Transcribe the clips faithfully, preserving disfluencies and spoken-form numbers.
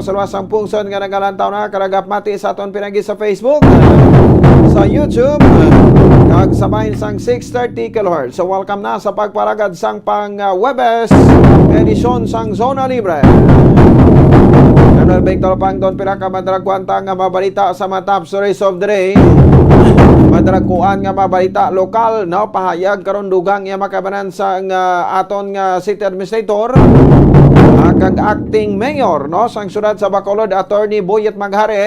sa luwas sang pungsod nga nagalantaw na, karagap mati sa aton pinagi sa Facebook, sa YouTube, kag sa bahin sang six thirty kilohertz. So, welcome na sa pagparagad sang pang, ah, Webes edisyon sang Zona Libre. Manuel Victor Pangdon, pila ka madragwanta nga mabalita sa mga top stories of the day. Madragkuan nga mabalita lokal, no? Pahayag karon dugang iya makabanan sang, ah, aton nga city administrator, ah, kag acting mayor, no, sang siyudad sa Bacolod, Attorney Boyet Maghari.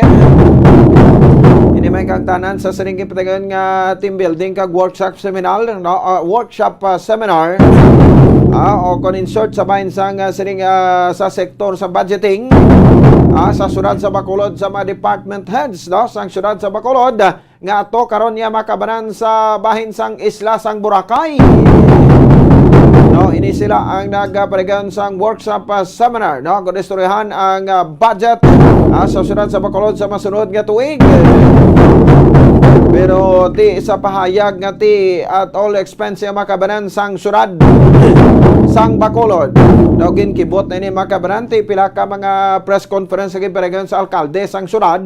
Ini may kagtanan sa sining gipatigayon nga team building kag workshop seminar, no, ah, workshop, ah, seminar, ah, o kon in short, sa bahin sang, ah, sining, ah, sa sektor sa budgeting, ah, sa siyudad sa Bacolod, sa mga department heads, no, sang siyudad sa Bacolod, nga ato karon niya makabanan sa bahin sang isla sang Boracay. No, ini sila ang nagapatigayon sang workshop, ah, seminar, no, kung istoryahan ang, ah, budget, ah, sa siyudad sa Bacolod sa masunod nga tuig. Pero ti sa pahayag nga ti at all expense ang makabanan sang siyudad sang Bacolod. Daw ginkibot na ini makabanan ti pila ka mga press conference nga ginpatigayon sa alkalde sang siyudad,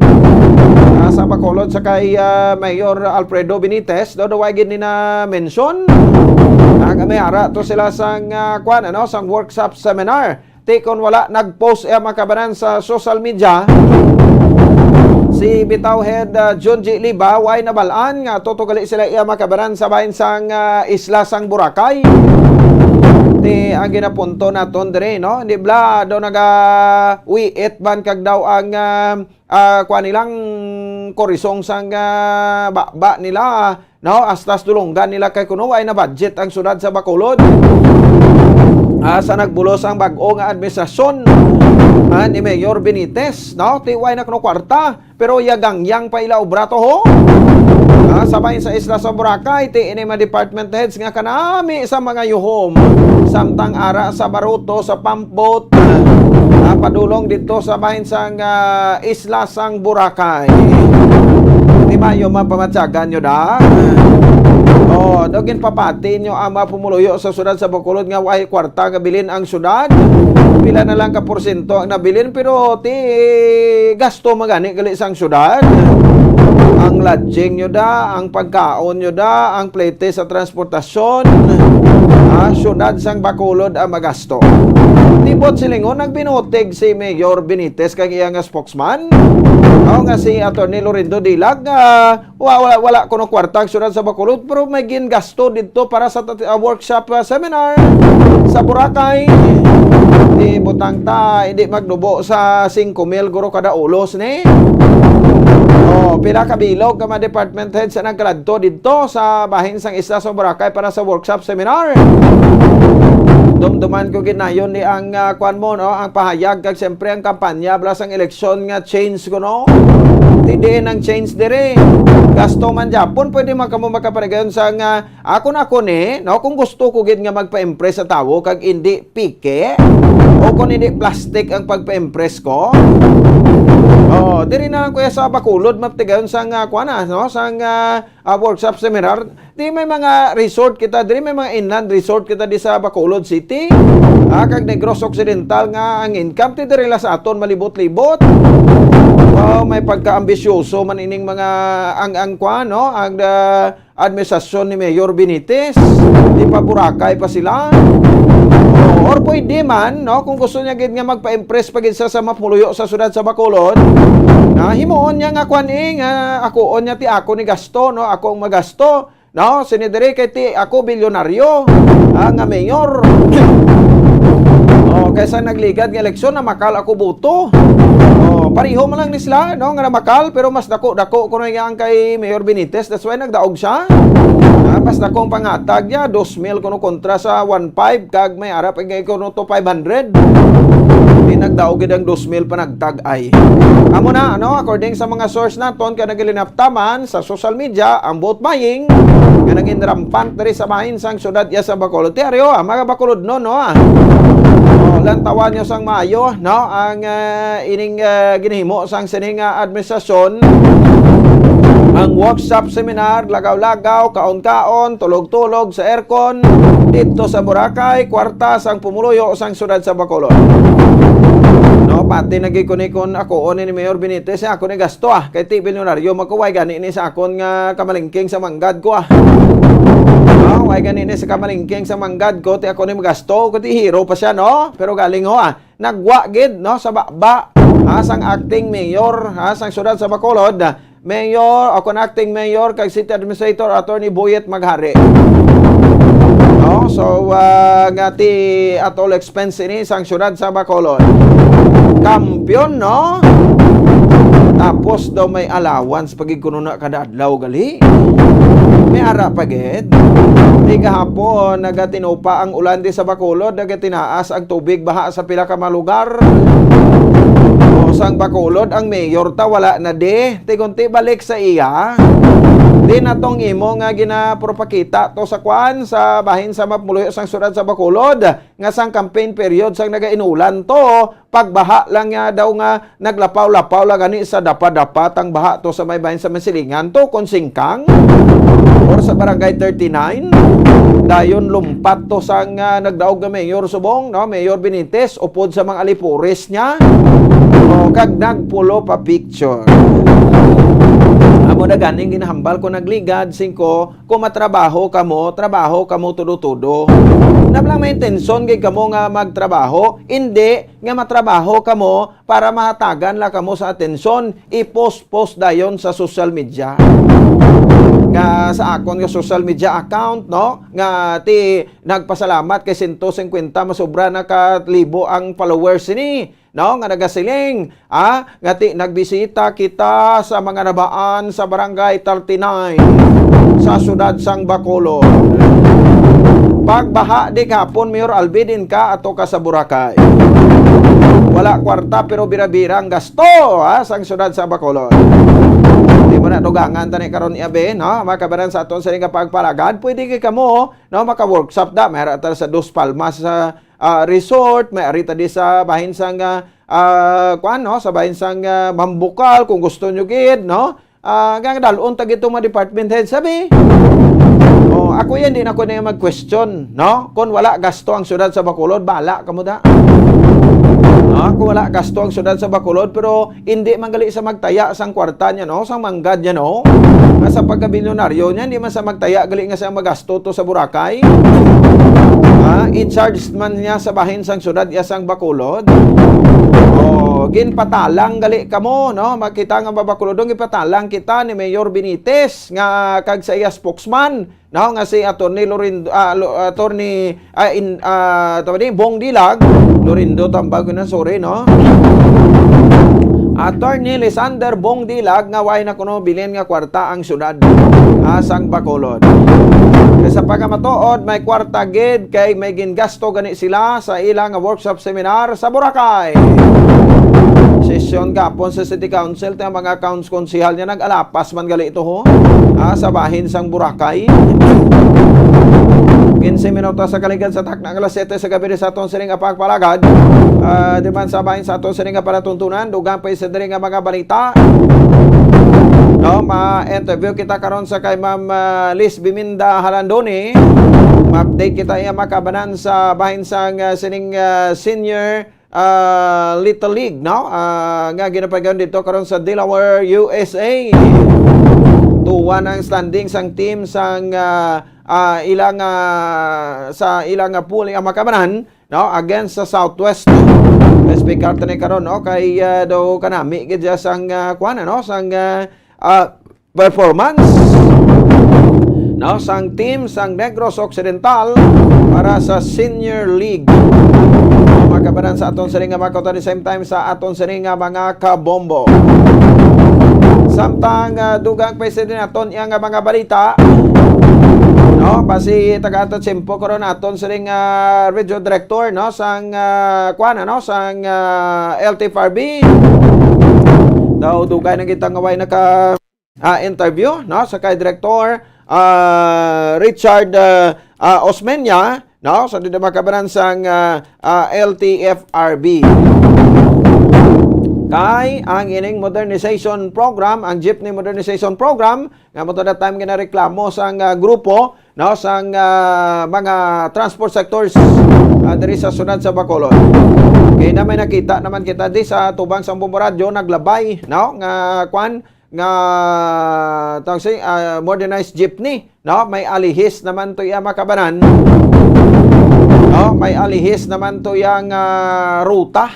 ah, sa Bacolod sa kay, ah, Mayor Alfredo Benitez, daw daw gid ni na mention. Ang may ara to sila sang, ah, kwan, ano, sang workshop seminar. Ti kon wala nag-post iya makabanan sa social media, si Bitaw Head, ah, John G. Liba, way nabalaan nga tutugali sila iya makabanan sa bahin sang, ah, isla sang Boracay. Ti ang ginapunto naton diri, no? Hindi bla daw naga-wiit ban kag daw ang, ah, ah, kuan nilang korisong sang, ah, baba nila, no? Hasta sa dulonggan nila kay kuno way na budget ang siyudad sa Bacolod. Ah, sa nagbulos ang bag-o nga administrasyon, ah, ni Mayor Benitez, no? Ti way na kuno kwarta, pero yagangyang pa ila obra to, ho? Ah, sa bahin sa isla sa Boracay, ti ini mga department heads nga kanami sa mga yuhom, samtang ara sa baruto, sa pump boat, ah, padulong dito sa bahin sang, ah, isla sang Boracay. Di ba yung mapamatyagan nyo da? Oh, daw ginpapati nyo ang mga pumuluyo sa siyudad sa Bacolod nga way kwarta nga bilin ang siyudad. Pila na lang ka porsyento ang nabilin, pero ti gasto magani gali sang siyudad. Ang lodging nyo da, ang pagkaon nyo da, ang plete sa transportasyon, ah, siyudad sang Bacolod ang magasto. Tibot silingon, nagbinutig si Mayor Benitez kag iya nga spokesman, aw nga si Attorney Lorindo Dilag, nga wa-, wala, wala kuno kwarta ang siyudad sa Bacolod, pero may gingasto didto para sa tat-, ah, workshop, ah, seminar sa Boracay. Di butang ta, hindi magnubo sa singko mil guro kada ulos ni. Oh, pila ka bilog ka mga department head sa nagkaladto didto sa bahin sang isla sa Boracay para sa workshop seminar. Dumduman ko ginayon ni ang, ah, kwan mo, no, ang pahayag kag siyempre ang kampanya bala sang eleksyon nga change ko, no. Ti diin ang change diri. Gasto man gyapon, pwede man kamo makaparigayon sa nga, ako na ako ni, no, kung gusto ko gid nga magpa-impress sa tawo kag indi pike, o kung hindi plastic ang pagpa-impress ko. Oh, diri na lang kuya sa Bacolod maptigayon sa nga, kuan na, no, sa nga, ah, workshop seminar. Di may mga resort kita diri, may mga inland resort kita di sa Bacolod City, ah, kag Negros Occidental nga ang income ti diri la sa aton malibot-libot. Wow, may pagkaambisyoso man ining mga ang, ang kwan, no? Ang, ah, administrasyon ni Mayor Benitez. Di pa Boracay pa sila. O, or pwede man, no? Kung gusto niya gid nga magpa-impress pa gid sa, sa mapumuyo sa siyudad sa Bacolod, na himuon niya nga kwan, eh, nga akoon niya ti ako ni gasto, no? Ako ang magasto. No, sini diri kay ti ako bilyonaryo, ah, nga mayor. Oh, kaysa nagligad nga eleksyon, namakal ako boto. Oh, pareho man lang ni sila, no, nga namakal, pero mas dako-dako ko na ang kay Mayor Benitez. That's why nagdaog siya. Ah, mas dako ang pangatag niya, dos mil kuno kontra sa one five, kag may ara pa gay kuno to five hundred. Di nagdaog gid ang dos mil panagtag ay. Amo na, ano, according sa mga source naton, kay nagalinaptaman sa social media ang vote buying nga naging rampant diri sa bahin sang syudad iya sa Bacolod. Ti ari, ah, mga Bacolodnon, no, ah. Oh, lantawan nyo sang maayo, no, ang, ah, ining, ah, ginhimo sang sining, ah, administrasyon, ang workshop seminar, lagaw-lagaw, kaon-kaon, tulog-tulog sa aircon, dito sa Boracay, kwarta sang pumuluyo sang syudad sa Bacolod. No, Pati na gid ko ni kon ako ni Mayor Benitez, eh, ako ni gasto, ah. Kay ti bilyonaryo man ko, way gani ni sa akon nga kamalingking sa manggad ko, ah. Ah, way gani ni sa kamalingking sa manggad ko, ti ako ni magasto, ko ti hero pa siya, no? Pero galing ho, ah. Nagwa gid, no, sa baba, ha, sang acting mayor, ha, sang siyudad sa Bacolod. Mayor, ako na acting mayor, kag city administrator, Attorney Boyet Maghari. No? So, ah, nga ti at all expense ini sang siyudad sa Bacolod. Kampiyon, no? Tapos daw may allowance pag kuno na kada adlaw gali. May ara pa gid. Di kahapon, nagatinupa ang ulan di sa Bacolod, nagatinaas ang tubig baha sa pila ka mga lugar. O, sang Bacolod, ang mayor ta wala na di. Tigunti balik sa iya. Di na tong imo nga ginapropakita to sa kwan, sa bahin sa mapumuloy sang siyudad sa Bacolod, nga sang campaign period sang nagainulan to, pagbaha lang nga daw nga naglapaw-lapaw lang gani sa dapa-dapa tang baha to sa may bahin sa Masilingan to, kon singkang, or sa Barangay thirty-nine. Dayon lumpat to sang, ah, nagdaog nga mayor subong, no? Mayor Benitez, upod sa mga alipores niya. O, kag nagpulo pa picture. Amo na ganing ginahambal ko nagligad, singko, kung matrabaho kamo, trabaho kamo tudo-tudo. Nablang may intensyon gid kamo nga magtrabaho, hindi nga matrabaho kamo para mahatagan la kamo sa atensyon, i-post-post dayon sa social media. Nga sa akon nga social media account, no, nga ti nagpasalamat kay sento singkwenta, masobra na ka libo ang followers ni, no, nga nagasiling, ah, nga ti nagbisita kita sa mga nabaan sa Barangay thirty-nine sa siyudad sang Bacolod. Pagbaha di gahapon, Mayor Alvin, ka ato ka sa Boracay. Wala kwarta pero bira-bira ang gasto, ha, sang siyudad sa Bacolod. Di mo na dugangan tani karon, Iabe, no? Makabanan sa aton sini nga pagpalagad, pwede kay kamo, no, maka-workshop da, may ara ta sa Dos Palmas sa, ah, resort, may ari ta di sa bahin sang, ah, ah, kuan, no, sa bahin sang, ah, Mambukal, kung gusto nyo gid, no? Ah, nga dalon ta gid tong mga department head, sabi. Oh, ako yan, di na ko na mag-question, no? Kung wala gasto ang siyudad sa Bacolod, bala kamo da. No? Kung wala gasto ang siyudad sa Bacolod, pero hindi man gali sa magtaya sang kwarta niya, no? Sang manggad niya, no? Nga sa pagkabilyonaryo niya, hindi man sa magtaya gali nga sa magasto to sa Boracay. Ha? I-charge man niya sa bahin sang siyudad, iya sang Bacolod. Oh, ginpatalang gali kamo, no? Makita nga mabakulodong ipatalang kita ni Mayor Benitez nga kag sa iya spokesman, no, nga si Attorney Lorindo, ah, Lo-, Attorney, ah, in, ah, tawag ni, Bong Dilag, Lorindo tambag na, sorry, no? Attorney Lysander Bong Dilag nga way na kuno bilin nga kwarta ang syudad, ah, sang Bacolod. Kay sa pagkamatuod, may kwarta gid kay may gingasto gani sila sa ila nga workshop seminar sa Boracay. Sesyon gapon sa City Council, ti ang mga council konsehal niya nag-alapas man gali ito, ho. Ah, sa bahin sang Boracay. Quince minutos sa kaligad sa takna nga alas siyete sa gabi sa aton sining nga pagpalagad. Ah, di man sa bahin sa aton sining nga palatuntunan, dugang pa isa diri nga mga balita. No, ma-interview kita karon sa kay Ma'am, ah, Liz Biminda Halandoni. Ma-update kita iya makabanan sa bahin sang, ah, sining, ah, senior ah, Little League, no? Ah, nga ginapagayon dito karon sa Delaware, U S A. Two one ang standing sang team sang, ah, ah, ilang, ah, sa ilang, ah, pool ang makabanan, no? Against sa Southwest. Speaker tani karon, no? Kay, ah, daw kanami gid siya sang, ah, kuwan, ano? Sang, ah, ah, performance, no, sang team sang Negros Occidental para sa Senior League. Makabanan sa aton sining nga mga kautan, the same time sa aton sining nga mga kabombo. Samtang, ah, dugang pa sa din aton iya nga mga balita, no, basi taga aton simpo karon aton sining, ah, radio director, no, sang, ah, kuan, ano, sang, ah, L T F R B. Daw dugay na kita nga way naka ah, interview, no, sa kay Director, ah, Richard, ah, ah, Osmeña, no, sa dito makabanan sang, ah, ah, L T F R B. Kay ang ining modernization program, ang jeepney modernization program, nga mo to that time ginareklamo sang, ah, grupo, no, sang, ah, mga transport sectors, ah, diri sa syudad sa Bacolod. Ina, may nakita naman kita di sa tubang sang Bombo Radyo, naglabay, no? Nga, kwan, nga, tawag si, ah, modernized jeepney, no? May alihis naman to iya makabanan. No? May alihis naman to yang, ah, ruta.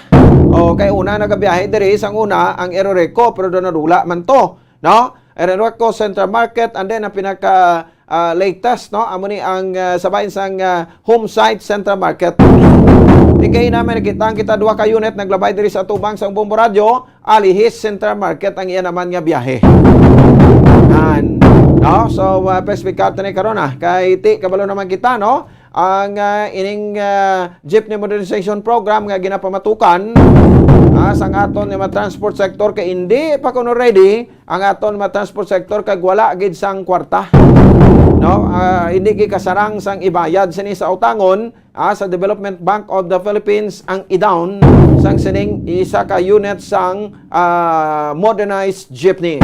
O, kay una nagabiyahe diri sang una ang Eroreco, pero do nadula man to, no? Eroreco Central Market, and then ang pinaka, ah, latest, no? Amo ni ang, ah, sa bahin sang, ah, Home Site Central Market. Di kay na may nakita kita duha ka unit naglabay diri sa tubang sang Bombo Radyo, alihis Central Market ang iya naman nga biyahe. Yan. No? So, ah, first pick up na ni karon, ah. Kay ti, kabalo naman kita, no? Ang, ah, ining, ah, jeepney modernization program nga ginapamatukan, ah, sang aton nga mga transport sector kay hindi pa kuno ready ang aton mga transport sector kag wala gid sang kwarta. No? Ah, hindi gid kasarang sang ibayad sini sa utangon, ah, sa Development Bank of the Philippines ang i-down sang sining isa ka unit sang, ah, modernized jeepney.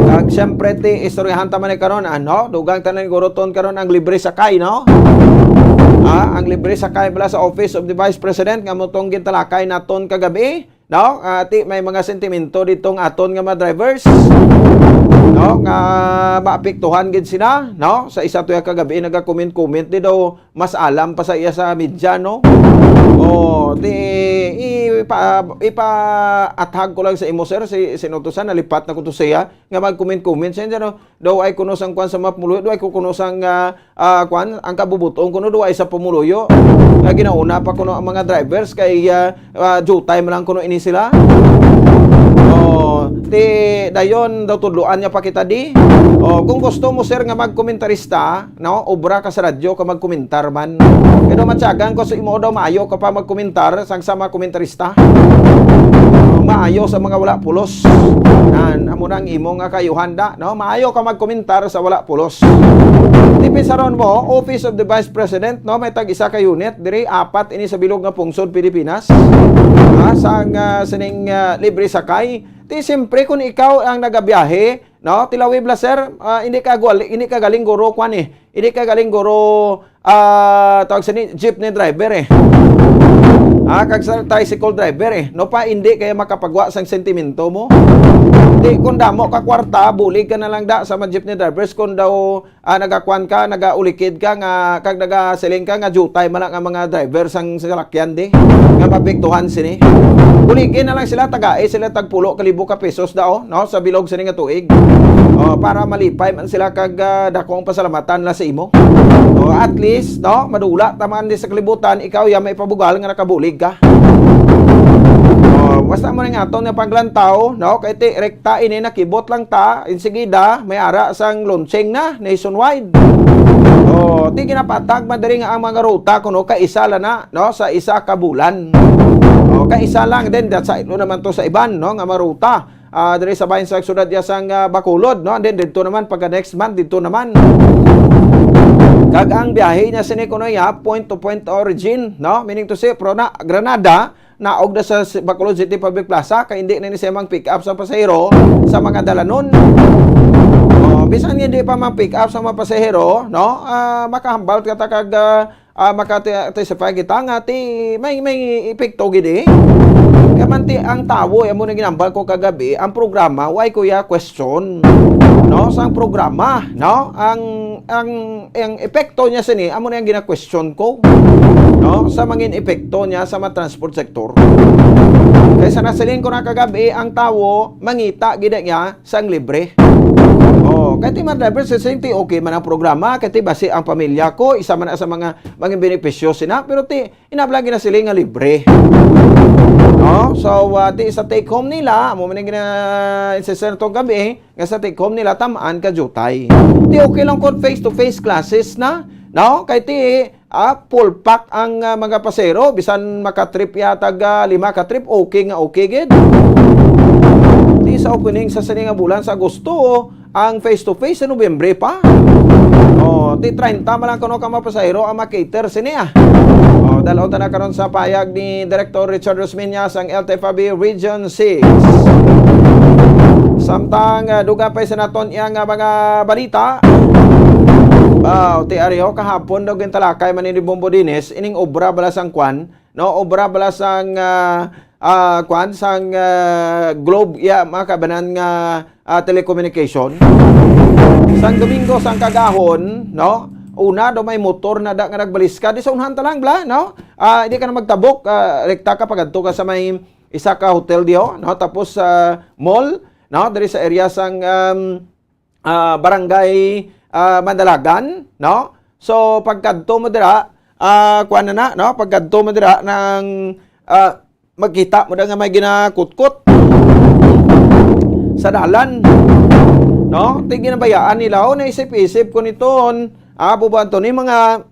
Kag siyempre, ti, istoryahan ta man ni karon, ano? Dugang tanan guruton karon ang libre sakay, no? Ah, ang libre sakay bala sa Office of the Vice President nga mutong gintalakay naton kagabi, no? Ah, ti, may mga sentimento ditong aton nga mga drivers, no? Nga maapektuhan gid sila, no? Sa isa tuya kagabi nagakomment-comment di daw mas alam pa sa iya sa media, no? O, ti, ipa-, ipaathag ko lang sa imo, sir, si, si Notosan, nalipat na ko to siya, nga mag-comment-comment siya, no? Daw ay kuno sang kwan sa mga pumuluyo, daw ay ko kuno sang, ah, ah, kwan, ang kabubuton kuno, daw ay sa pumuluyo. Nga ginauna pa kuno ang mga drivers kay, ah, ah, jutay man lang kuno ini sila. O, ti, dayon daw tudloan niya pa kita di. O, kung gusto mo, sir, nga magkomentarista, no? Obra ka sa radyo ka magkomentar man. Pero matyagan ko sa imo daw, maayo ka pa magkomentar sang sa mga komentarista. Maayo sa mga wala pulos. Nan, amo na ang imo nga kaayuhan da, no? Maayo ka magkomentar sa wala pulos. Tipisaron mo, Office of the Vice President, no? May tag-isa ka unit, diri apat ini sa bilog nga pungsod Pilipinas. Ha, sang, ah, sining, ah, libre sakay. Ti, siyempre, kung ikaw ang nagabiyahe, no? Tilawib la, sir, ah, hindi ka gwal-, hindi ka galing guro, kwan eh. Hindi ka galing guro, ah, tawag sini, jeepney driver eh. Ah, kag sa tricycle driver eh. No pa, hindi kaya makapagwa sang sentimento mo. Di, kung damo ka kwarta, bulig ka na lang da sa mga jeepney drivers. Kung daw, ah, nagakwan ka, nagaulikid ka, nga, kag nagasiling ka, nga jutay man lang ang mga driver sang salakyan di. Nga mapiktuhan sini. Buligi na lang sila, tagai sila tagpulo ka libo ka pesos daw, no? Sa bilog sini nga tuig. O, para malipay man sila kag, ah, dakong pasalamatan la sa imo. O, at least, no, madula ta man di sa kalibutan, ikaw ya may pabugal nga nakabulig ka. O, basta mo ning aton nga paglantaw, no, kay ti rekta ini, nakibot lang ta, insigida may ara sang launching na nationwide. O, ti ginapatag man diri nga ang mga ruta kuno kaisa la na, no, sa isa ka bulan. O, kaisa lang din, that's, ilo naman to sa iban, no, nga maruta. Ah, diri sa bahin sa siyudad ya sang, ah, Bacolod, no? And then didto naman pagka next month didto naman. Kag ang biyahe niya sini kuno ya point to point origin, no? Meaning to say, pero na Granada, naog na sa si-, Bacolod City Public Plaza, kay hindi na ni siya mang pick up sa pasahero sa mga dalanon. Oh, bisan nga hindi pa mang pick up sa mga pasahero, no? Ah, makahambal ka ta kag, ah, ah, makati-, testify kita nga ti may, may epekto gid eh. Kaya man ti ang tawo, amo na ginambal ko kagabi, ang programa, why ko ya question? No, sang programa, no? Ang, ang, ang epekto niya sini, amo na ang gina-question ko. No, sa mangin epekto niya sa mga transport sector. Kay sa nasiling ko na kagabi, ang tawo, mangita gid niya, sang libre. Oh, kay ti mga drivers, sa safety, okay man ang programa, kay ti basi ang pamilya ko, isa man sa mga, mga benepisyo sina, pero ti, inabla ginasiling nga libre. No? So, ah, ti sa take home nila, amo man ang gina-insist na tong gabi, nga sa take home nila, tamaan ka jutay. Ti okay lang kung face-to-face classes na, no? Kay ti, ah, full pack ang, ah, mga pasero, bisan makatrip ya tag, ah, lima ka trip, okay nga okay gid. Ti sa opening sa sini nga bulan sa Agosto, ang face-to-face sa Nobyembre pa. Oh, ti treinta man lang kuno ka mga pasahero ang makater sini, ah. Oh, dal-on ta na karon sa payag ni Director Richard Rosmiña sang L T F B Region six. Samtang, ah, dugang pa sa naton iya nga mga balita. Wow, ti ari ho, kahapon daw gintalakay man ni Bombo Dines ining obra bala sang kwan, no? Obra bala sang, ah, ah, kwan, sang, ah, Globe, ya, mga kabanan nga, ah, telecommunication. Sang Domingo, sang kagahon, no? Una, do may motor na da nga nagbaliskad. Di sa unhan ta lang, bla, no? Ah, hindi ka na magtabok, ah, rekta ka, pagadto ka sa may isa ka hotel diho, no? Tapos, ah, mall, no? Diri sa area sang, um, ah, barangay, ah, Mandalagan, no? So, pagkadto mo dira, ah, kuwan na na, no? Pagkadto mo dira ng, ah, magkita mo na nga may ginakutkot sa dalan, no? Ti ginabayaan nila, oh, naisip-isip ko niton, ah, bubuan to ni mga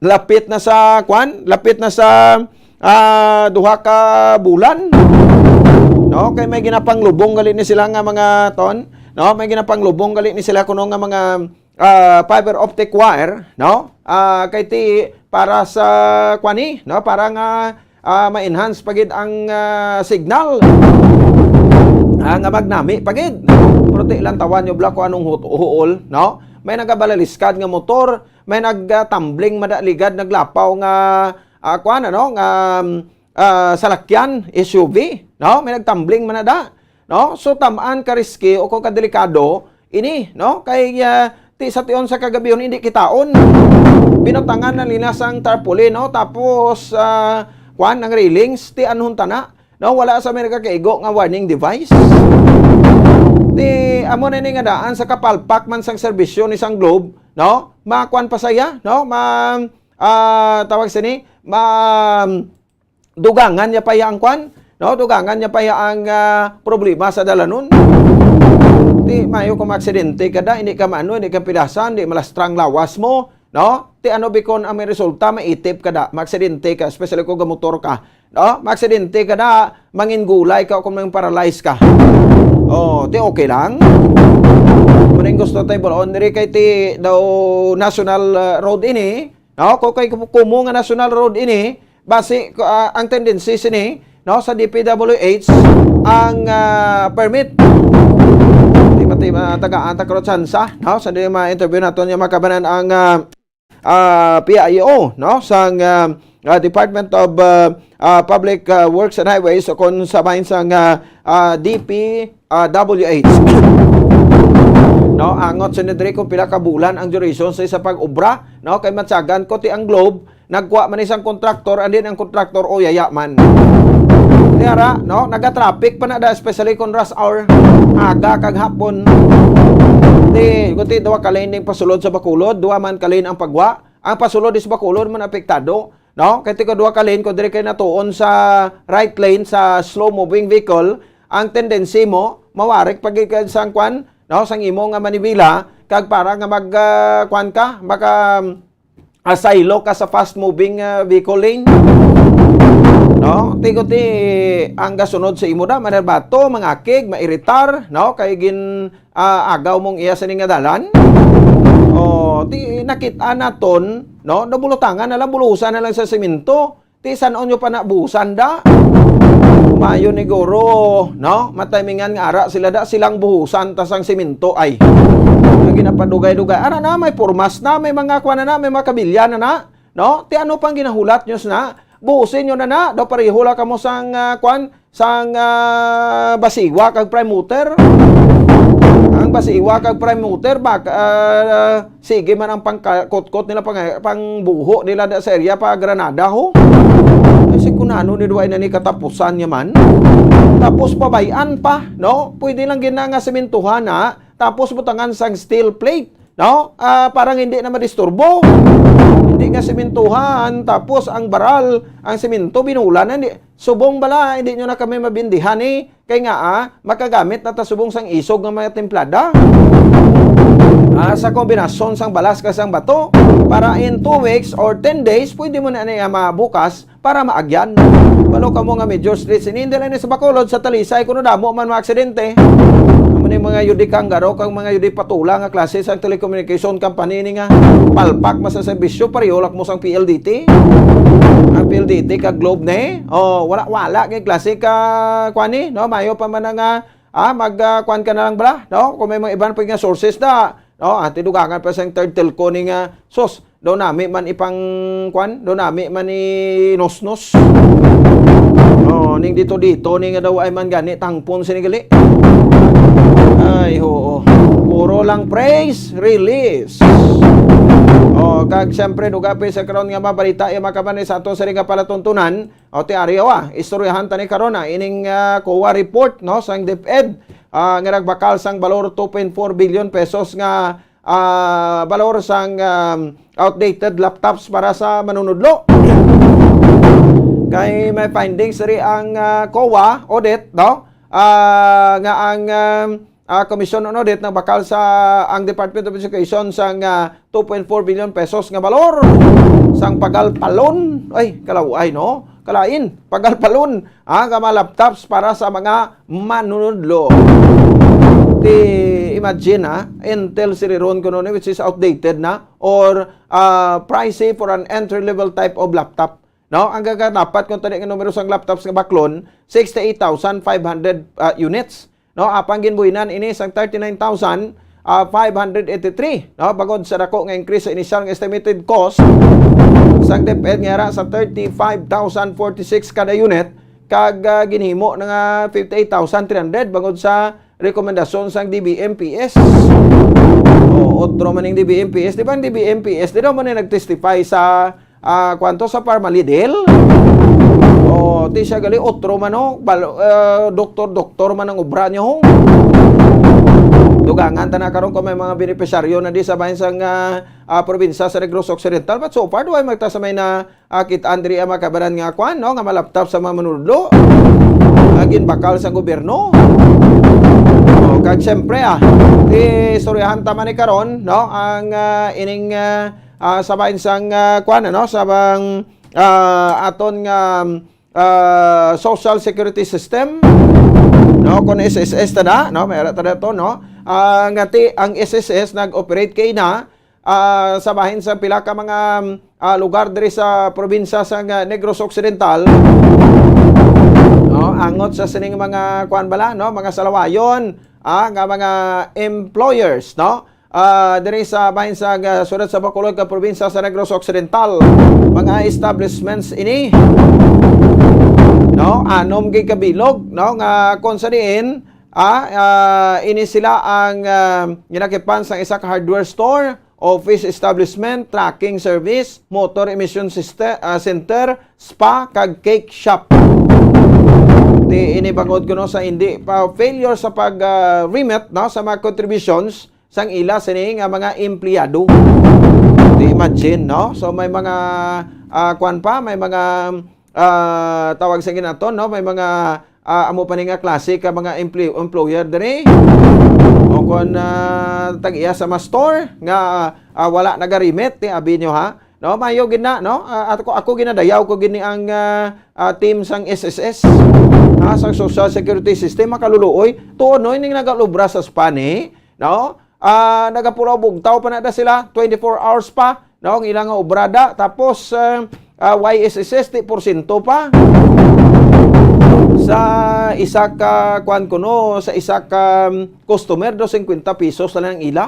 lapit na sa, kwan, lapit na sa, ah, duha ka bulan. No, kay may ginapanglubong gali ni sila nga mga ton, no, may ginapanglubong gali ni sila kuno nga mga, ah, fiber optic wire, no? Ah, kay ti para sa, kwan ni, no, para nga, ah, ma-enhance pa gid ang, ah, signal. Ah, nga magnami pa gid. Pero ti lantawan nyo bala kung anong hut-, huol, no? May nagabalaliskad nga motor, may nagtambling man da ligad, naglapaw nga, ah, kuan, ano, nga, um, ah, salakyan, S U V, no? May nagtambling man na da, no? So, tamaan ka riski o kung kadelikado ini, no? Kay, ah, ti sa tion sa kagabihon, hindi kitaon. Binutangan na nila sang tarpaulin, no? Tapos, ah, kuan, ang railings, ti anhon ta na. No, wala sa may nagakaigo nga warning device. Ti, amo na ni nga daan sa kapalpak man sang serbisyo ni sang Globe, no? Makuan pa saya, no? Ma, ah, tawag sini, ma, dugangan niya pa iya ang kuan, no? Dugangan niya pa iya ang, ah, problema sa dalanon. Ti, mayo kung maaksidente ka da, hindi ka maano, hindi ka pilasan, hindi malastrang lawas mo, no? Ti ano bikon ang may resulta, maitip ka da, maaksidente ka, especially kung gamotor ka, no? Maaksidente ka da, mangin gulay ka o kung mang paralyze ka. Oh, ti okay lang. Maning gusto tayo bulon diri kay ti daw national, uh, road ini, no? Kung kay kumo nga national road ini, basi, uh, ang tendency sini, no, sa D P W H ang, uh, permit. Di ba, di ba, tagaan ta karon tsansa, no? Sa di ma-interview naton yung makabanan ang, uh, ah, P I O, no, sang, ah, ah, Department of, ah, ah, Public, ah, Works and Highways, o kon sa bahin sang, ah, ah, D P W H. No, angot sa diri kung pila ka bulan ang duration sa isa pag-obra, no, kay matyagan ko ti ang Globe, nagkuha man isang kontraktor, and then ang kontraktor, o, yaya man. Ti ara, no, nagatraffic pa na da, especially kung rush hour, aga kag hapon. Ti, kung ti, duha ka lane ding pasulod sa Bacolod, duha man ka lane ang pagwa, ang pasulod is Bacolod man apektado, no? Kay ti ko duha ka lane ko diri kay natuon sa right lane sa slow moving vehicle, ang tendency mo mawarik pag sang kwan, no, sang imo nga manibela kag para nga mag, ah, kwan ka, maka, ah, saylo ka sa fast moving, ah, vehicle lane. No? Ti ko ti ang gasunod sa imo da, manerbato, mangakig, mairitar, no? Kay gin ah, agaw mong iya sini nga dalan? O, ti nakit-an naton, no? Nabulutangan na lang, bulusan na lang sa semento. Ti san-o nyo pa na buhusan da? Mayo ni guro, no? Matimingan nga ara sila da, silang buhusan ta sang semento ay. Nga ginapadugay-dugay. Ara na, may pormas na, may mga kwan na na, may mga kabilya na na, no? Ti ano pang ginahulat nyo na? Buhusin nyo na na, daw pareho lang kamo sang, ah, kwan, sang, ah, Basiwa kag Prime Motor. Ang Basiwa kag Prime Motor, bak-, ah, sige man ang pangka-, kutkot nila, pang-, pangbuho nila da sa area pa Granada, ho. Kasi kung ano ni duwa na ni katapusan niya man. Tapos pabay-an pa, no? Pwede lang gina nga sementuhan na, tapos butangan sang steel plate. No? Ah, parang hindi na madisturbo. Hindi nga simintuhan, tapos ang baral, ang simento, binulan na, hindi. Subong bala, hindi nyo na kami mabindihan eh. Kay nga, ah, makagamit na ta subong sang isog nga mga timplada. Ah, sa kombinasyon sang balas kag sang bato, para in two weeks or ten days, pwede mo na niya mabukas para maagyan. Balo kamo nga major streets ini, hindi lang ni sa Bacolod, sa Talisay, kuno damo man mga aksidente. Amo ni mga yudi kanggaro kag mga yudi patula nga klase sa telecommunication company ni nga palpak man sa serbisyo, pareho lang mo sang P L D T. Ang P L D T kag Globe ni, oh, wala, wala kay klase ka, kuan ni, no? Mayo pa man nga, ah, mag, ah, kuan ka na lang bala, no? Kung may mga iban pa nga sources na, No, ati dugangan pa sang third telco ni nga, sus, daw nami man ipang, kwan, daw nami man ni nusnos. Oh, ning dito-dito ni nga daw ay man gani tangpon sini gali. Ay, oo. Puro lang praise release. Oh, kag siyempre, dugapi sa karon nga mabalita, iya makaban sa ato sa ring palatuntunan. O, ti ari, ah, istoryahan ta ni karon, ah, ining, ah, COA report, no, sang DepEd, ah, nga nagbakal sang balor two point four billion pesos nga, ah, balor sang, um, outdated laptops para sa manunudlo. Kay may findings diri ang, ah, COA audit, no? Ah, nga ang, um, ah, Commission on Audit nagbakal sa ang Department of Education sang, ah, two point four billion pesos nga balor sang pagalpalon. Ay, kalaw-ay, no? Kalain, pagalpalon, ah, nga mga laptops para sa mga manunudlo. Ti imagine, ah, Intel siri ron kuno ni, which is outdated na, or, ah, pricey for an entry-level type of laptop. No, ang gaganapat kung tani nga numero sang laptops nga baklon, sixty-eight thousand five hundred, ah, units. No, apang ginbuhinan ini sang thirty-nine thousand, ah, five hundred eighty-three, no, bangod sa dako nga increase sa inisyal nga estimated cost sang DepEd nga ara sa thirty-five thousand forty-six kada unit, kag, ah, ginhimo na nga fifty-eight thousand three hundred bangod sa rekomendasyon sang D B M P S. O, otro man ning D B M P S. Di ba ang D B M P S, di daw man na nag-testify sa, ah, kwanto, sa Parmalidel? O, ti siya gali, otro man, no? Bal-, ah, doktor-doktor man ang obra niya, ho. Dugangan ta na karon kung may mga benepisyaryo na di sa bahin sang, ah, ah, probinsya sa Negros Occidental. But so far, duway magta sa may na, ah, kit-an diri ang mga kabaran nga kwan, no, nga malaptap sa mga manunudlo. Ah, ginbakal sa gobyerno. O, kag siyempre, ah, istoryahan ta man ni karon, no, ang, ah, ining, ah, ah, sa bahin sang, ah, kwan, ano, sa bang, ah, aton nga, ah, social security system, no, kung S S S ta na, no, may ara ta na to, no, ah, nga ti ang S S S nag-operate kay na, ah, sa bahin sa pila ka mga, ah, lugar diri sa probinsya sa nga Negros Occidental, no, angot sa sining mga kuan bala, no, mga salawayon, ah, nga mga employers, no, ah, diri sa bahin sa, ah, siyudad sa Bacolod, ka probinsya sa Negros Occidental, mga establishments ini, no, anom gid ka bilog, no, nga kung sa diin, ah, ah, ini sila ang, ah, ginakipan sa isa ka hardware store, office establishment, trucking service, motor emission siste-, ah, center, spa, kag cake shop. Ti ini bangod kuno sa hindi pa failure sa pag, ah, remit, no, sa mga contributions sang ila sini nga mga empleyado. Ti imagine, no? So may mga, ah, kwan pa, may mga, ah, tawag sa ginaton, no? May mga, ah, amo pa ni nga klase ka mga emple-, employer diri. O kon, ah, tag-iya sa mga store nga, ah, wala nagarimit, ti abi nyo, ha? No, mayo gid na, no? Ah, ako, ako ginadayaw ko gini ang, ah, ah, team sang S S S, ah, sang Social Security System, makaluluoy. Tuod, no, ining nagalubra sa spa ni, no? Ah, nagapulaw bugtaw pa na da sila, twenty-four hours pa, no, ang ilang obrada. Tapos, ah, ah, Y S S S, ti porsyento pa. Sa isa ka, kuan kuno, sa isa ka, um, customer, do singkwenta pesos na lang ang ila.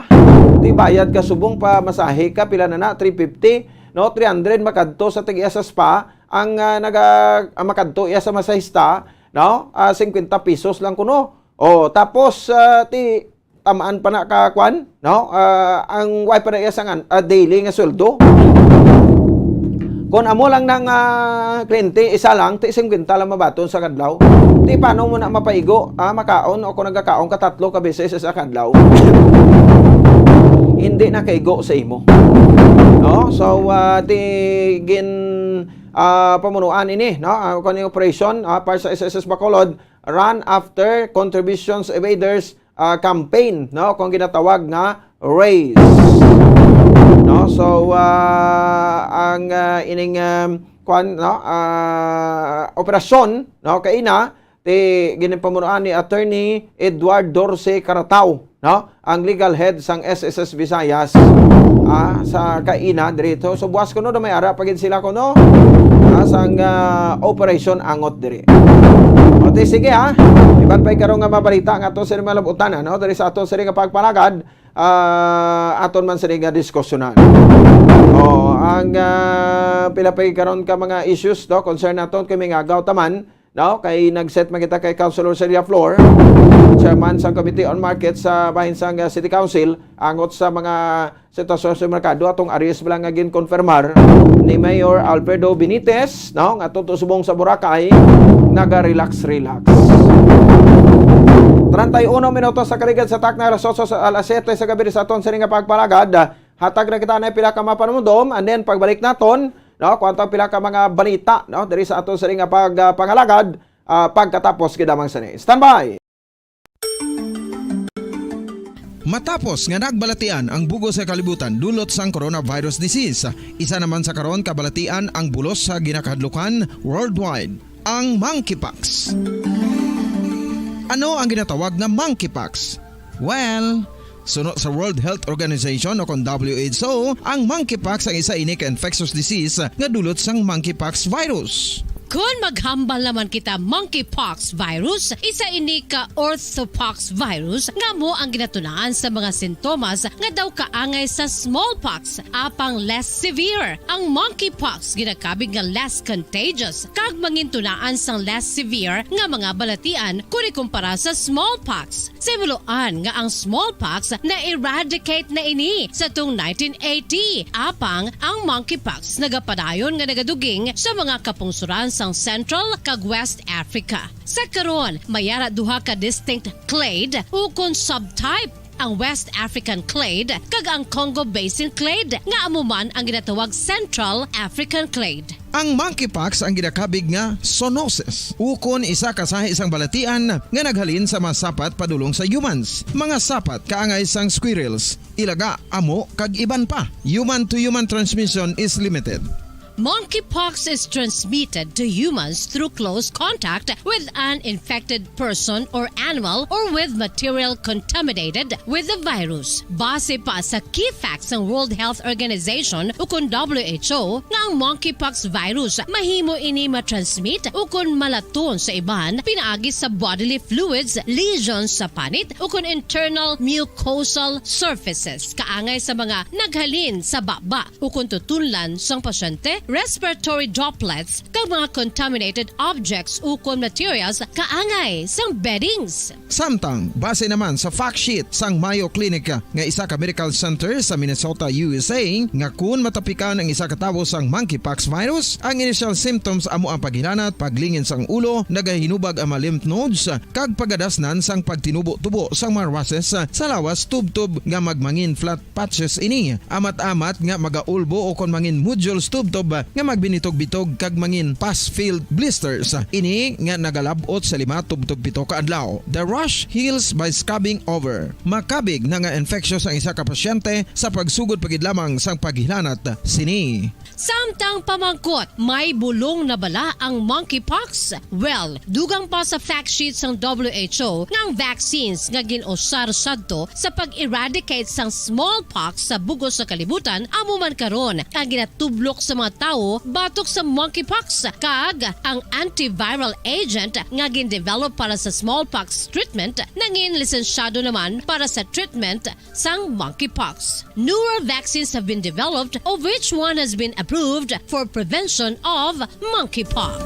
Ti bayad ka subong pa masahe ka, pila na na, three fifty, no? Three hundred makadto sa tag-iya sa spa, ang, ah, naga-, ang makadto iya sa masahista, no? Ah, singkwenta pesos lang kuno. O, tapos, ah, ti, tamaan pa na ka, kwan, no? Ah, ang way pa na iya sa ngan-, ah, daily nga sweldo. Kung amo lang nang, ah, kliyente, isa lang, ti singkwenta lang mabaton sa kadlaw. Ti paano mo na mapaigo, ah, makaon o kung nagakaon ka tatlo ka beses sa kadlaw? Hindi na kaigo sa imo. No? So, ah, ti gin, ah, pamunuan ini, no? Ah, kung yung operation, ah, para sa S S S Bacolod, Run After Contributions Evaders, ah, campaign, no, kung ginatawag nga RAISE. No, so, ah, ang, ah, ining, um, kwan, no, ah, operasyon, no, kaina, ti ginapamunuan ni Attorney Edward Dorce Caratao, no, ang legal head sang S S S Visayas, ah, sa kaina diri. So, buwas kuno, do may ara pa gid sila kuno, ah, sang, ah, operasyon angot diri. O, ti, sige, ha. Iban pa'y karon nga mabalita nga ato sa mga labutan, ano, diri sa ato sa nga pagpalagad. ah, aton man sini nga diskusyonan. Oh, ang, ah, pila pa karon ka mga issues, no, concern naton kay may ngagaw taman, no, kay nag-set man kita kay Councilor Celia Flor, chairman sa Committee on Market sa bahin sang, ah, City Council, angot sa mga sitwasyon sa merkado. Atong Aries pa lang nga ginkonfirmar ni Mayor Alfredo Benitez, no, nga tuto subong sa Boracay, naga-relax, relax. Treinta y uno minutos sa kaligad sa takna, alas otso sa, alas siyete sa gabi sa aton sini nga pagpalagad. Hatag na kita na pila ka mapanumdom, and then pagbalik naton, no, kuwanta pila ka mga balita, no, diri sa aton sini nga pag, ah, pangalagad, ah, pagkatapos gid lamang sini. Standby! Matapos nga nagbalatian ang bug-os nga kalibutan dulot sang coronavirus disease, isa naman sa karon kabalatian ang bulos sa ginakahadlukan worldwide, ang monkeypox. Ano ang ginatawag nga monkeypox? Well, suno sa World Health Organization o kon W H O, ang monkeypox ang isa ini ka infectious disease nga dulot sang monkeypox virus. Kon maghambal naman kita monkeypox virus, isa ini ka orthopox virus nga amo ang ginatunaan sa mga sintomas nga daw kaangay sa smallpox, apang less severe. Ang monkeypox ginakabig nga less contagious kag mangintunaan sang less severe nga mga balatian kon ikumpara sa smallpox. Sa himuloan nga ang smallpox na-eradicate na ini sa tung nineteen eighty, apang ang monkeypox nagapadayon nga nagaduging sa mga kapungsoran sang Central kag West Africa. Sa karon, may ara duha ka distinct clade ukon subtype, ang West African clade kag ang Congo Basin clade, nga amo man ang ginatawag Central African clade. Ang monkeypox ang ginakabig nga zoonosis, ukon isa ka sahi sang balatian nga naghalin sa mga sapat padulong sa humans. Mga sapat kaangay sang squirrels, ilaga, amo, kag iban pa. Human to human transmission is limited. Monkeypox is transmitted to humans through close contact with an infected person or animal or with material contaminated with the virus. Base pa sa key facts sang World Health Organization ukon W H O nga ang monkeypox virus mahimo ini matransmit ukon malaton sa iban pinaagi sa bodily fluids, lesions sa panit ukon internal mucosal surfaces kaangay sa mga naghalin sa baba ukon tutunlan sang pasyente, respiratory droplets, kag mga contaminated objects ukon materials kaangay sang beddings. Samtang, base naman sa fact sheet sang Mayo Clinic nga isa ka medical center sa Minnesota, U S A, nga kun matapikan ang isa ka tawo sang monkeypox virus, ang initial symptoms amo ang paghilanat, paglingin sang ulo, nagahinubag ang mga lymph nodes, kag pagadasnan sang pagtinubo-tubo sang mga rushes sa lawas tubtob nga magmangin flat patches ini. Amat-amat nga magaulbo o kon mangin nodules tubtob nga magbinitog-bitog kag mangin pus-filled blisters. Ini nga nagalab-ot sa lima tubtob pito ka adlaw. The rash heals by scabbing over. Makabig na nga infectious ang isa ka pasyente sa pagsugod pa gid lamang sang paghilanat sini. Samtang pamangkot, may bulong na bala ang monkeypox? Well, dugang pa sa fact sheet sang W H O nga ang vaccines nga gin-usar sadto sa pag-eradicate sang smallpox sa bug-os nga kalibutan, amo man karon ang ginatublok sa mga tawo batok sa monkeypox, kag ang antiviral agent nga gin-develop para sa smallpox treatment nangin lisensyado naman para sa treatment sang monkeypox. Newer vaccines have been developed, of which one has been approved for prevention of monkeypox.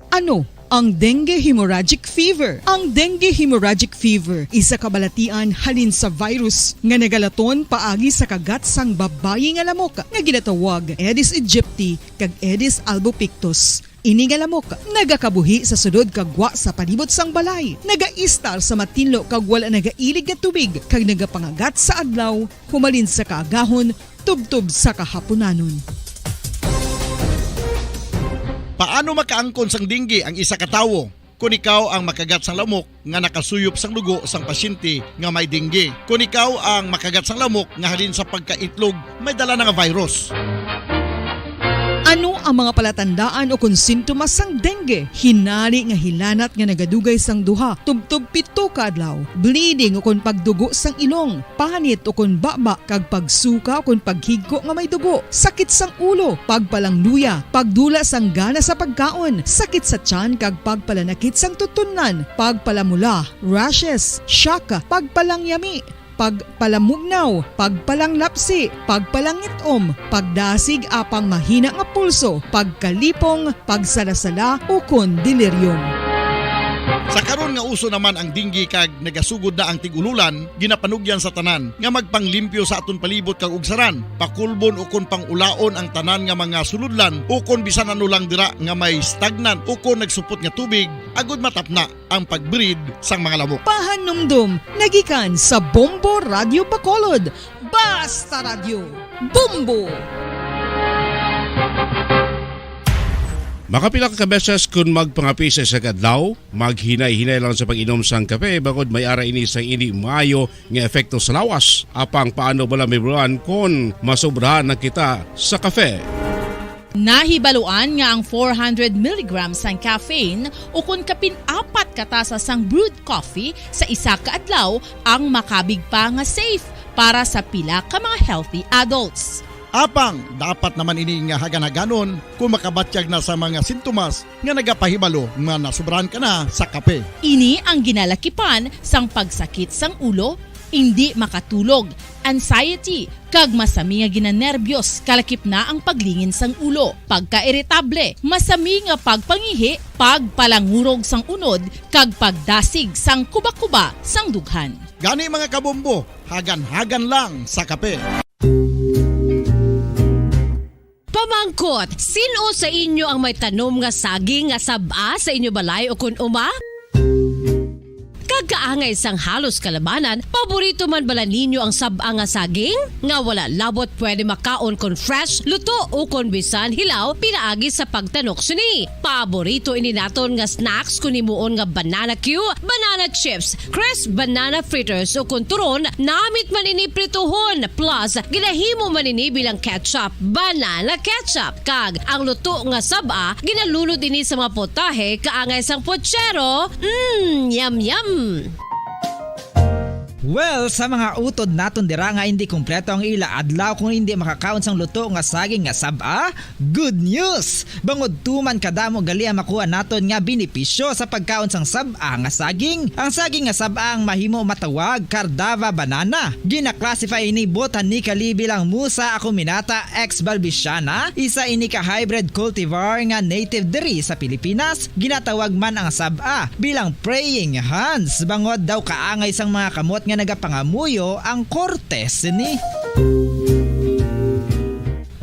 Ano ang dengue hemorrhagic fever? Ang dengue hemorrhagic fever isa ka balatian halin sa virus nga nagalaton paagi sa kagat sang babayi nga lamok nga ginatawag Aedes aegypti kag Aedes albopictus. Ini nga lamok nagakabuhi sa sulod kag gwa sa palibot sang balay, nagaistar sa matinlo kag wala nagailig nga tubig, kag nagapangagat sa adlaw humalin sa kaagahon tubtob sa kahapunanon. Paano makaangkon sang dengue ang isa ka tawo? Kon ikaw ang makagat sang lamok nga nakasuyop sang dugo sang pasyente nga may dengue. Kon ikaw ang makagat sang lamok nga halin sa pagkaitlog may dala na nga virus. Ano Ang mga palatandaan ukon sintomas sang dengue, hinari nga hilanat nga nagadugay sang duha tubtob pito ka adlaw, bleeding ukon pagdugo sang ilong, panit ukon baba, kag pagsuka ukon paghigko nga may dugo, sakit sang ulo, pagpalangluya, pagdula sang gana sa pagkaon, sakit sa tiyan, kag pagpalanakit sang tutunlan, pagpalamula, rashes, shock, pagpalangyami, pagpalamugnaw, pagpalanglapsi, pagpalangit-om, pagdasig apang mahina nga pulso, pagkalipong, pagsalasala, ukon delirium. Sa karon nga uso naman ang dengue kag nagasugod na ang tig-ululan, ginapanugyan sa tanan nga magpanglimpyo sa aton palibot kag ugsaran, pakulbon ukon pangulaon ang tanan nga mga sulodlan ukon bisan ano lang dira nga may stagnant ukon nagsupot nga tubig, agud matapna ang pag-breed sang mga lamok. Pahanumdom nagikan sa Bombo Radio Bacolod. Basta Radyo, Bombo! Makapila ka beses kun magpangape sa isa ka adlaw, maghinay-hinay lang sa pag-inom sang kape, bangod may ara ini sang indi maayo nga epekto sa lawas. Apang paano bala, Mibruan, kon masobrahan na kita sa kape? Nahibaluan nga ang four hundred milligrams sang caffeine ukon kapin apat ka tasa sang brewed coffee sa isa ka adlaw ang makabig pa nga safe para sa pila ka mga healthy adults. Apang dapat naman ini nga hagan-haganon kung makabatyag na sa mga sintomas nga nagapahibalo nga nasobrahan ka na sa kape. Ini ang ginalakipan sang pagsakit sang ulo, indi makatulog, anxiety, kag masami nga ginanerbiyos, kalakip na ang paglingin sang ulo, pagkairitable, masami nga pagpangihi, pagpalangurog sang unod, kag pagdasig sang kubakuba sang dughan. Gani, mga kabombo, hagan-hagan lang sa kape. Pamangkot, sin-o sa inyo ang may tanom nga saging nga sab-a sa inyo balay ukon uma? Kag kaangay sang halos kalabanan, paborito man bala ninyo ang sab-a nga saging? Nga wala labot pwede makaon kon fresh, luto, ukon bisan hilaw pinaagi sa pagtanok sini. Paborito ini naton nga snacks kon himuon nga banana cue, banana chips, crisp banana fritters, ukon turon, namit man ini prituhon, plus ginahimo man ini bilang ketchup, banana ketchup. Kag ang luto nga sab-a, ginalunod ini sa mga potahe kaangay sang puchero. Mm, yum, yum! Well, sa mga utod naton dira nga indi kompleto ang ila adlaw kon indi makakaon sang luto nga saging nga sab-a, good news! Bangod tuman kadamo gali ang makuha naton nga benepisyo sa pagkaon sang sab-a nga saging. Ang saging nga sab-a ang mahimo matawag Cardava banana. Gina-classify ini botanically bilang Musa acuminata ex balbisiana, isa ini ka hybrid cultivar nga native diri sa Pilipinas. Ginatawag man ang sab-a bilang praying hands, bangod daw kaangay sang mga kamot nga nagapangamuyo ang korte sini.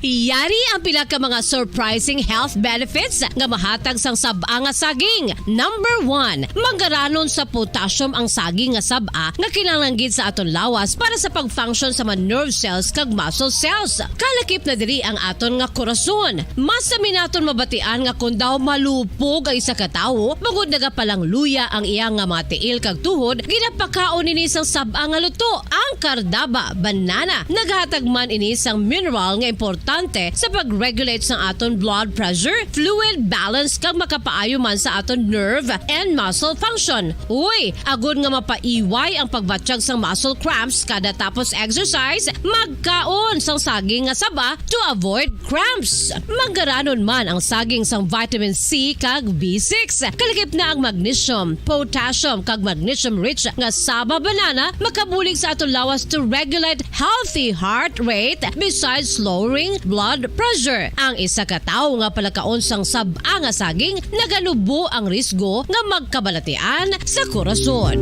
Yari ang pila ka mga surprising health benefits nga mahatag sang sab-a nga saging. Number one, manggaranon sa potassium ang saging nga sab-a nga kinahanglan gid sa aton lawas para sa pag-function sa mga nerve cells kag muscle cells. Kalakip na diri ang aton nga korason. Masami naton mabatian nga kon daw malupog ang isa ka tawo, bangod nagapalangluya ang iya nga mga tiil kag tuhod, ginapakaon ini sang sab-a nga luto, ang Cardaba banana. Naghatag man ini sang mineral nga importante sa pag-regulate sang aton blood pressure, fluid balance, kag makapaayo man sa aton nerve and muscle function. Uy, agod nga mapaiway ang pagbatyag sang muscle cramps kada tapos exercise, magkaon sang saging nga saba to avoid cramps. Manggaranon man ang saging sang vitamin C kag B six. Kalakip na ang magnesium, potassium, kag magnesium-rich nga saba banana makabulig sa aton lawas to regulate healthy heart rate besides lowering blood pressure. Ang isa ka tawo nga palakaon sang sab-a nga saging naganubo ang risgo nga magkabalatian sa korason.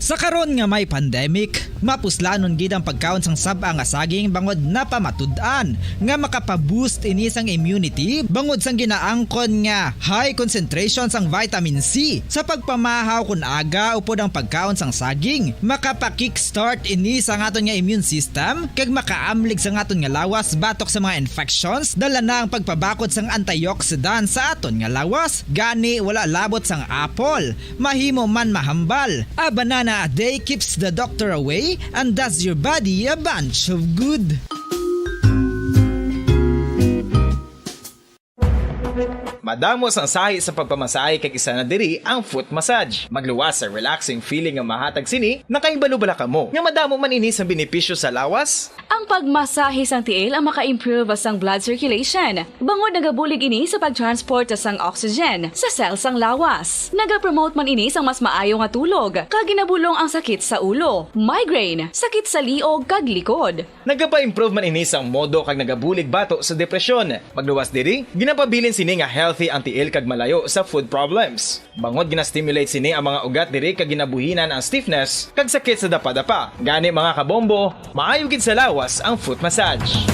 Sa karon nga may pandemic, mapuslanon gid ang pagkaon sang sab-a nga saging bangod napamatud-an nga makapa-boost ini sang immunity bangod sang ginaangkon nga high concentration sang vitamin C. Sa pagpamahaw kon aga upod ang pagkaon sang saging, makapa-kickstart ini sang aton nga immune system kag makaamlig sang aton nga lawas batok sa mga infections. Dala na ang pagpabakod sang antioxidant sa aton nga lawas. Gani, wala labot sang apple, mahimo man mahambal. A banana a day keeps the doctor away and does your body a bunch of good. Madamo sang sahi sa pagpamasahe, kag isa na diri ang foot massage. Magluwas sa relaxing feeling nga mahatag sini. Nakahibalo bala kamo nga madamo man ini sang benepisyo sa lawas? Ang pagmasahe sang tiil ang maka-improve sang blood circulation, bangod nagabulig ini sa pag-transport sang oxygen sa cell sang lawas. Nagapromote man ini sang mas maayo nga tulog, kag ginabulong ang sakit sa ulo, migraine, sakit sa liog, kag likod. Nagapa-improve man ini sang modo kag nagabulig bato sa depresyon. Magluwas diri, ginapabilin sini nga healthy ang tiil kag malayo sa foot problems. Bangod gina-stimulate sini ang mga ugat diri kag ginabuhinan ang stiffness kag sakit sa dapadapa. Gani, mga kabombo, maayo gid sa lawas ang foot massage.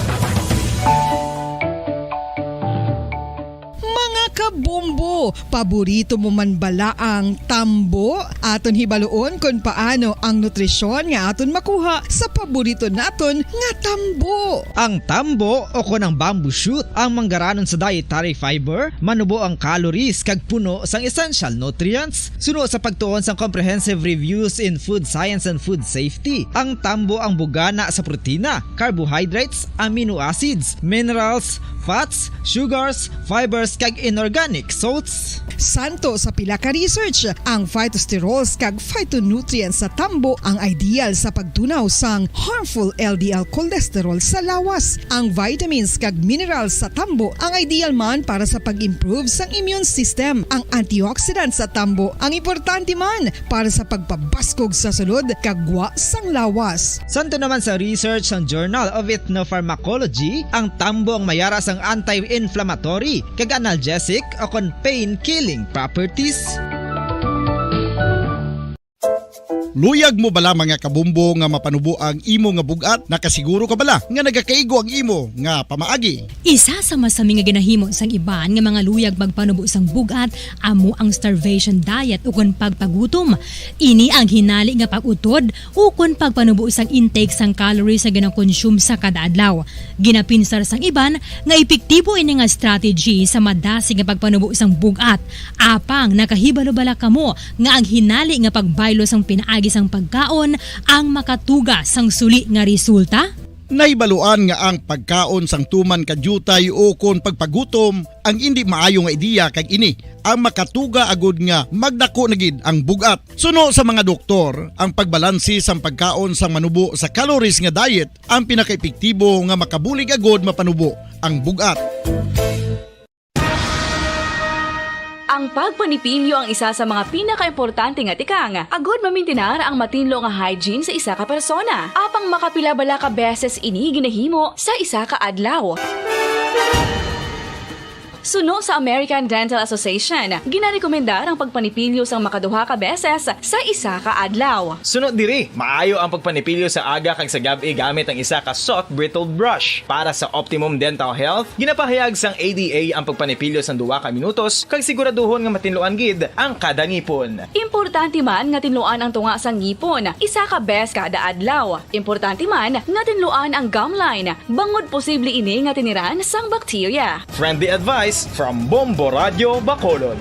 Mga kabombo, paborito mo man bala ang tambo? Aton hibaluon kon paano ang nutrisyon nga aton makuha sa paborito naton nga tambo. Ang tambo, o kon ang bamboo shoot, ang manggaranon sa dietary fiber, manubo ang calories kag puno sang essential nutrients. Suno sa pagtuon sang Comprehensive Reviews in Food Science and Food Safety, ang tambo ang bugana sa protina, carbohydrates, amino acids, minerals, fats, sugars, fibers, kag inorganic salts. Santo sa pila ka research, ang phytosterols kag phytonutrients sa tambo ang ideal sa pagtunaw sang harmful L D L cholesterol sa lawas. Ang vitamins kag minerals sa tambo ang ideal man para sa pag-improve sang immune system. Ang antioxidants sa tambo ang importante man para sa pagpabaskog sa sulod kag gwa sang lawas. Santo naman sa research sang Journal of Ethnopharmacology, ang tambo ang mayara sang anti-inflammatory kag analgesic o kon pain-killing properties. Luyag mo bala, mga kabumbo, nga mapanubo ang imo nga bug-at? Nakasiguro ka bala nga nagakaigo ang imo nga pamaagi? Isa sa masami nga ginahimo sang iban nga mga luyag magpanubo sang bug-at amo ang starvation diet ukon pagpagutom. Ini ang hinali nga pag-utod ukon pagpanubo sang intake sang calories nga ginakonsume sa kada adlaw. Ginapinsar sang iban nga epektibo ini nga strategy sa madasig nga pagpanubo sang bug-at. Apang nakahibalo bala kamo nga ang hinali nga pagbaylo sang pinaagi sang pagkaon ang makatuga sang suli nga resulta? Nahibaluan nga ang pagkaon sang tuman ka diutay ukon pagpagutom ang indi maayo nga ideya, kag ini ang makatuga agud nga magdako na gid ang bug-at. Suno sa mga doktor, ang pagbalanse sang pagkaon sang manubo sa calories nga diet ang pinakaepektibo nga makabulig agud mapanubo ang bug-at. Ang pagpanipilyo ang isa sa mga pinakaimportante nga tikang agud mamintinar ang matinlo nga hygiene sa isa ka persona. Apang makapila bala ka beses ini ginahimo sa isa ka adlaw? Suno sa American Dental Association, ginarekomendar ang pagpanipilyo sang makaduha ka beses sa isa ka adlaw. Suno diri, maayo ang pagpanipilyo sa aga kag sa gab-i gamit ang isa ka soft bristled brush. Para sa optimum dental health, ginapahayag sang A D A ang pagpanipilyo sang duha ka minutos kag siguraduhon nga matinluan gid ang kada ngipon. Importante man nga tinluan ang tunga sang ngipon isa ka bes kada adlaw. Importante man nga tinluan ang gum line, bangod posible ini nga tiniran sang bakterya. Friendly advice from Bombo Radio Bacolod.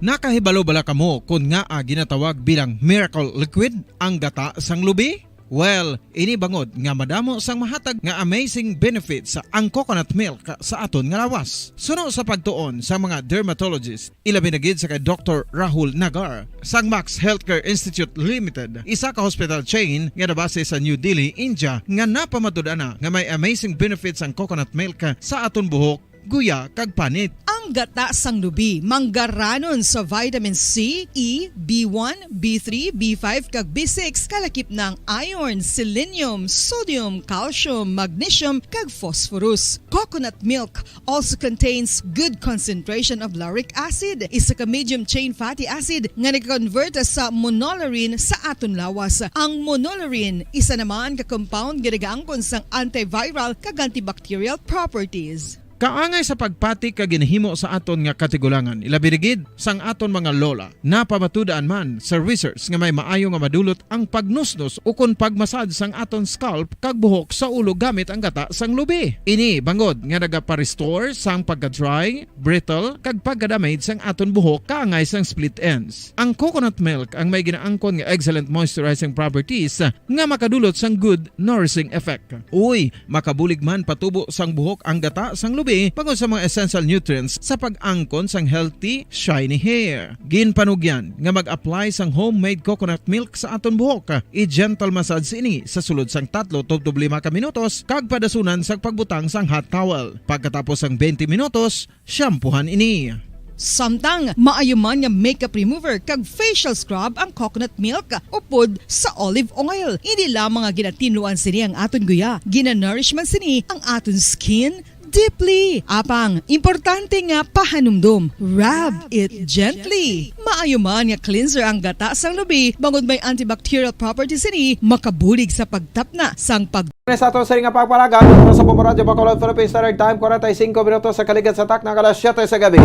Nakahibalo bala kamo kon ngaa ginatawag bilang miracle liquid ang gata sang lubi? Well, ini bangod nga madamo sang mahatag nga amazing benefits ang coconut milk sa aton nga lawas. Suno sa pagtuon sa mga dermatologist, ilabi na gid sa kay Doktor Rahul Nagar sang Max Healthcare Institute Limited, isa ka hospital chain nga nabase sa New Delhi, India, nga napamatud-an na nga may amazing benefits ang coconut milk sa aton buhok, guya, kag panit. Ang gata sang lubi manggaranon sa vitamin C, E, B one, B three, B five, kag B six, kalakip na ang iron, selenium, sodium, calcium, magnesium, kag phosphorus. Coconut milk also contains good concentration of lauric acid, isa ka medium chain fatty acid nga nag-convert sa monolaurin sa aton lawas. Ang monolaurin, isa naman ka compound nga nagaangkon sang antiviral kag antibacterial properties. Kaangay sa pagpati ka ginhimo sa aton nga katigulangan, ilabi rigid sang aton mga lola. Napamatudan man sa research nga may maayo nga madulot ang pagnusnos ukon pagmasad sang aton scalp kag buhok sa ulo gamit ang gata sang lubi. Ini bangod nga nagapa-restore sang pagka-dry, brittle, kag pagka-damage sang aton buhok kaangay sang split ends. Ang coconut milk ang may ginaangkon nga excellent moisturizing properties nga makadulot sang good nourishing effect. Uy, makabulig man patubo sang buhok ang gata sang lubi bangod sa mga essential nutrients sa pag-angkon sang healthy, shiny hair. Ginpanugyan nga mag-apply sang homemade coconut milk sa aton buhok. I-gentle massage ini sa sulod sang tatlo tubtob lima ka minutos kag padasunan sang pagbutang sang hot towel. Pagkatapos sang twenty minutos, shampoohan ini. Samtang maayo man nga makeup remover kag facial scrub ang coconut milk upod sa olive oil. Hindi lamang nga ginatinluan sini ang aton guya, ginanourish man sini ang aton skin deeply. Apang, importante nga pahanumdom, rub it gently. Maayo man nga cleanser ang gata sang lubi, bangod may antibacterial properties sini, makabulig sa pagtapna sang pag Sa ato sa nga pagpalagad, sa Bombo Radyo Bacolod, Philippine Standard Time, forty-five minutos sa kaligad sa takna, alas siyete sa gabi.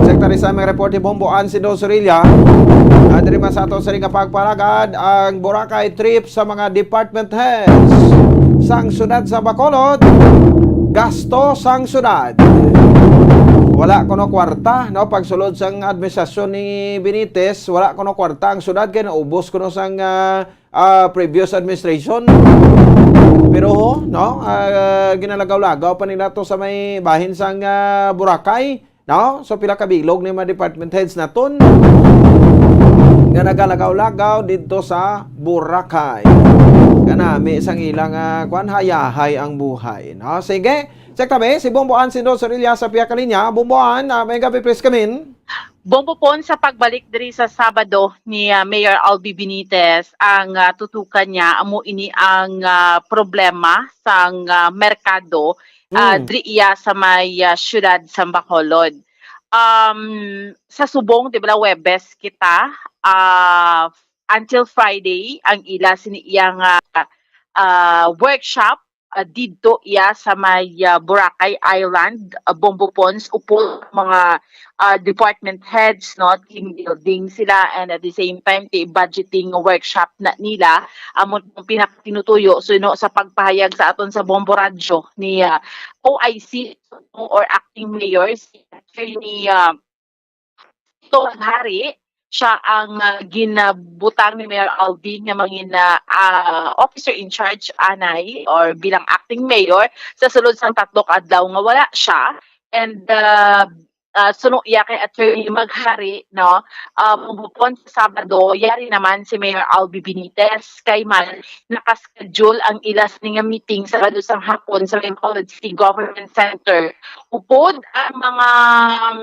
Sekretary sa aming report ni Bombo Ansindo Sorilla. Adri man sa ato sa nga pagpalagad, ang Boracay trip sa mga department heads sang siyudad sa Bacolod, gasto sang siyudad. Wala kuno kwarta, no? Pagsulod sang administrasyon ni Benitez, wala kuno kwarta ang siyudad kay naubos kuno sang, ah, ah, previous administration. Pero, no, ah, ginalagaw-lagaw pa nila to sa may bahin sang, ah, Boracay, no? So, pila ka bilog ni mga department heads naton nga nagalagaw-lagaw didto sa Boracay. Kanami sang ilang, ah, kwan, hayahay ang buhay, no? Sige, check tabi, si Bombo Ansindo Sorilla sa pihak linya. Bombo An, ah, may gabi, please come in. Bombo Pon, sa pagbalik diri sa Sabado ni, ah, Mayor Albi Benitez, ang, ah, tutukan niya amo ini ang, ah, problema sang, ah, merkado, ah, Mm. diri iya sa may, ah, siyudad sa Bacolod. Um, sa subong, di ba, Huwebes kita, ah, until Friday ang ila sini iyang, ah, ah, workshop, ah, didto iya sa may, ah, Boracay Island, ah, Bombo Pons, upod mga, ah, department heads, no, team building sila, and at the same time, ti budgeting workshop na nila. Amo ang pinakatinutuyo, so, no, sa pagpahayag sa aton sa Bombo Radyo ni, ah, O I C or acting mayor, si Attorney, ah, Tito Maghari, siya ang, ah, ginabutang ni Mayor Albi nga mangin, ah, ah, officer in charge anay or bilang acting mayor sa sulod sang tatlo ka adlaw nga wala siya. And, ah, ah, suno iya kay Attorney Maghari, no, ah, maghupon sa Sabado, yari naman si Mayor Albi Benitez kay man nakaschedule ang ila sini nga meeting Sabado sang hapon sa may Bacolod City Government Center. Upod ang mga, um,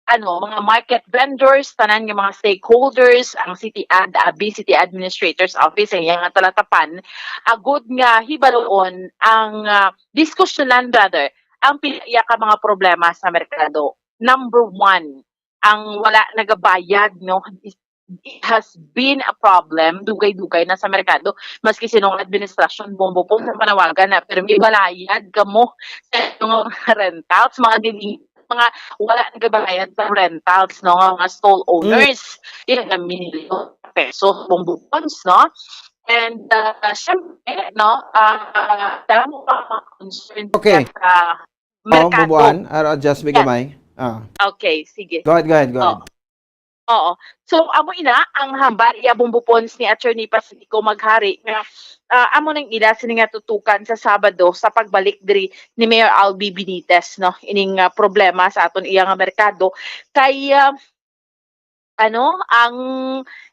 ano, mga market vendors, tanan nga mga stakeholders, ang city ad, abi, city administrator's office, ang iyang talatapan, agud nga hibaluon ang, ah, diskusyonan, rather, ang pila iya ka mga problema sa merkado. Number one, ang wala nagabayad, no? It has been a problem, dugay-dugay na sa merkado. Maski sinong administrasyon, Bombo Pon, sa panawagan na, pero may balayad kamo sa inyong mga rentals, mga dili-, mga wala nagabayad sa rentals, no, nga mga stall owners, ilang milyon pesos, Bombo Pons, no? And, uh, syempre, no, uh, damo pa mga concern Okay. sa Oo, merkado. Bubuan, I'll adjust mi Yes. gamay. Ah. Okay, sige. Go ahead, go ahead, go ahead. Oo. Oo. So, amo ina ang hambal iya, Bombo Pons, ni Attorney Pacifico Maghari nga, ah, amo nang ila sini nga tutukan sa Sabado sa pagbalik diri ni Mayor Albi Benitez, no, ining, ah, problema sa aton iya nga merkado. Kay, ah, ano, ang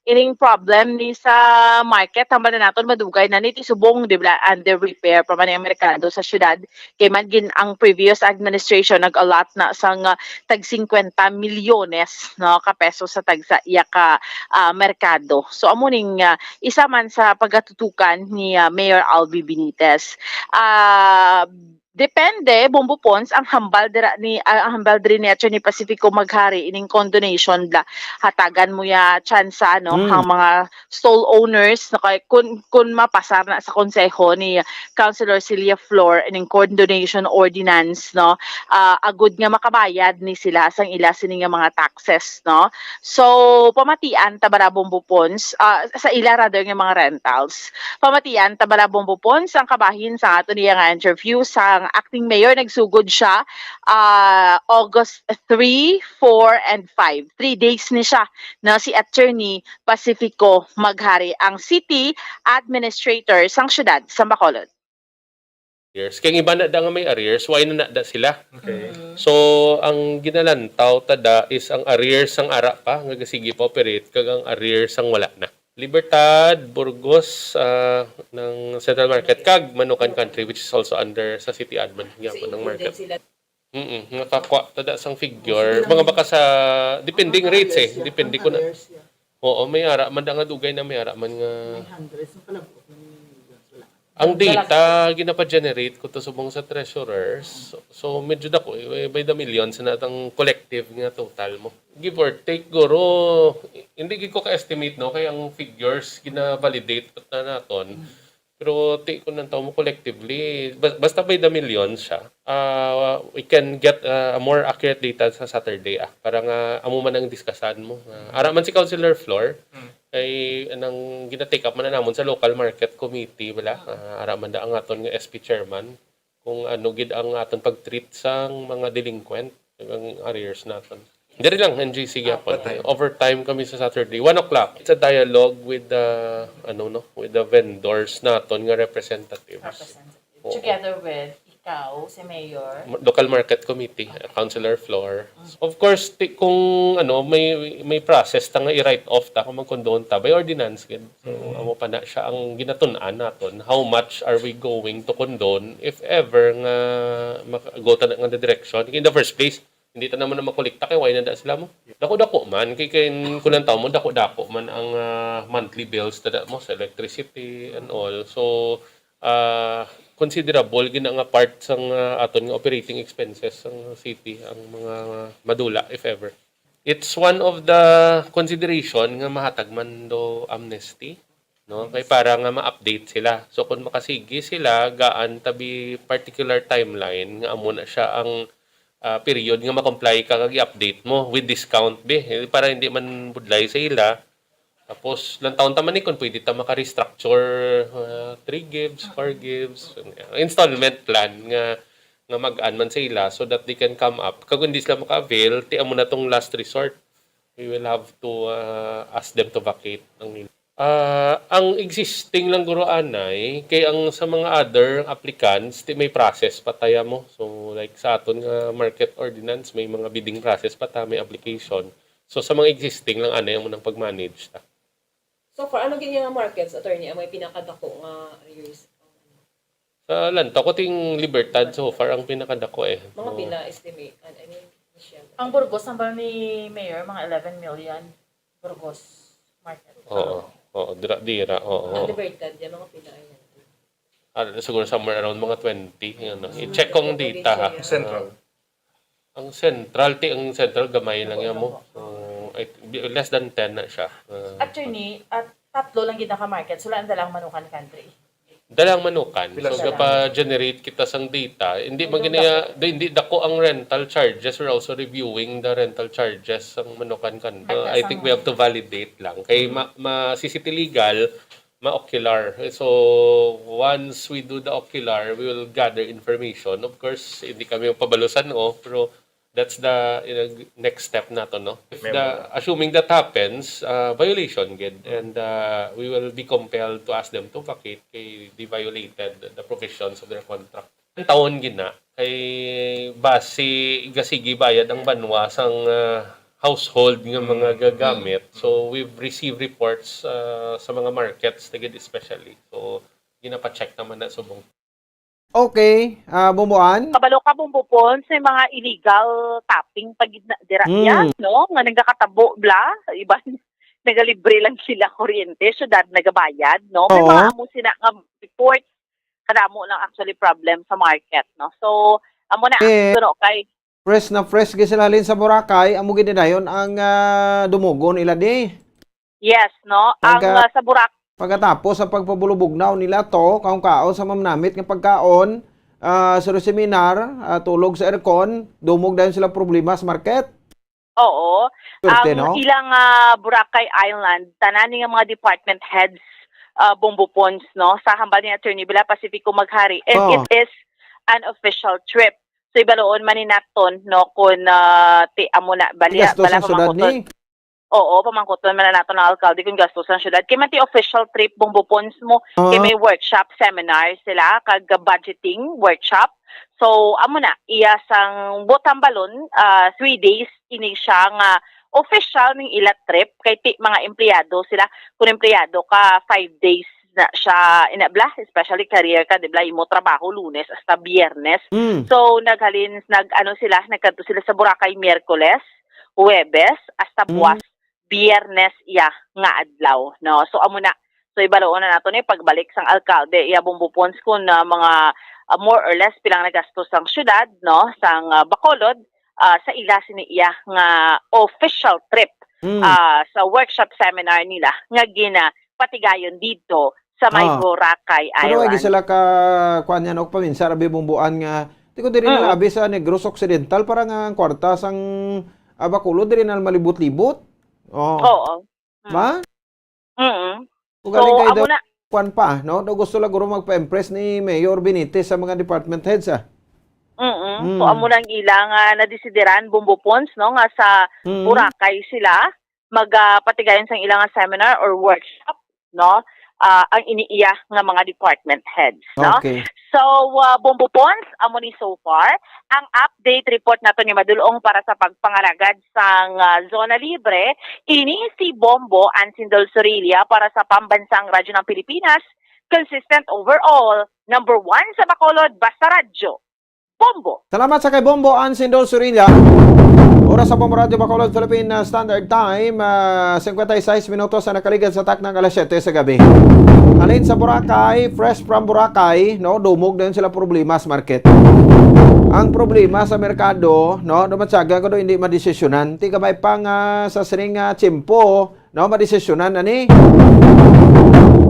ining problem ni sa market, hambal na naton, madugay na ni, ti subong, di ba, under repair pa man ang merkado sa syudad. Kay man gin-, ang previous administration nag-allot na sang, ah, tag singkwenta milyones, no, ka pesos sa tagsa iya ka, ah, merkado. So, amo ning, ah, isa man sa pagatutukan ni, ah, Mayor Albi Benitez. Ah, Depende, Bombo Pons, ang hambal dira ni, ah, ang hambal diri ni Attorney Pacifico Maghari ining condonation bla. Hatagan mo ya tsansa, no, Mm. ang mga stall owners, no, kay kun, kun mapasar na sa konseho ni Councilor Celia Flor ining condonation ordinance, no, ah, agud nga makabayad ni sila sang ila sini nga mga taxes, no. So, pamatian ta bala, Bombo Pons, ah, sa ila rather nga mga rentals. Pamatian ta bala, Bombo Pons, ang kabahin sa ato niya nga interview sa acting mayor. Nagsugod siya, ah, August three, four, and five. Three days ni siya na si Attorney Pacifico Maghari, ang city administrator sang siyudad sa Bacolod. Arrears. Kay ang iba na da nga may arrears, why na na da sila? Okay. So, ang ginalantaw tada is ang arrears sang ara pa nga gasigi pa operate kag ang arrears sang wala na. Libertad, Burgos, ah, ng Central Market, kag Manukan Country, which is also under sa city admin gyapon ng market. Mm, nakakwa tada sang figure. Mga baka sa depending rates eh. Depende ko na. Oo, may ara man da nga dugay na may ara man nga. May hundreds ng palabuot ng millions. Wala. Ang data ginapa-generate ko to subong sa treasurers. So, so medyo dako eh, by the millions na atang collective nga total mo. Give or take guro, hindi gid ko ka-estimate no kay ang figures gina-validate na naton. Pero ti ko nang tawo mo collectively, ba- basta by the millions siya. Ah, we can get ah, a more accurate data sa Saturday ah para nga amo man ang diskasan mo. Ah, ara man si Councilor Flor, Mm. kay anang gina-take up man na namon sa local market committee bala. Ah, ara man da ang aton nga S P chairman kung ano gid ang aton pag-treat sang mga delinquent, ang arrears naton. Diri lang N G C gyapon. What time? Overtime kami sa Saturday, one o'clock. It's a dialogue with the ano no, with the vendors naton nga representatives. Representative. Oo. Together with ikaw, si Mayor. Local Market Committee, uh, Councilor Flor. Of course, ti, kung ano, may may process ta nga i-write off ta kung mag-condone ta by ordinance gid. So, amo pa na siya ang ginatun-an naton. How much are we going to condone if ever nga makago ta na nga direction? In the first place, hindi ta naman na makolekta kay why na da sila mo. Dako-dako man kay kay kunan tawo mo dako-dako man ang ah, monthly bills ta da mo sa electricity and all. So ah, considerable gid na nga part sang ah, aton nga operating expenses sang city ang mga madula if ever. It's one of the consideration nga mahatag man do amnesty, no? Kay para nga ma-update sila. So kung makasigi sila, gaan tabi particular timeline nga amo na siya ang ah, period nga ma-comply ka kag i-update mo with discount be. Eh, para hindi man budlay sa ila. Tapos lantawon ta man ni kung pwede ta maka-restructure ah, three gives, four gives, installment plan nga nga mag-an man sa ila so that they can come up. Kag kung hindi sila maka-avail, ti amo na tong last resort. We will have to ah, ask them to vacate ang nila. Ah, ang existing lang guro anay kay ang sa mga other applicants ti may process pa taya mo. So like sa aton nga market ordinance may mga bidding process pa ta, may application. So sa mga existing lang anay ang munang pag-manage ta. So far, ano gid nga markets, attorney, ang may pinakadako nga arrears? Sa lantaw ko ting Libertad so far ang pinakadako eh. Mga Oo. Pila estimate? An- I mean, Michelle. Ang Burgos, ang ba ni Mayor, mga eleven million Burgos market. Oo. Oo, dira dira. Oo. Ang Libertad, yan, mga Pila yan. Ah, siguro somewhere around mga twenty, ano. I-check kong data ha. Central. Ang central, ti ang central gamay lang yan mo. So, I- less than ten na siya. Ah, Attorney, at tatlo lang gid naka-market, sila ang dalang Manukan Country. Dalang Manukan. Pila So, siya? gapa-generate kita sang data. Hindi man Ayun, ginaya, di- hindi dako ang rental charges. We're also reviewing the rental charges sang Manukan Country. At I think we have to validate lang. Kay ma, ma si City Legal, ma-ocular. So, once we do the ocular, we will gather information. Of course, hindi kami magpabalusan, oh, pero that's the you know, next step nato, no? If the, assuming that happens, uh, violation gid, and uh, we will be compelled to ask them to vacate kay they violated the provisions of their contract. Ang taon gina kay base gasigi bayad ang banwa sang uh, household nga mga gagamit. So we've received reports uh, sa mga markets na gid especially. So ginapacheck naman na subong. Okay, ah, Bumuan? Kabalo ka, Bumbupon, sa mga illegal tapping pa gid na dira Mm. yan, no? Nga nagakatabo bla, sa iban nagalibre lang sila kuryente, syudad nagabayad, no? May Oo. mga amo sila nga report kadamo lang actually problem sa market, no? So, amo na, Eh, kuno kay fresh na fresh gid sila halin sa Boracay, amo gid dayon ang, ah, dumugon ila di. Yes, no? Ang, Pagka-, ah, sa Boracay, pagkatapos sa pagpabulubugnaw nila to, kaon-kaon sa mamnamit nga pagkaon, ah, sa seminar, ah, tulog sa aircon, dumog dayon sila problema sa market. Oo. Swerte, Ang no? ilang, ah, Boracay Island, tanan nga mga department heads, ah, Bombo Pons, no? Sa hambal ni Attorney Bela Pacifico Maghari, and Oh. it is an official trip. So, ibaloon man ni naton, no, kung, ah, ti amo na, bali, Gastos bala ang syudad pamangkuton. ni. Oo, pamangkuton man na nato ng alkalde kung gastos ang syudad. Kay man ti official trip, Bombo Pons mo, kay Ah. may workshop, seminar sila, kag budgeting workshop. So, amo na, iya sang butambalon, ah, three days, ini siya nga official ning ila trip, kay ti mga empleyado sila. Kung empleyado ka, five days na siya inabla, especially career ka, di ba? Imo trabaho Lunes hasta Biyernes. Mm. So, naghalin, nag, ano sila, nagkadto sila sa Boracay Miyerkules, Huwebes, hasta Mm. buwas Biyernes iya nga adlaw, no? So, amo na. So, ibaloon na nato ni pagbalik sang alkalde, iya Bombo Pons, kung, ah, mga, ah, more or less pilang nagastos sang syudad, no? Sang, ah, Bacolod, ah, sa ila sini iya nga official trip, Mm. ah, sa workshop seminar nila nga gina-, patigayon dito sa may Ah. Boracay Pero ay Island. Sila ka, kuan yan, og paminsa, rabi bumbuan nga, di ko diri na Mm. abi sa Negros Occidental para nga ang kwarta sang, ah, Bacolod diri na malibot-libot. Oh. Oo. Mm. Ba? Mm. Ugaling So, kayo amo daw, na. Kuan pa, no? Daw gusto lang guro magpa-impress ni Mayor Benitez sa mga department heads, ah. Mm-mm. So, Mm. amo nang ila nga nadesideran, Bombo Pons, no, nga sa Mm. Boracay sila mag, ah, patigayon sang ila nga seminar or workshop, no? Ah, ang iniiya nga mga department heads, no? Okay. So, ah, Bombo Pons, amo ni so far ang update report nato ni Madulong para sa pagpangalagad sang, ah, Zona Libre. Ini si Bombo Ansindol Sorilla para sa Pambansang Radyo ng Pilipinas, consistent overall, number one sa Bacolod, basta radyo. Bombo. Salamat sa kay Bombo Ansindol Sorilla. Oras sa Bombo Radyo Bacolod, Philippine, uh, Standard Time, uh, cincuenta y seis minutos na nakaligad sa taknang alas siyete sa gabi. Halin sa Boracay, fresh from Boracay, no, dumog na yun sila problema sa market. Ang problema sa merkado, no, dumatsaga ko do hindi madesisyonan. Ti gamay pa nga sa sining, uh, tiyempo, no, madesisyonan na ni.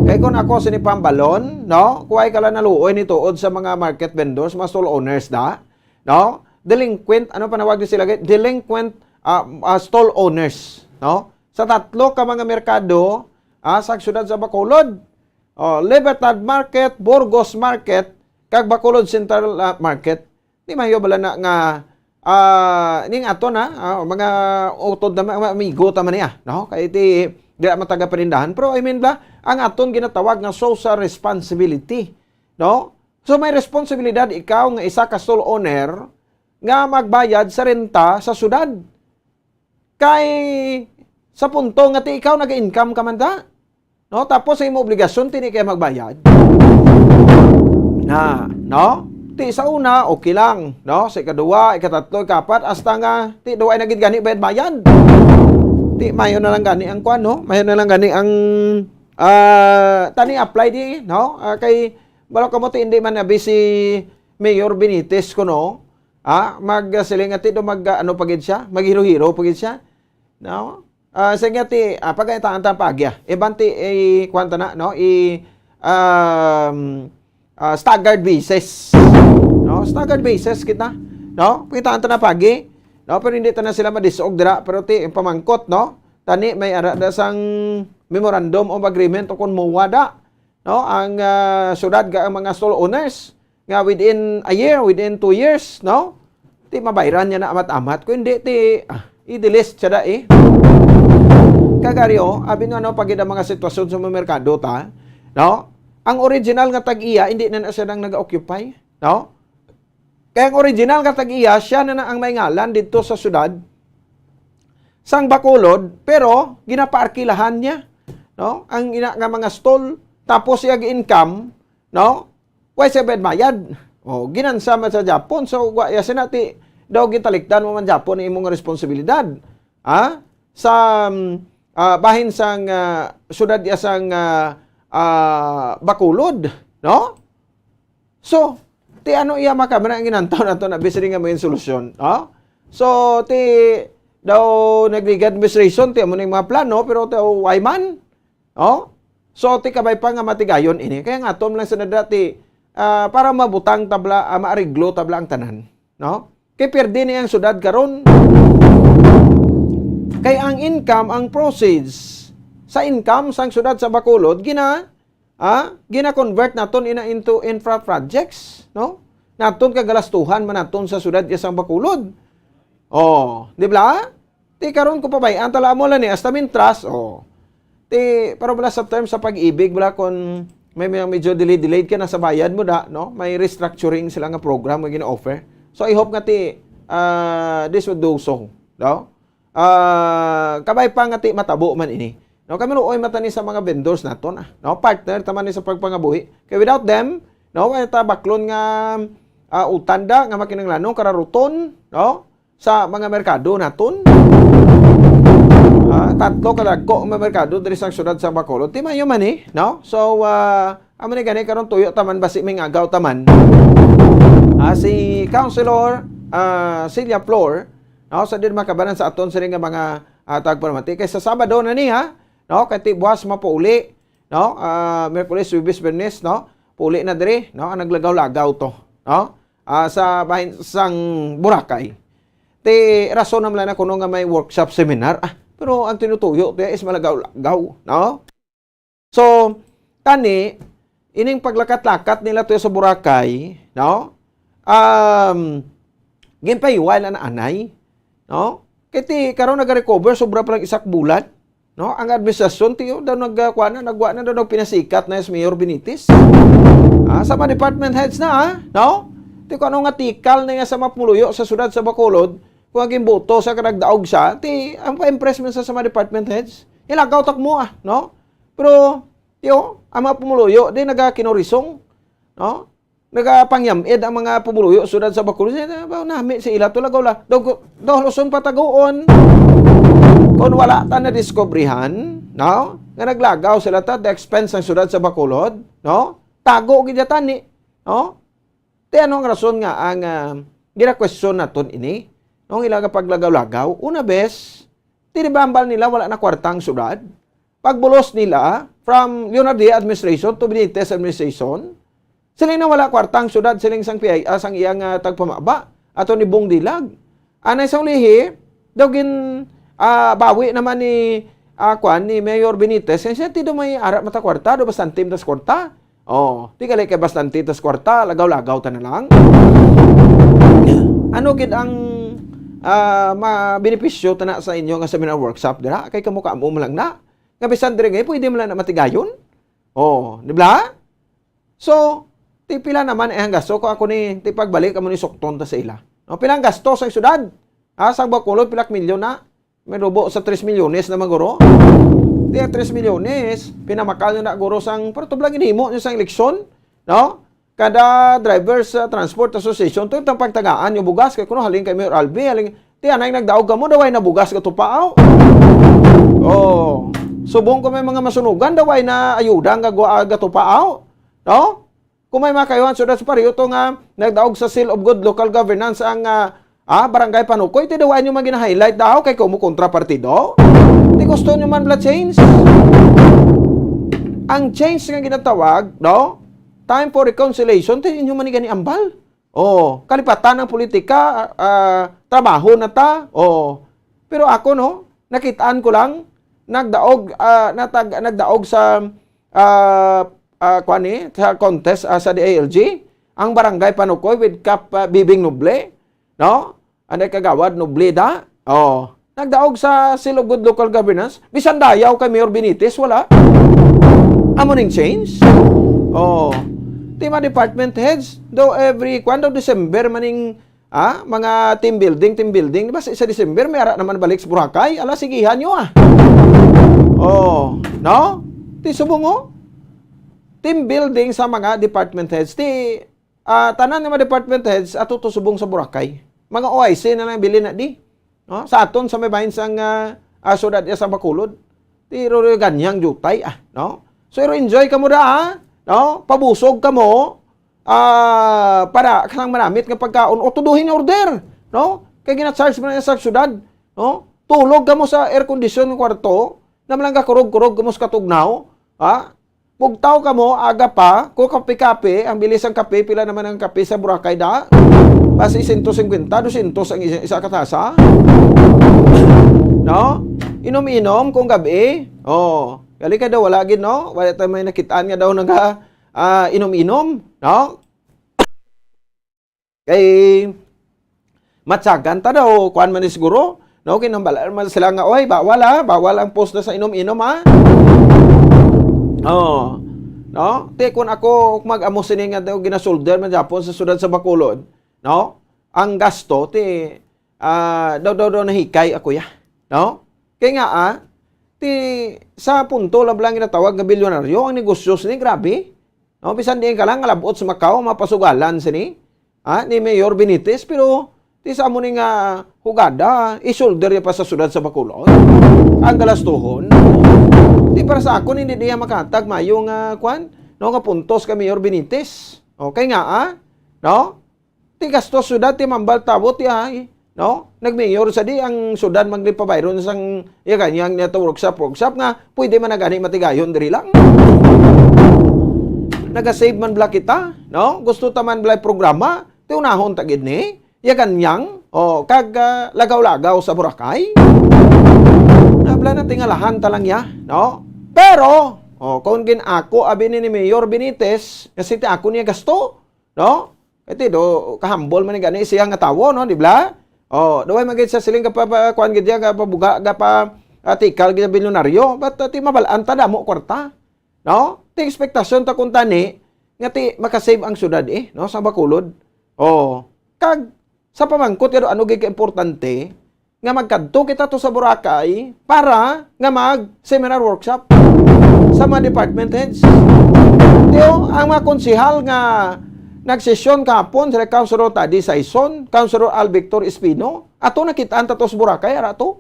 Kay kung ako sini pambalon, no, kuway ka lang naluoy ni tuod sa mga market vendors, mga stall owners da, no? Delinquent, ano panawag ni sila? Delinquent, ah, ah, stall owners, no? Sa tatlo ka mga merkado, ah, sa siyudad sa Bacolod, oh, Libertad Market, Burgos Market, kag Bacolod Central, ah, Market. Di mayo bala na nga, ah, ning ato na, ah, mga utod na mga amigo ta man niya, no? Kay ti, di man taga panindahan. Pero I mean bala, ang aton ginatawag nga social responsibility, no? So may responsibilidad ikaw nga isa ka stall owner nga magbayad sa renta sa syudad. Kay sa punto nga ti ikaw naga-income ka man ta, no? Tapos sa imo obligasyon, tini kay magbayad. Na, no? Ti sa una, okay lang, no? Sa ikaduwa, ikatatlo, ikapat, hasta nga, ti duwa na gid gani bayad-bayad. Ti mayo na lang gani ang kwan, no? Mayo na lang gani ang, ah, tani apply di, no? Ah, kay, balo ka mo, ti hindi man abi si Mayor Benitez kuno, ah, mag, ah, siling ati do mag, ah, ano pa gid siya? Maghiro-hiro pa gid siya. No? Ah, sa nga ti, ah, pagkaitaan ta pagya. Iban ti, eh, kwan ta na, no? I, um, ah, staggered basis. No? Staggered basis kita. No? Pagkaitaan ta na pagi. No? Pero hindi ta na sila madisog dira. Pero ti, ang pamangkot, no? Tani, may ara da sang memorandum of agreement o kung MOA da, no? Ang, ah, syudad ka ang mga stall owners nga within a year, within two years, no? Ti mabayran niya na amat-amat. Kung hindi, ti, ah, i-delist siya da, eh. Kagaryo, abi nga, no, pag ang mga sitwasyon sa mga merkado ta, no? Ang original nga tag-iya, hindi na, na siya nang nag-occupy, no? Kaya ang original nga tag-iya, siya na, na ang may ngalan dito sa syudad, sang Bacolod, pero ginapaarkilahan niya, no? Ang ina nga mga stall, tapos siya gi-income, no? Wa siya bayad-bayad. O, ginansa man sa Japon, so, wa, ya, sinati, daw gitalikdan mo man Japon ang imong responsibilidad. Ha? Sa, um, ah, bahin sang, ah, syudad ya sang, ah, ah, Bacolod, no? So, ti ano iya makamera ang ginantaw nato na bisri nga may solusyon, ha? So, ti daw nagligad administration, ti amo ning mga plano, pero ti way man, oh? So, ti kabay pa nga matigayon ini. Kaya nga, aton lang sa nadati, ah, para mabutang tabla, ah, maariglo tabla ang tanan, no? Kay pierde ni ang syudad karon. Kay ang income, ang proceeds sa income sang syudad sa Bacolod, gina, ah, gina-convert naton ina into infra projects, no? Naton kagalastuhan man naton sa syudad ya sang Bacolod. Oh, di ba? Ti karon ko pabay-an tala mo lang ni hasta mintras, oh. Ti, pero bala sa terms sa pag-ibig, bala kung may, may medyo delayed, delayed ka na sa bayad mo da, no? May restructuring sila nga program nga gina-offer. So, I hope nga ti, ah, this would do so, no? Ah, kabay pa nga ti matabo man ini. No, kami luoy mata ni sa mga vendors naton, ah, no? Partner ta man ni sa pagpangabuhi. Kay without them, no, wala ta baklon nga, ah, utanda nga makinanglanong kararuton, no? Sa mga merkado naton. Ah, tatlo ka dagko nga merkado diri sa syudad sa Bacolod. Ti mayo man, eh, no? So, ah, amo ni gani karon tuyo taman basi may ngagaw taman. Ah, si Councilor, ah, Celia Flor, no, sa din makabanan sa aton sini nga mga, ah, tagpalamati. Kay sa Sabado na ni, ha? No, kay ti buwas mapauli, no? Ah, Miyerkules, Huwebes, Biyernes, no? Pauli na diri, no? Ang naglagaw-lagaw to, no? Ah, sa bahin sang Boracay. Ti rason naman na kuno nga may workshop seminar. Ah, pero ang tinutuyo ti is malagaw-lagaw, no? So, kani, ining paglakat-lakat nila to sa Boracay, no? Um, ginpahiway na anay, no? Kay ti karon nag-recover, sobra pa lang isa ka bulan, no? Ang administrasyon, tiyo, daw nagkuha na, nagwa na, daw nagpinasikat na si Mayor Benitez. Ah, sa mga department heads na, ah, no? Ti kung ano nga tikal na nga sa mga pumuluyo sa syudad sa Bacolod, kung ang gimboto sa kanagdaog siya, ti ang pa-impress man sa, sa mga department heads, ilagaw tak mo, ah, no? Pero, yo, ang mga pumuluyo, di nagakinurisong, no? Nagapangyamid ang mga pumuluyo, syudad sa Bacolod. Siya, "Ba, nami si ila to, lagaw la. Daw, daw luson pataguon." Kung wala ta nadiskubrihan, no? Nga naglagaw sila ta, the expense ng syudad sa Bacolod, no? Tago gid ya tani, no? Ti ano ang rason nga ang, ah, gina-question naton ini? No, ang ila nga paglagaw-lagaw, una bes, ti di ba hambal nila wala na kwarta ang syudad? Pagbulos nila, from Leonardo administration to Benitez administration, sila na wala kwarta ang syudad, siling sang P I A, sang iyang, ah, tagpamaba, ato ni Bong Dilag. Anay sa ulihi, daw gin, ah, bawi naman ni, ah, kwan, ni Mayor Benitez, kaya siya, ti daw may ara mata kwarta, daw bastante tas kwarta. Oh, ti gali kay bastante tas kwarta, lagaw-lagaw ta na lang. Ano gid ang, ah, mabenepisyo ta na sa inyo nga seminar workshop dira? Kay kamo kamo man lang na. Nga bisan diri ngay, pwede man lang na matigayon. Oh, di ba? So, ti pila naman eh ang gasto ko ako ni ti pagbalik amo ni sukton ta sa ila. No, pila ang gasto sa syudad? Ah, sa Bacolod, pila ka milyon na? May rubo sa tres milyones na maguro. Ti ang tres milyones, pinamakal nyo na guro sang, pero tublang ginhimo nyo sang eleksyon, no? Kada drivers, ah, transport association, to itang pagtagaan nyo bugas, kay kuno halin kay Mayor Albi, halin, ti anay nagdaog kamo, daway na bugas ka tupaaw. Oh, subong ko may mga masunugan, daway na ayuda nga gwa-, gatupaaw, no? Kung may mga kayuhan, syudad sa Parioto nga nagdaog sa Seal of Good Local Governance ang, ah, ah, Barangay Panukoy, ti daw inyo man gina-highlight daw kay kumo kontra partido. Ti gusto nyo man bala change. Ang change nga ginatawag, no? Time for reconciliation, ti inyo man ni gani ambal. Oh, kalipatan ang politika, ah, trabaho na ta. Oh. Pero ako, no, nakitaan ko lang, nagdaog, ah, natag-, nagdaog sa, ah, ah, kuwan ni, sa contest, ah, sa D I L G, ang Barangay Panukoy with Kap, ah, Bibing Noble, no? Anay Kagawad Noble da. Oh, nagdaog sa Seal of Good Local Governance, bisan dayaw kay Mayor Benitez, wala. Amo ning change. Oh, ti mga department heads, do every, kwan daw, December maning, ah, mga team building, team building. Di ba sa, sa December, may ara naman balik sa Boracay? Ala, sigihan nyo, ah. Oh, no? Ti subong, oh. Team building sa mga department heads. Ti, ah, tanan nga mga department heads, ato to subong sa Boracay. Mga O I C na lang bilin na di. No? Sa aton, sa may bahin sang, ah, ah, syudad ya sa Bacolod. Ti ro, ro ganyang jutay, ah, no? So, iro enjoy kamo da, ah, no? Pabusog kamo, ah, para sang manamit nga pagkaon o tuduhin nga order, no? Kay gina-charge man sa syudad, no? Tulog kamo sa air condition nga kwarto, na malangga kurog-kurog kamo sa katugnaw, ha? Bugtaw kamo, aga pa, kung kape-kape, ang bili sang kape, pila naman ang kape sa Boracay da? Basi sento singkwenta, dosyentos ang isa, isa ka tasa. No? Inom-inom kung gabi. Oh, gali ka daw, wala gid, no? Wala tayo may nakitaan nga daw naga, ah, inom-inom, no? Kay matyagan ta daw, kuwan man ni siguro, no? Kinambal-an man sila nga, "Oy, bawal, ha? Bawal ang post na sa inom-inom, ha?" Oh, no? Ti, kun ako mag-amo sini nga daw ginasolder man gyapon sa siyudad sa Bacolod, no? Ang gasto, ti, ah, daw, daw, daw nahikay ako, ya, no? Kay nga, ah, ti, sa punto lang lang ginatawag nga bilyonaryo ang negosyo sini, grabe. No, bisan diin ka lang nga lab-ot sa Macau, mapasugalan sini, ha, ni Mayor Benitez, pero ti sa amo ni nga hugada, isolder niya pa sa siyudad sa Bacolod ang galastuhon. Ti para sa akon, hindi diya makatag mayo nga, kwan, no, nga puntos kay Mayor Benitez. Okay nga, ah? No? Ti gasto siyudad, ti mambal tawo, ti ay, no? Nagmayor sa di ang siyudad magdipabayron sang iya kanyang niya to workshop, workshop nga pwede man na gani matigayon diri lang. Naga-save man bala kita, no? Gusto ta man bala programa, ti unahon ta gid ni iya kanyang, o, kag, ah, lagaw-lagaw sa Boracay. Nabla na tingalahan ta lang ya, no? Pero, o, kung gin-ako abi ni, ni Mayor Benitez, nga si ti ako niya gasto, no? Kay ti do, kahambol man ni gani siya nga tawo, no, di bala? O, duway man gid sa siling ka pa, pa, kuwan gid ya, ka pabuga, ka pa, ah, tikal gid bilyonaryo, but, ah, ti mabal-an ta damo kwarta, no? Ti ekspektasyon ta kung tani nga ti makasave ang syudad, eh, no, sa Bacolod. O, kag sa pamangkot nga ano gid ka importante, nga magkadto kita to sa Boracay para nga mag seminar workshop sa mga department heads. Tiyo, ang mga konsehal nga nagsesyon kahapon, sila Councilor Taddy Sison, Councilor Al Victor Espino, ato nakitaan ta to sa Boracay, ara to.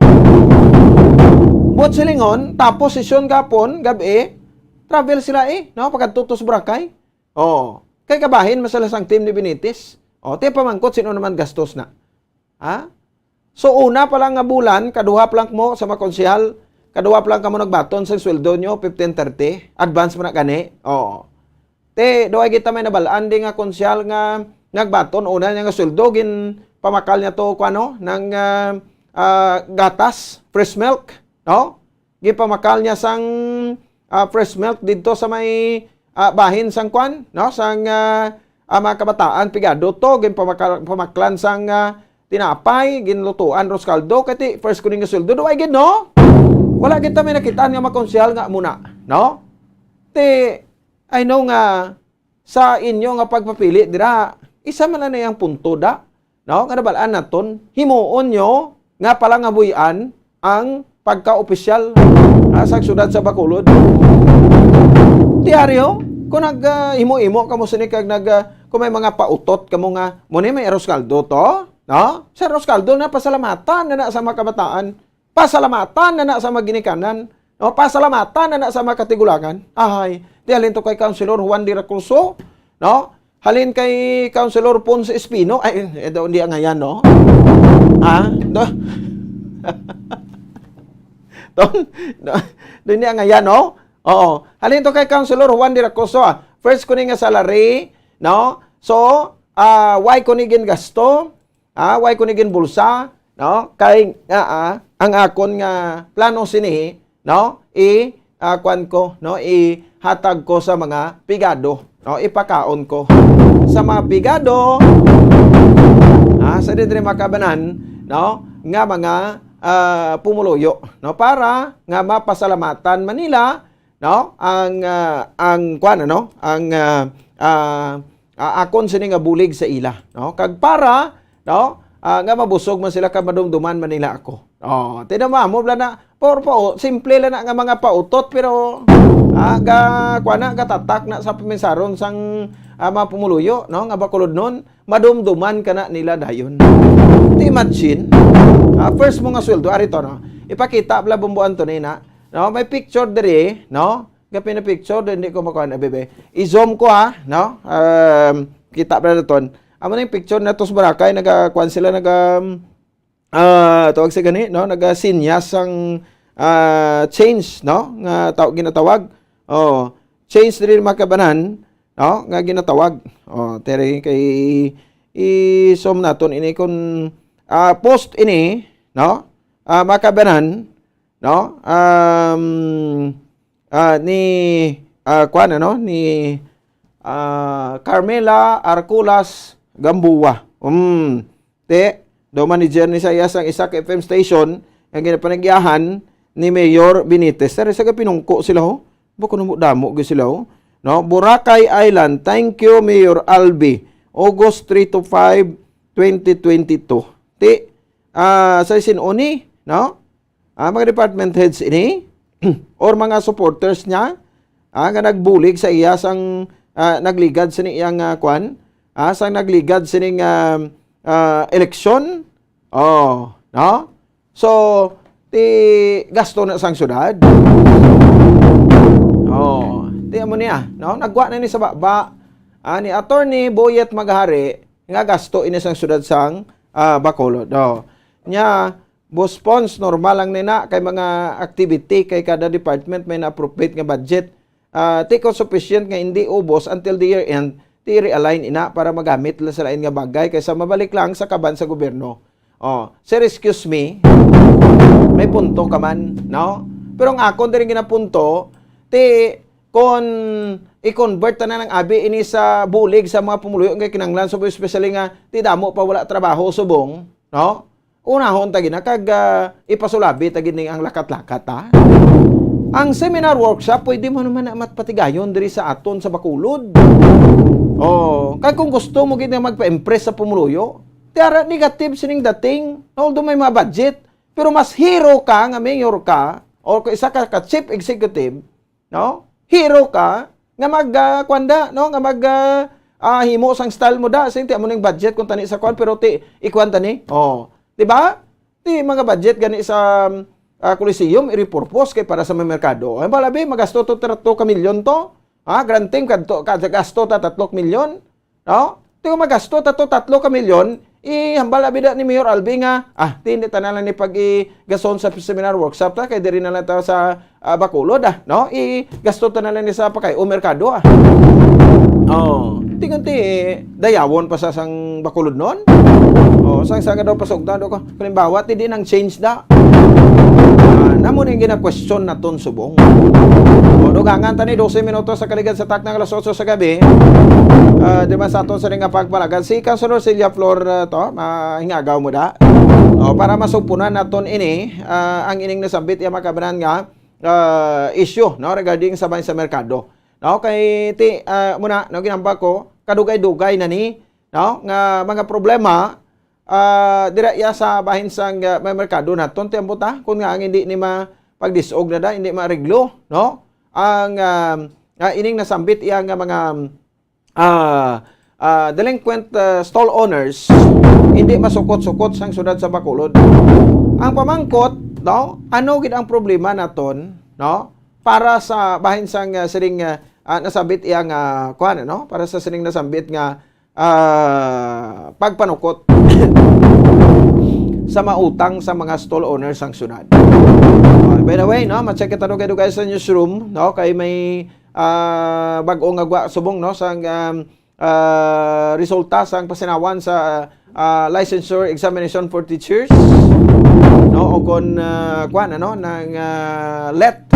Buot silingon, tapos sesyon kahapon, gab-i, travel sila, eh, no, pagkadto to sa Boracay. Oh, kay kabahin man sila sang team ni Benitez. Oh, ti pamangkot, sino naman gastos na? Ha? So, una pa lang nga bulan, kaduha pa lang mo sa mga konsehal, kaduha pa lang kamo nagbaton sa sweldo nyo, fifteen thirty. Advance mo na gani. Oo. Te, do ay kita may nabalaan di nga konsehal nga nagbaton, una niya nga sweldo, gin pamakal niya to, kuano, nang, ah, ah, gatas, fresh milk, no? Gipamakal niya sang, ah, fresh milk didto sa may, ah, bahin sang kwan, no? Sang, ah, ah, mga kabataan, pigado to, ginpamakal-, pamaklan sang, ah, tinapay, ginlutuan, arroz caldo, kay ti first ko ning sweldo, do ay gid, no? Wala kita may nakitaan nga makonsehal nga muna, no? Ti, I know nga sa inyo nga pagpapili dira, isa man na yang punto da, no? Nga nabalaan naton, himuon nyo nga palangabuy-an ang pagka-opisyal, ah, sa syudad sa Bacolod. Diaryo, kung nag, ah, himo-himo kamo sini kag nag, ah, kung may mga pautot kamo nga, "Mo ni may arroz caldo to?" No? Sa arroz caldo na, pasalamatan na na sa mga kabataan. Pasalamatan na na sa mga ginikanan. No? Pasalamatan na na sa mga katigulangan. Ahay, di halin to kay Councilor Juan de Recurso, no? Halin kay Councilor Pons Espino. Ay, eh, daw, hindi ang ayan, no? Ha? Do-, don, do, do, hindi ang ayan, no? Oo. Halin to kay Councilor Juan de Recurso, ah. First ko ni nga salary, no? So, ah, why ko ni gingasto? Ah, why ko ni ginbulsa, no? Kay, ah, ah, ang akon nga plano sini, no? I, ah, kwan ko, no? Ihatag ko sa mga pigado, no? Ipakaon ko sa mga pigado, ah, sa diri makabanan, no? Nga mga, ah, pumuluyo, no? Para nga mapasalamatan man nila, no? Ang, ah, ang kwan, ano? Ang, ah, ah, ah, akon sini nga bulig sa ila, no? Kag para, no? Ah, nga mabusog man sila kag madumduman man nila ako. Oh, tinan mo, amo bala na, pa, pa, simple lang na nga mga pautot, pero, ah, ga, kwan na, gatatak na sa pamisaron sang, ah, mga pumuluyo, no? Nga Bacolodnon, madumduman ka na nila dayon. Ti imagine, ah, first mo nga sweldo, ari to, no? Ipakita bala, Bombo Anthony, na, no? May picture diri, no? Kapin na picture, hindi ko makuha na, bebe. I-zoom ko, ha, no? Um, kita pa naton. Amo na yung picture na to sa Boracay, nagakuan sila, naga, ah, tawag sa gani, no? Nagasinyas sang, ah, change, no? Nga taw-, ginatawag. Oh, change diri, mga kabanan, no? Nga ginatawag. Oh, tiri kay i-zoom naton ini kun, ah, post ini, no? Ah, mga kabanan, no? Um, ah, ni, ah, kuan, ano? Ni, ah, Carmela Arculas Gamboa. Um, te, daw manager ni sa iya sang isa ka F M station nga ginapanagyahan ni Mayor Benitez. Tara, sa pinungko sila, ho? Ba, kuno mo damo gyud sila, ho? No? Boracay Island, thank you, Mayor Albi. August three to five, twenty twenty-two. Ti, ah, sa isin-oni, no? Ah, mga department heads ini, or mga supporters niya, ah, nga nagbulig sa iya sang, ah, nagligad sini iyang, ah, kwan, ah, sang nagligad sining, ah, ah, eleksyon. Oh, no? So, ti gasto na sang syudad. Oh, ti amo niya, no? Nagwa na ni sa baba, ah, ni Attorney Boyet Maghari nga gasto ini sang syudad sang, ah, Bacolod. Oh. Nya, Boss Pons, normal lang ni na kay mga activity, kay kada department may na-appropriate nga budget. Ah, ti kon sufficient nga hindi ubos until the year end, ti realign ina para magamit la sa lain nga bagay kaysa mabalik lang sa kaban sa gobyerno. Oh, sir, excuse me, may punto ka man, no? Pero ang akon diri ginapunto, ti kon i-convert ta na lang abi ini sa bulig sa mga pumuluyo nga kinahanglan subong, especially nga ti damo pa wala trabaho subong, no? Unahon ta gina kag, ah, ipasulabi ta gid ning ang lakat-lakat, ha? Ang seminar workshop, pwede mo naman na matpatigayon diri sa aton sa Bacolod. Oh, kag kung gusto mo gid nga magpa-impress sa pumuluyo, tiara negative sining dating, although may mga budget, pero mas hero ka nga mayor ka, o kung isa ka, ka chief executive, no? Hero ka nga mag, ah, kwan da, no? Nga mag, ah, ah, himo sang style mo da. Sinti amo ning budget kung tani sa kwan, pero ti, ikwan tani. Oh, di ba? Ti mga budget gani sa, ah, Coliseum, i-repurpose kay para sa mga merkado. Ay, balabi, magasto to tatlo ka milyon to. Ha? Granting kadto, kada gasto ta tatlo ka milyon. No? Ti kung magasto ta to tatlo ka milyon, ihambal abi da ni Mayor Albi nga, ah, ti hindi ta na lang ni pag-igason sa seminar workshop ta, kay diri na lang ta sa, ah, Bacolod, ah, no? Igasto ta na lang ni sa pakay o merkado, ah. Oh, ti kung ti, dayawon pa sa sang Bacolod nun? Oh, sang, sang daw pasugtan do ko. Halimbawa, ti di nang change da. Ah, namo ning gina-question naton subong. O, dugangan ta ni dose minutos sa kaligad sa takna nga alas otso sa gabi. Ah, di ba sa aton sa ring nga pagpalagan? Si Councilor Celia Flor, ah, to, mahingagaw mo da. O, para masupunan naton ini, ah, ang ining nasambit iya makabanan nga, ah, issue, no, regarding sa bahin sa merkado. No, kay ti, ah, muna, no, ginamba ko, kadugay-dugay na ni, no, nga mga problema, ah, dira iya sa bahin sang, ah, may merkado naton, ti ambot, ah, kun nga ang hindi ni ma-, pagdisog na da, hindi maareglo, no? Ang, ah, ah, ining nasambit iya nga mga, ah, ah, delinquent, ah, stall owners, hindi masukot-sukot sang syudad sa Bacolod. Ang pamangkot, no? Ano gid ang problema naton, no? Para sa bahin sang, ah, sining, ah, ah, nasambit iya nga, kuwan, no? Para sa sining nasambit nga ah, pagpanukot sa mautang sa mga stall owners sang syudad. Ah, by the way, no, ma-check kita dugay-dugay sa newsroom, no, kay may, ah, bag-o nga gwa subong, no, sang, um, ah, resulta sang pasinawan sa, ah, licensure examination for teachers, no, o kon, ah, kwan, ano, ng, ah, let,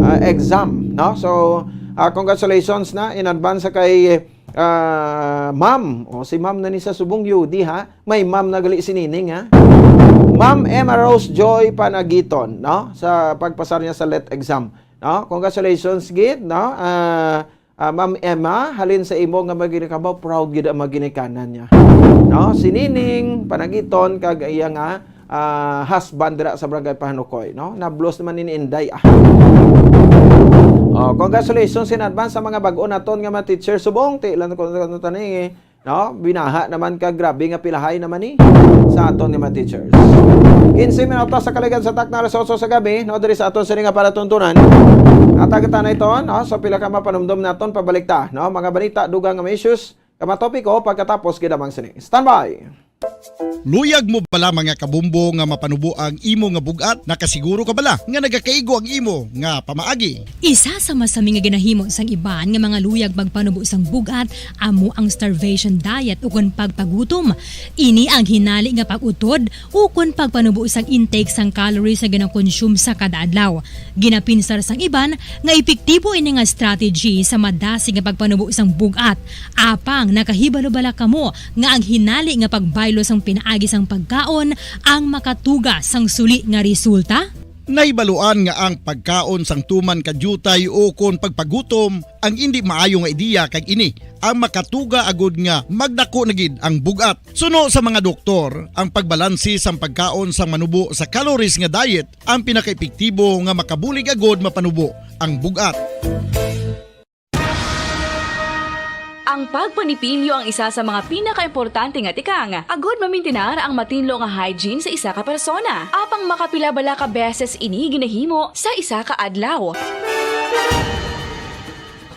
ah, exam, no. So, ah, congratulations na in advance sa kay ah, ma'am. O, si ma'am na ni sa subong, U D, ha? May ma'am na gali si Nining, ha? Ma'am Emma Rose Joy Panagiton, no? Sa pagpasar niya sa let exam, no? Congratulations, gid, no? Ah, ah, Ma'am Emma, halin sa imo nga mga ginikabaw, proud gid ang mga ginikanan niya. No? Si Nining Panagiton, kag iya nga, ah, husband dira sa Barangay Pahanukoy, no? Nablos naman ni Inday, ah. Oh, congratulations in advance sa mga bag-o naton nga mga teacher subong. Ti lang ko, ano, tani, eh, No? Binaha naman ka, grabe nga pilahay naman ni sa aton nga mga teachers. Quince minutos sa kaligan sa takna alas otso sa gabi, no, diri sa aton sini nga palatuntunan. Hatag ta na ito, no, sa pila ka mapanumdom naton, pabalik ta, no, mga balita, dugang nga mga issues, ka mga topiko, pagkatapos gid lamang sini. Standby! Luyag mo bala, mga kabumbo, nga mapanubo ang imo nga bug-at? Nakasiguro ka bala nga nagakaigo ang imo nga pamaagi? Isa sa masami nga ginahimo sang iban nga mga luyag magpanubo sang bug-at amo ang starvation diet ukon pagpagutom. Ini ang hinali nga pag-utod ukon pagpanubo sang intake sang calories nga ginakonsume sa kada adlaw. Ginapinsar sang iban nga epektibo ini nga strategy sa madasig nga pagpanubo sang bug-at. Apang nakahibalo bala kamo nga ang hinali nga pagbaylo sang pinaagi sang pagkaon ang makatuga sang suli nga resulta? Nahibaluan nga ang pagkaon sang tuman ka diutay ukon pagpagutom ang indi maayo nga ideya, kag ini ang makatuga agud nga magdako na gid ang bug-at. Suno sa mga doktor, ang pagbalanse sang pagkaon sang manubo sa calories nga diet ang pinakaepektibo nga makabulig agud mapanubo ang bug-at. Ang pagpanipilyo ang isa sa mga pinakaimportante nga tikang agud mamintinar ang matinlo nga hygiene sa isa ka persona. Apang makapila bala ka beses ini ginahimo sa isa ka adlaw?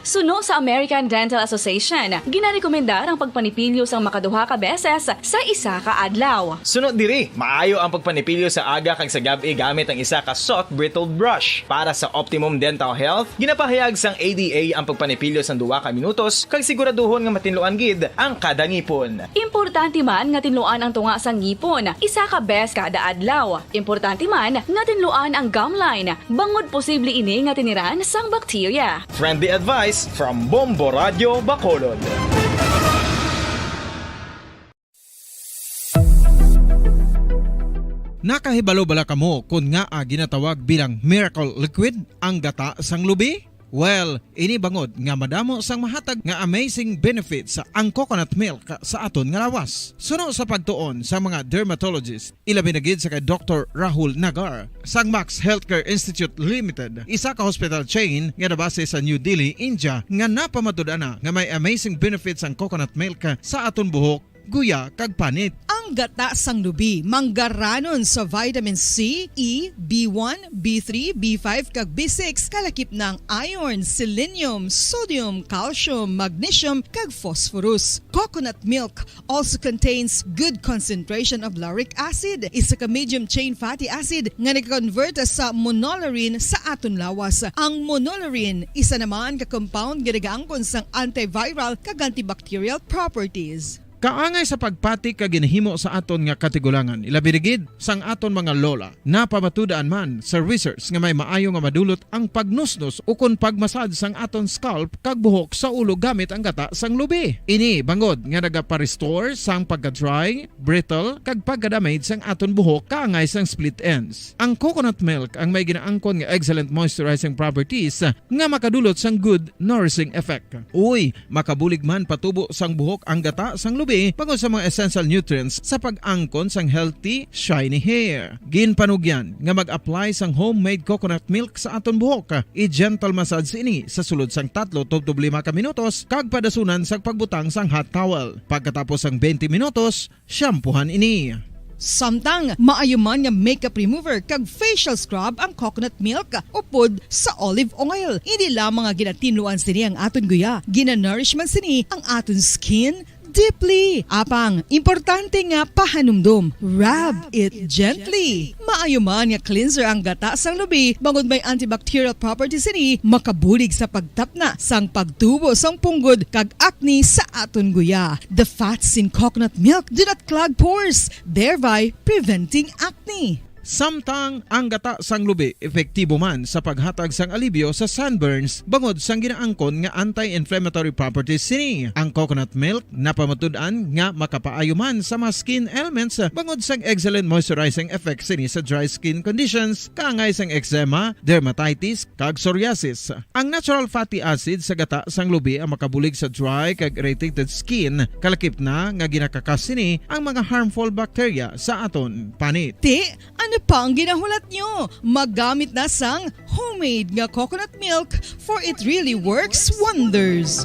Suno sa American Dental Association, ginarekomendar ang pagpanipilyo sang makaduha ka beses sa isa ka adlaw. Suno diri, maayo ang pagpanipilyo sa aga kag sa gab-i gamit ang isa ka soft bristled brush. Para sa optimum dental health, ginapahayag sang A D A ang pagpanipilyo sang duha ka minutos kag siguraduhon nga matinluan gid ang kada ngipon. Importante man nga tinluan ang tunga sang ngipon isa ka bes kada adlaw. Importante man nga tinluan ang gum line, bangod posible ini nga tiniran sang bakterya. Friendly advice from Bombo Radio Bacolod. Nakahibalo bala kamo kon ngaa ginatawag bilang miracle liquid ang gata sang lubi? Well, ini bangod nga madamo sang mahatag nga amazing benefits ang coconut milk sa aton nga lawas. Suno sa pagtuon sa mga dermatologist, ilabi na gid sa kay Doktor Rahul Nagar sang Max Healthcare Institute Limited, isa ka hospital chain nga nabase sa New Delhi, India, nga napamatud-an na nga may amazing benefits ang coconut milk sa aton buhok, guya, kag panit. Ang gata sang lubi manggaranon sa vitamin C, E, B one, B three, B five, kag B six, kalakip na ang iron, selenium, sodium, calcium, magnesium, kag phosphorus. Coconut milk also contains good concentration of lauric acid, isa ka medium chain fatty acid nga nag-convert sa monolaurin sa aton lawas. Ang monolaurin, isa naman ka compound nga nagaangkon sang antiviral kag antibacterial properties. Kaangay sa pagpati kag ginahimo sa aton nga katigulangan, ilabi na gid sang aton mga lola. Napamatud-an man sa research nga may maayo nga madulot ang pagnusnos ukon pag-massage sang aton scalp kag buhok sa ulo gamit ang gata sang lubi. Ini bangod nga nagapa-restore sang pagka-dry, brittle, kag pagka-damage sang aton buhok kaangay sang split ends. Ang coconut milk ang may ginaangkon nga excellent moisturizing properties nga makadulot sang good nourishing effect. Uy, makabulig man patubo sang buhok ang gata sang lubi bangod sa mga essential nutrients sa pag-angkon sang healthy, shiny hair. Ginpanugyan nga mag-apply sang homemade coconut milk sa aton buhok. I-gentle massage ini sa sulod sang tatlo tubtob lima ka minutos kag padasunan sang pagbutang sang hot towel. Pagkatapos sang twenty minutos, shampoohan ini. Samtang maayo man nga makeup remover kag facial scrub ang coconut milk upod sa olive oil. Hindi lamang nga ginatinluan sini ang aton guya, ginanourish man sini ang aton skin deeply. Apang, importante nga pahanumdom, rub it gently. Maayo man nga cleanser ang gata sang lubi, bangod may antibacterial properties sini, makabulig sa pagtapna sang pagtubo sang punggod kag acne sa aton guya. The fats in coconut milk do not clog pores, thereby preventing acne. Samtang ang gata sang lubi epektibo man sa paghatag sang alibyo sa sunburns bangod sang ginaangkon nga anti-inflammatory properties sini. Ang coconut milk napamatud-an nga makapaayo man sa mga skin ailments bangod sang excellent moisturizing effect sini sa dry skin conditions, kaangay sang eczema, dermatitis, kag psoriasis. Ang natural fatty acid sa gata sang lubi ang makabulig sa dry kag irritated skin, kalakip na nga ginakakas sini ang mga harmful bacteria sa aton panit. Ti, ano pa ang ginahulat nyo? Magamit na sang homemade nga coconut milk, for it really works wonders.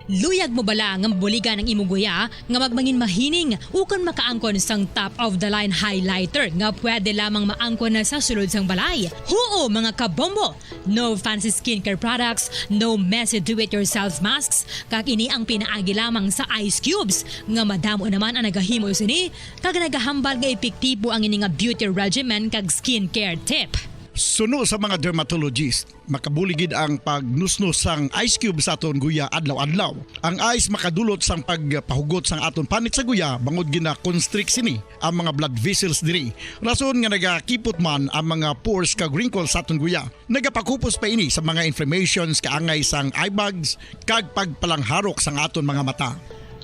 Luyag mo bala nga mabuligan ang imo guya nga magmangin mahining ukon makaangkon sang top of the line highlighter nga pwede lamang maangkon na sa sulod sang balay? Huo, mga kabombo! No fancy skincare products, no messy do-it-yourself masks, kag ini ang pinaagi lamang sa ice cubes nga madamo naman ang nagahimo sini kag nagahambal nga epektibo ang ini nga beauty regimen kag skincare tip. Suno sa mga dermatologist, makabulig gid ang pagnusnos sang ice cube sa aton guya adlaw-adlaw. Ang ice makadulot sang pagpahugot sang aton panit sa guya bangod gina-constrict sini ang mga blood vessels diri, rason nga nagakipot man ang mga pores kag wrinkles sa aton guya. Nagapakupos pa ini sa mga inflammations kaangay sang eye bags kag pagpalangharok sang aton mga mata.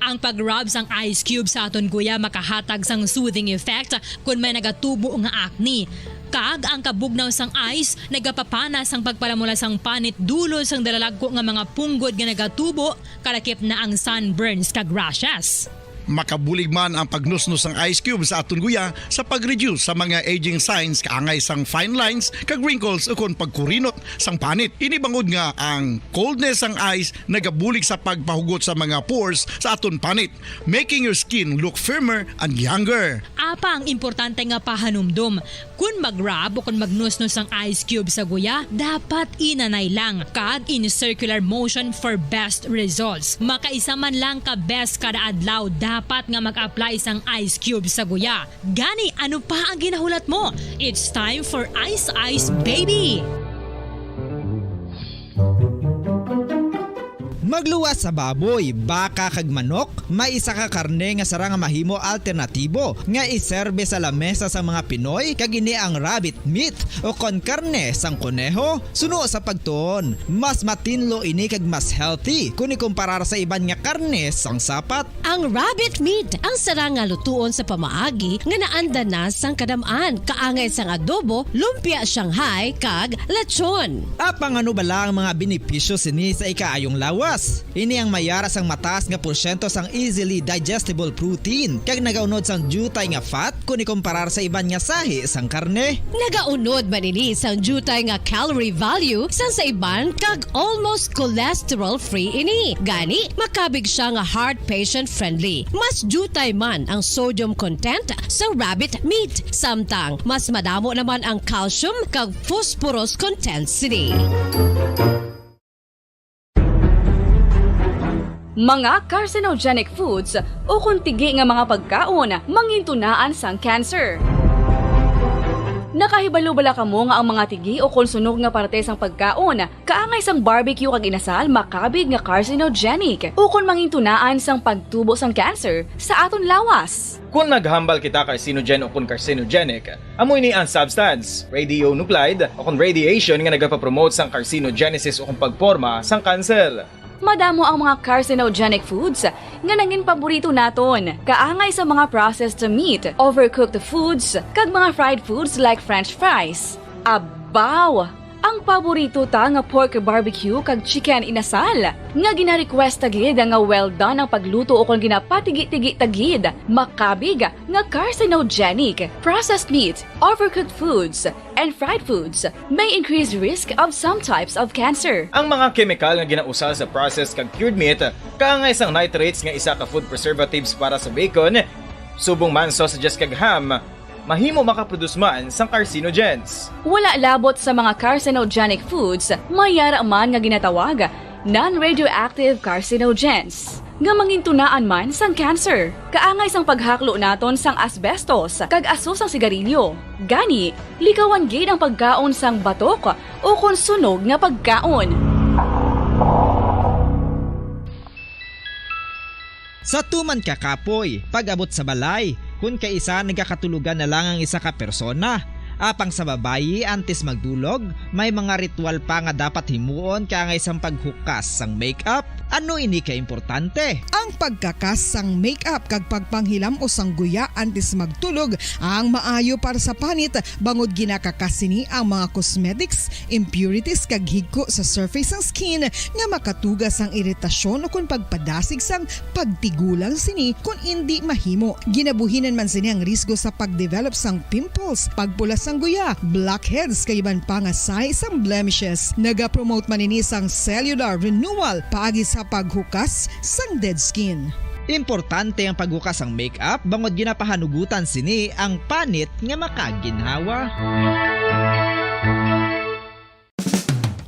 Ang pag-rub sang ice cube sa aton guya makahatag sang soothing effect kon may nagatubo nga acne. Kag ang kabugnaw sang ice nagapapana sang pagpalamula sang panit dulot sang dalalagko nga mga punggod nga nagatubo, kalakip na ang sunburns kag rashes. Makabulig man ang pagnusnos sang ice cube sa aton guya sa pag-reduce sa mga aging signs kaangay sang fine lines kag wrinkles ukon pagkurinot sang panit. Ini bangod nga ang coldness sang ice nagabulig sa pagpahugot sa mga pores sa aton panit, making your skin look firmer and younger. Apang importante nga pahanumdom, kon mag-rub o kon magnusnos ang ice cube sa guya, dapat inanay lang kag in circular motion for best results. Makaisa man lang ka beses kada adlaw dapat nga mag-apply sang ice cube sa guya. Gani, ano pa ang ginahulat mo? It's time for Ice Ice Baby! Magluwas sa baboy, baka kag manok, may isa ka karne nga sarang nga mahimo alternatibo nga iserbe sa lamesa sang mga Pinoy, kag ini ang rabbit meat o kon karne sang koneho. Suno sa pagtuon, mas matinlo ini kag mas healthy kon ikumparar sa iban nga karne sang sapat. Ang rabbit meat ang sarang nga lutuon sa pamaagi nga naanda na sang kadam-an, kaangay sang adobo, lumpia Shanghai, kag lechon. Apang ano bala ang mga benepisyo sini sa ikaayong lawas? Ini ang mayara sang mataas nga porsyento sang easily digestible protein kag nagaunod sang diutay nga fat kon ikumparar sa iban nga sahi sang karne. Nagaunod man ini sang diutay nga calorie value sang sa iban kag almost cholesterol-free ini. Gani, makabig sia nga heart patient-friendly. Mas diutay man ang sodium content sa rabbit meat, samtang mas madamo naman ang calcium kag phosphorus content sini. Mga carcinogenic foods ukon tigi nga mga pagkaon mangintunaan sang cancer. Nakahibalo bala kamo nga ang mga tigi ukon sunog nga parte sang pagkaon kaangay sang barbecue kag inasal makabig nga carcinogenic ukon mangintunaan sang pagtubo sang cancer sa aton lawas? Kon naghambal kita carcinogen ukon carcinogenic, amo ini ang substance, radionuclide, ukon radiation nga nagapapromote sang carcinogenesis ukon pagporma sang kanser. Madamo ang mga carcinogenic foods nga nangin paborito naton, kaangay sa mga processed meat, overcooked foods, kag mga fried foods like French fries. Abaw! Ang paborito ta nga pork barbecue kag chicken inasal, nga gina-request ta gid nga well done ang pagluto ukon ginapatigi-tigi ta gid, makabig nga carcinogenic. Processed meat, overcooked foods, and fried foods may increase risk of some types of cancer. Ang mga kemikal nga ginausal sa processed kag cured meat, kaangay sang nitrates nga isa ka food preservatives para sa bacon, subong man sausages kag ham, mahimo makaproduce man sang carcinogens. Wala labot sa mga carcinogenic foods, may yara man nga ginatawag non-radioactive carcinogens, nga mangintunaan man sang cancer. Kaangay sang paghaklo naton sang asbestos kag aso sang sigarilyo. Gani, likawan gid ang pagkaon sang batok ukon sunog nga pagkaon. Sa tuman ka kapoy, pag-abot sa balay, kun kaisa nagakatulogan na lang ang isa ka persona. Apang sa babayi, antes magdulog, may mga ritual pa nga dapat himuon kaangay sang paghukas sang makeup. Ano ini ka importante? Ang pagkakas sang makeup kag pagpanghilam-os sang guya antes magtulog ang maayo para sa panit, bangod ginakakas sini ang mga cosmetics, impurities kag higko sa surface sang skin nga makatuga sang iritasyon ukon pagpadasig sang pagtigulang sini kon indi mahimo. Ginabuhinan man sini ang risgo sa pagdevelop sang pimples, pagpula sa Ang guya, blackheads kag iban pa nga sahi sang blemishes. Nagapromote man ini sang cellular renewal paagi sa paghukas sang dead skin. Importante ang paghukas sang makeup bangod ginapahanugutan sini ang panit nga makaginhawa.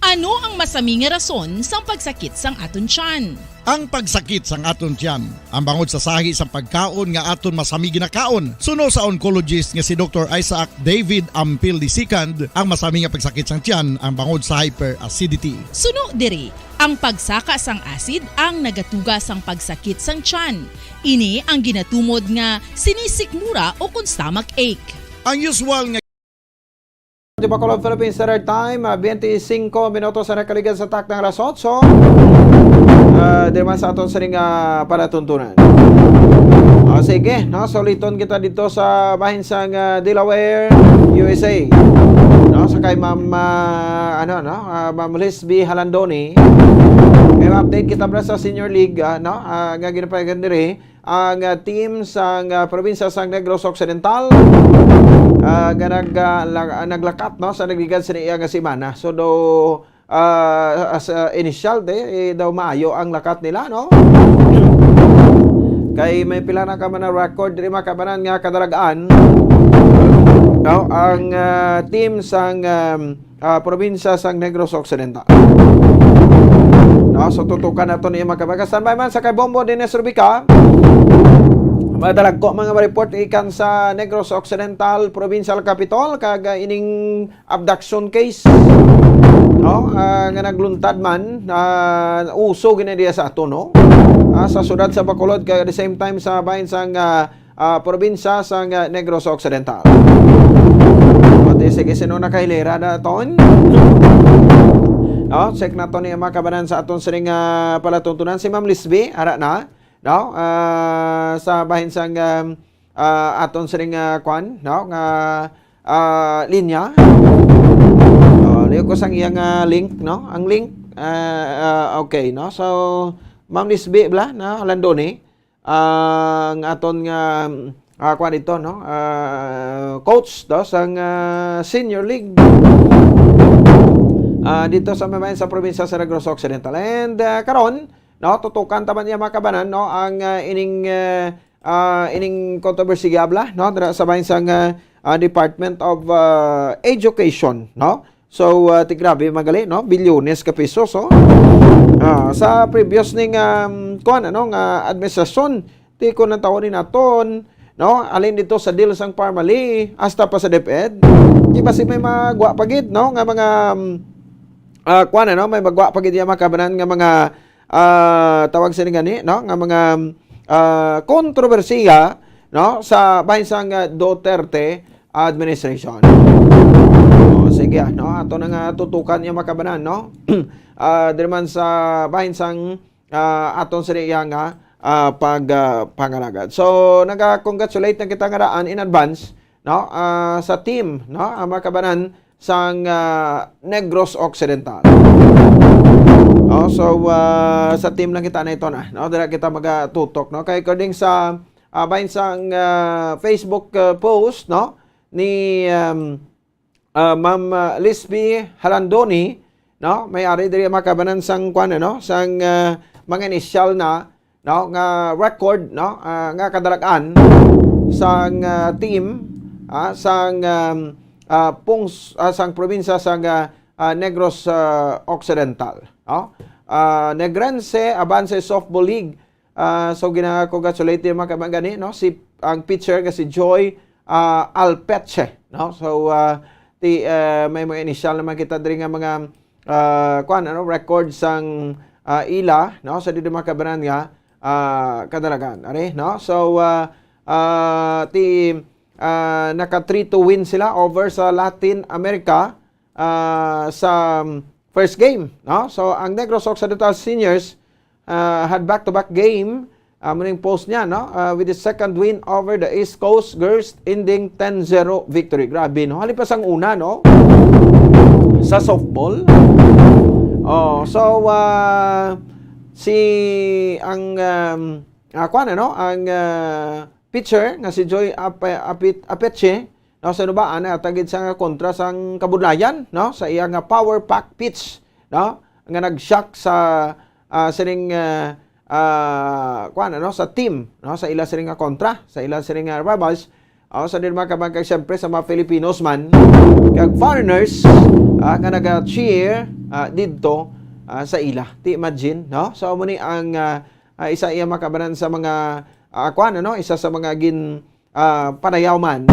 Ano ang masami nga rason sang pagsakit sang aton tiyan? Ang pagsakit sang aton tiyan, ang bangod sa sahi sang pagkaon nga aton masami ginakaon, suno sa oncologist nga si Doktor Isaac David Ampil the second, ang masami nga pagsakit sang tiyan ang bangod sa hyperacidity. Suno diri, ang pagsaka sang acid ang nagatuga sang pagsakit sang tiyan. Ini ang ginatumod nga sinisikmura o kon stomach ache. Ang usual nga Di ba, Colon Philippines Standard Time, ah, twenty-five minutos ang nakaligad sa takna nga alas otso. Ah, di man sa aton sining, ah, palatuntunan. Ah, sige, no, suliton kita dito sa bahin sang, ah, Delaware, U S A. No, sa kay Ma'am, ah, ano, no, ah, Ma'am Lisby Halandoni. May update kita, bro, sa Senior League, ah, no, ah, nga ginapayagan diri ang, ah, team sang, ah, probinsya sang Negros Occidental, ah, nga nag, ah, lag-, ah, naglakat, no, sa nagligad sa iya nga semana. So, do, ah, as, ah, initial day, eh, daw maayo ang lakat nila, no? Kay may pila na ka man na record diri, mga kabanan, nga kadalagan, no, ang, ah, team sang, um, ah, probinsya sang Negros Occidental. No, so tutukan nato ni, mga kababayan. Standby man sa kay Bombo Dines Rubica. Madalagko mga report ikan sa Negros Occidental Provincial Capitol kag, ah, ining abduction case, no, ah, nga nagluntad man, ah, uso gini diya sa ato, no? Ah, sa siyudad sa Bacolod kag at the same time sa bahin sang, ah, ah, probinsya sang, ah, Negros Occidental. Pati sige, sino nakahilera na ton? No, check nato ni, mga kabanan, sa aton sining, ah, palatuntunan. Si Ma'am Lisby, ara na. No, ah, sa bahin sang, um, ah, aton sining, ah, kwan, no, nga, ah, linya. Oh, liyo ko sang iyang, ah, link, no? Ang link, ah, ah, okay, no? So, Ma'am Lisby, bla, na, Landoni. Ang aton nga, ah, kuwan dito, no? Ah, coach to sang, ah, Senior League, ah, dito sa may bahin sa probinsya sa Negros Occidental. And, ah, karon, no, tutukan ta man niya, mga kabanan, no, ang, ah, ining, ah, ah, ining kontrobersiya, bla, no, dira sa bahin sang, ah, ah, Department of, ah, Education, no? So, ah, ti grabe, magali, no? Bilyones ka pesos, oh. Ah, sa previous ning, um, kuwan, ano, nga administrasyon, ti kon ang tawon ni naton, no? Alin dito sa deal sang Parmalee, hasta pa sa DepEd. Di ba si may magwa pa gid, no? Nga mga, um, ah, kuwan, ano? May magwa pa gid yung mga kabanan nga mga, ah, tawag sini gani, no? Nga mga, ah, kontrobersiya, no? Sa bahin sang, ah, Duterte administration. O, sige, ah, no? Ato na nga tutukan yung makabanan, no? Ah, diri man sa bahin sang, ah, aton sa iya nga, ah, pag, ah, pangalagad. So, naga-congratulate na kita nga daan in advance, no? Ah, sa team, no? Ang makabanan sang, ah, Negros Occidental. No? So, ah, sa team lang kita na ito na, no? Dira kita magatutok, no? Kay according sa, ah, bahin sang, ah, Facebook, ah, post, no? Ni, um, ah, Ma'am, ah, Lisby Halandoni, no? May ari diri makabanan sang kwan, ano? Sang, ah, mga initial na, no? Nga record, no? Ah, nga kadalagan sang, ah, team, ah, sang, um, ah, pungs-, ah, sang probinsya sang, ah, ah, Negros, ah, Occidental, no? Ah, Negrense Avance Softball League, ah, so, gina-congratulate yung mga kabangga ni, no? Si, ang pitcher nga si Joy, ah, Alpeche, no? So, ah, ti, ah, may mga initial naman kita diri nga mga, ah, kuwan, ano, record sang, ah, ila, no? Sa dito mga kabanan nga, ah, kadalagan. Ari, no? So, ah, ah, ti, ah, naka three two win sila over sa Latin America, ah, sa first game, no? So, ang Negros Occidental Seniors, ah, had back-to-back game, ah, muning post niya, no? Ah, with the second win over the East Coast Girls, ending ten zero victory. Grabe, no? Halin pa sang una, no? Sa softball. Oh, so, ah, si, ang, um, ah, kuwan, ano? Ang, ah, pitcher nga si Joy Ape-, Apit-, Apeche, no, sa nubaan, ah, tagid sa nga kontra sang kabudlayan, no, sa iya nga power pack pitch, no, nga nag-shock sa, ah, sining, ah, ah, kuwan, ano, sa team, no, sa ila sining nga kontra, sa ila sining nga rivals, o sa din mga kabangkag, siyempre, sa mga Filipinos man, kag foreigners, ah, nga naga-cheer, ah, didto, ah, sa ila. Ti imagine, no? So, amo ni ang, ah, ah, isa iya makabanan sa mga, ah, kuwan, ano, isa sa mga gin, ah, panayaw man,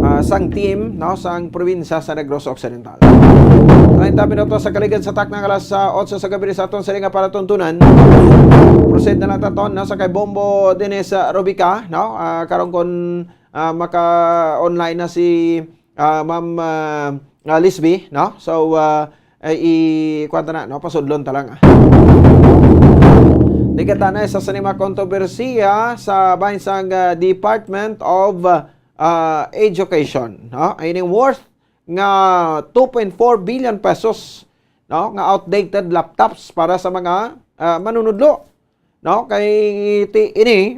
ah, sang team, no, sang probinsya sa Negros Occidental. Treinta minutos sa kaligid sa takna nga alas, ah, otso sa gabi sa aton sini nga palatuntunan. Proceed na lang taton, no, sa kay Bombo Dennis, ah, Rubica, no? Ah, karon kon, ah, maka-online na si, ah, Ma'am, ah, ah, Lisby, no? So, ah, ay, i-, kuwan ta na, no? Pasudlon ta lang, ah. Di kita na isa sa lima kontrobersiya sa bahin sang, ah, Department of, ah, Education, no? Ay, ining worth nga two point four billion pesos, no, nga outdated laptops para sa mga, ah, manunudlo, no? Kay ti-, ini,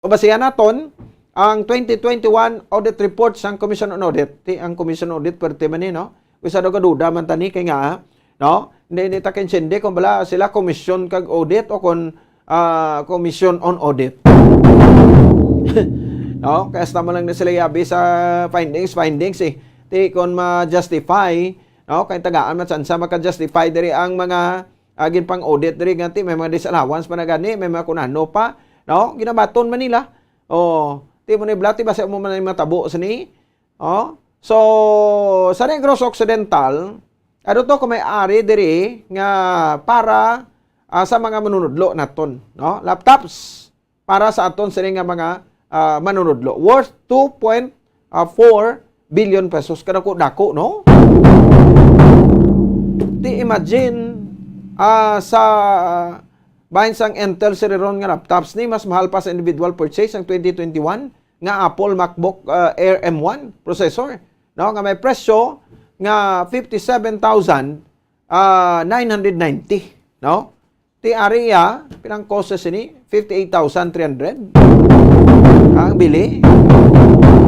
mabasihan naton ang twenty twenty-one audit report sang Commission on Audit. Ti, ang Commission on Audit, pwerte man ni, no? Usa daw ka duda man tani kay nga, no? Hindi, hindi ta kaintindi kung bala sila commission kag audit o kung, ah, commission on audit. No? Kaya hasta man lang na sila yabi sa findings, findings, eh. Ti, kung ma-justify, no? Kay tagaan man sansa maka-justify diri ang mga, ah, ginpang-audit diri, nga ti may mga disallowance pa na gani, may mga kunano pa, no? Ginabaton man nila. Oh, ti mo ni blati, basta mo man ang matabo sini. Oh. So, sa Negros Occidental, ano to kung may ari diri nga para, ah, sa mga manunudlo naton, no? Laptops para sa aton sini nga mga, ah, manunudlo worth two point four billion pesos. Kadako-dako, no? Ti imagine, ah, sa bahin sang Intel Celeron nga laptops ni, mas mahal pa sa individual purchase ang twenty twenty-one nga Apple MacBook, ah, Air M one processor, no, nga may presyo nga fifty-seven thousand, ah, nine hundred ninety, no? Ti ari iya, pinang cost sini, fifty-eight thousand three hundred ang bili.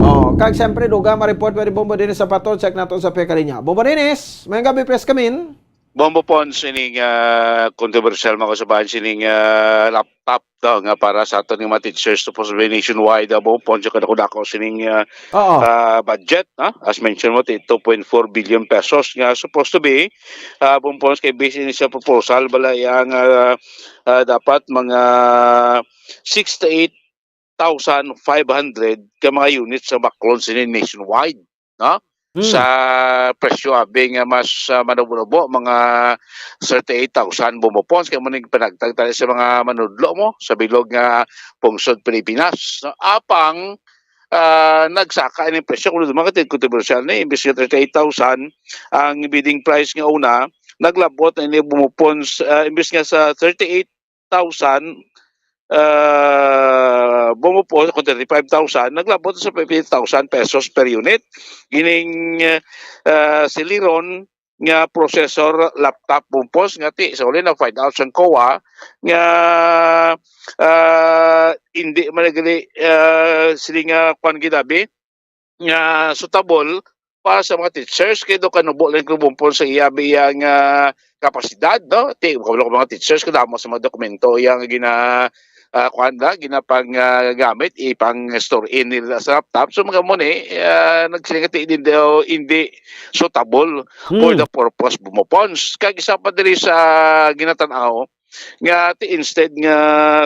Oh, kag siyempre, dugang ma-report pa ni Bombo Dennis Zapato, check nato sa pekalinya. Bombo Dennis, may gabi, press kamin. Bombo Pons, sining, ah, kontrobersyal, mga kausaban, sining, ah, laptop daw nga para sa aton nga mga teachers, supposed to be nationwide, ah, Bombo Pons, yung kadako-dako sining, ah, Oo. ah, budget, no? As mentioned mo, ti two point four billion pesos nga supposed to be, ah, Bombo Pons, kay based ini sa proposal, bala yang, ah, ah, dapat mga sixty-eight thousand five hundred ka mga units sa Baclon sini nationwide, no? Hmm. Sa presyo abi nga mas, ah, manubo-nubo, mga thirty-eight thousand Bombo Pons, kay mo ning panagtag tali sa mga manudlo mo sa bilog nga pungsod Pilipinas, no? Apang, ah, nagsaka ini presyo, kung mga kontrobersyal ni, imbis nga thirty-eight thousand ang bidding price nga una, naglabot na ini Bombo Pons, ah, imbis nga sa thirty-eight thousand, ah, Bombo Pons, kung thirty-five thousand, naglabot sa fifty thousand pesos per unit. Ining, ah, Celeron nga processor laptop, Bombo Pons, nga ti, sa uli na find out sang COA nga, ah, hindi man gali, ah, sila nga kwan gid abi, nga suitable para sa mga teachers, kay do kanubo lang, Bombo Pons, sa iya, iya nga kapasidad, no? Ti, kabalo ko mga teachers, kadamo sa mga dokumento iya nga gina-, ah, kuwan na, ginapang, ah, gamit, ipang-store in nila sa laptop. So, mga mo ni, ah, nagsiling nga ti, hindi, hindi suitable for Hmm. the purpose, Bombo Pons. Kag isa pa diri sa ginatanaw, nga ti instead nga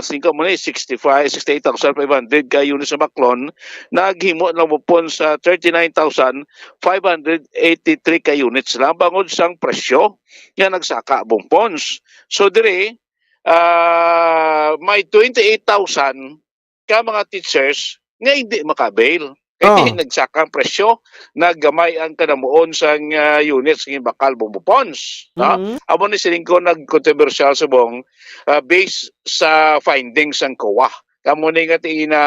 singko mo ni sixty-five, sixty-eight thousand five hundred ka units sa Baclon, naghimo na mo pon sa thirty-nine thousand five hundred eighty-three ka units lang bangod sang presyo nga nagsaka, Bombo Pons. So, diri, ah, may twenty-eight thousand ka mga teachers nga hindi maka-avail. Kay Oh. diin nagsaka ang presyo, naggamay ang kanamuon sang, ah, units nga bakal, Bombo Pons, no? Mhm. Amo ni siling ko nagkontrobersyal subong, ah, based sa findings sang COA. Amo ni nga tiin na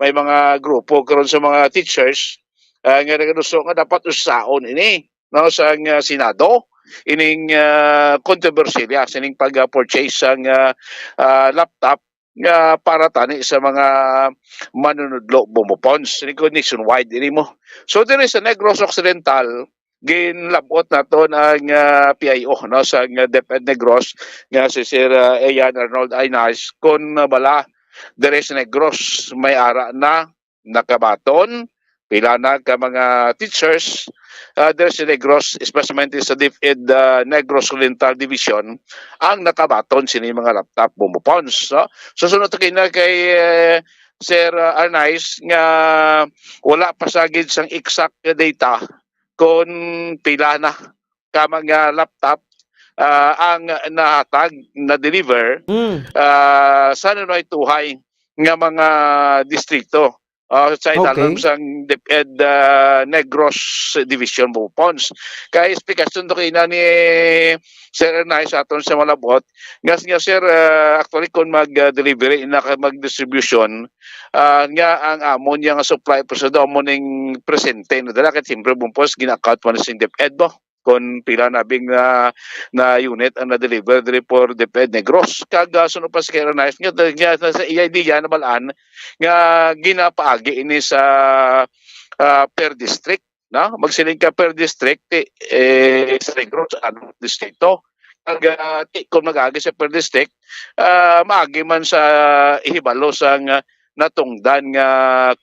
may mga grupo karon sa mga teachers, ah, nga nagaduso nga dapat usaon ini, no, sang, ah, Senado, ining, ah, kontrobersilya sining pag-purchase sang, ah, ah, laptop nga para tani sa mga manunudlo, Bombo Pons. Ini ko nationwide ini mo. So diri sa Negros Occidental, ginlabot naton ang, ah, P I O, no, sa, ah, DepEd Negros nga si Sir, ah, Ian Arnold Aynais, kun bala diri sa Negros may ara na nakabaton, pila na ka mga teachers, ah, diri sa Negros, especially sa DepEd, ah, Negros Oriental Division, ang nakabaton sini mga laptop, Bombo Pons, no? So, sunod to kina kay, eh, Sir, ah, Arnaiz, nga wala pa sa gid sang exact nga data kon pila na ka mga laptop, ah, ang nahatag, na-deliver, Mm. ah, sa nanuhay-tuhay nga mga distrito, ah, sa Okay. ilalim sang DepEd, ah, Negros Division, Bombo Pons. Kay explanation to kina ni Sir Ernai sa aton sa malabot, nga, nga, sir, ah, actually, kung mag-delivery na ka, mag-distribution, ah, nga ang amon nga supply po sa amo ning presente, no? Dala, kay siyempre, Bombo Pons, gina-account man sing DepEd, bo? Kung pila na bing na, na unit ang na-deliver diri for DepEd Negros. Kag, ah, sunod pa si Karen Nice, nga, nga sa, sa iya idea na balaan nga ginapaagi ini sa, ah, per district, no? Magsiling ka per district, ti, eh, sa Negros, ano, distrito. Kag, ah, ti, kung mag-agi sa per district, ah, maagi man sa ihibalo sang, ah, natungdan nga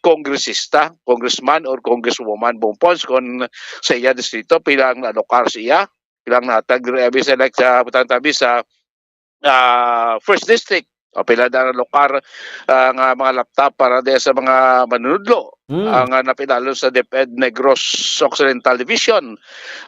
kongresista, congressman or congresswoman, Bombo Pons, kon sa iya distrito, pila ang naalokar sa iya, pila ang nahatag diri, abi sa, like, sa, butang tabi sa, ah, first district, o pila na naalokar, ah, nga mga laptop para diya sa mga manunudlo, Mm. ang, ah, napinalo sa DepEd Negros Occidental Division.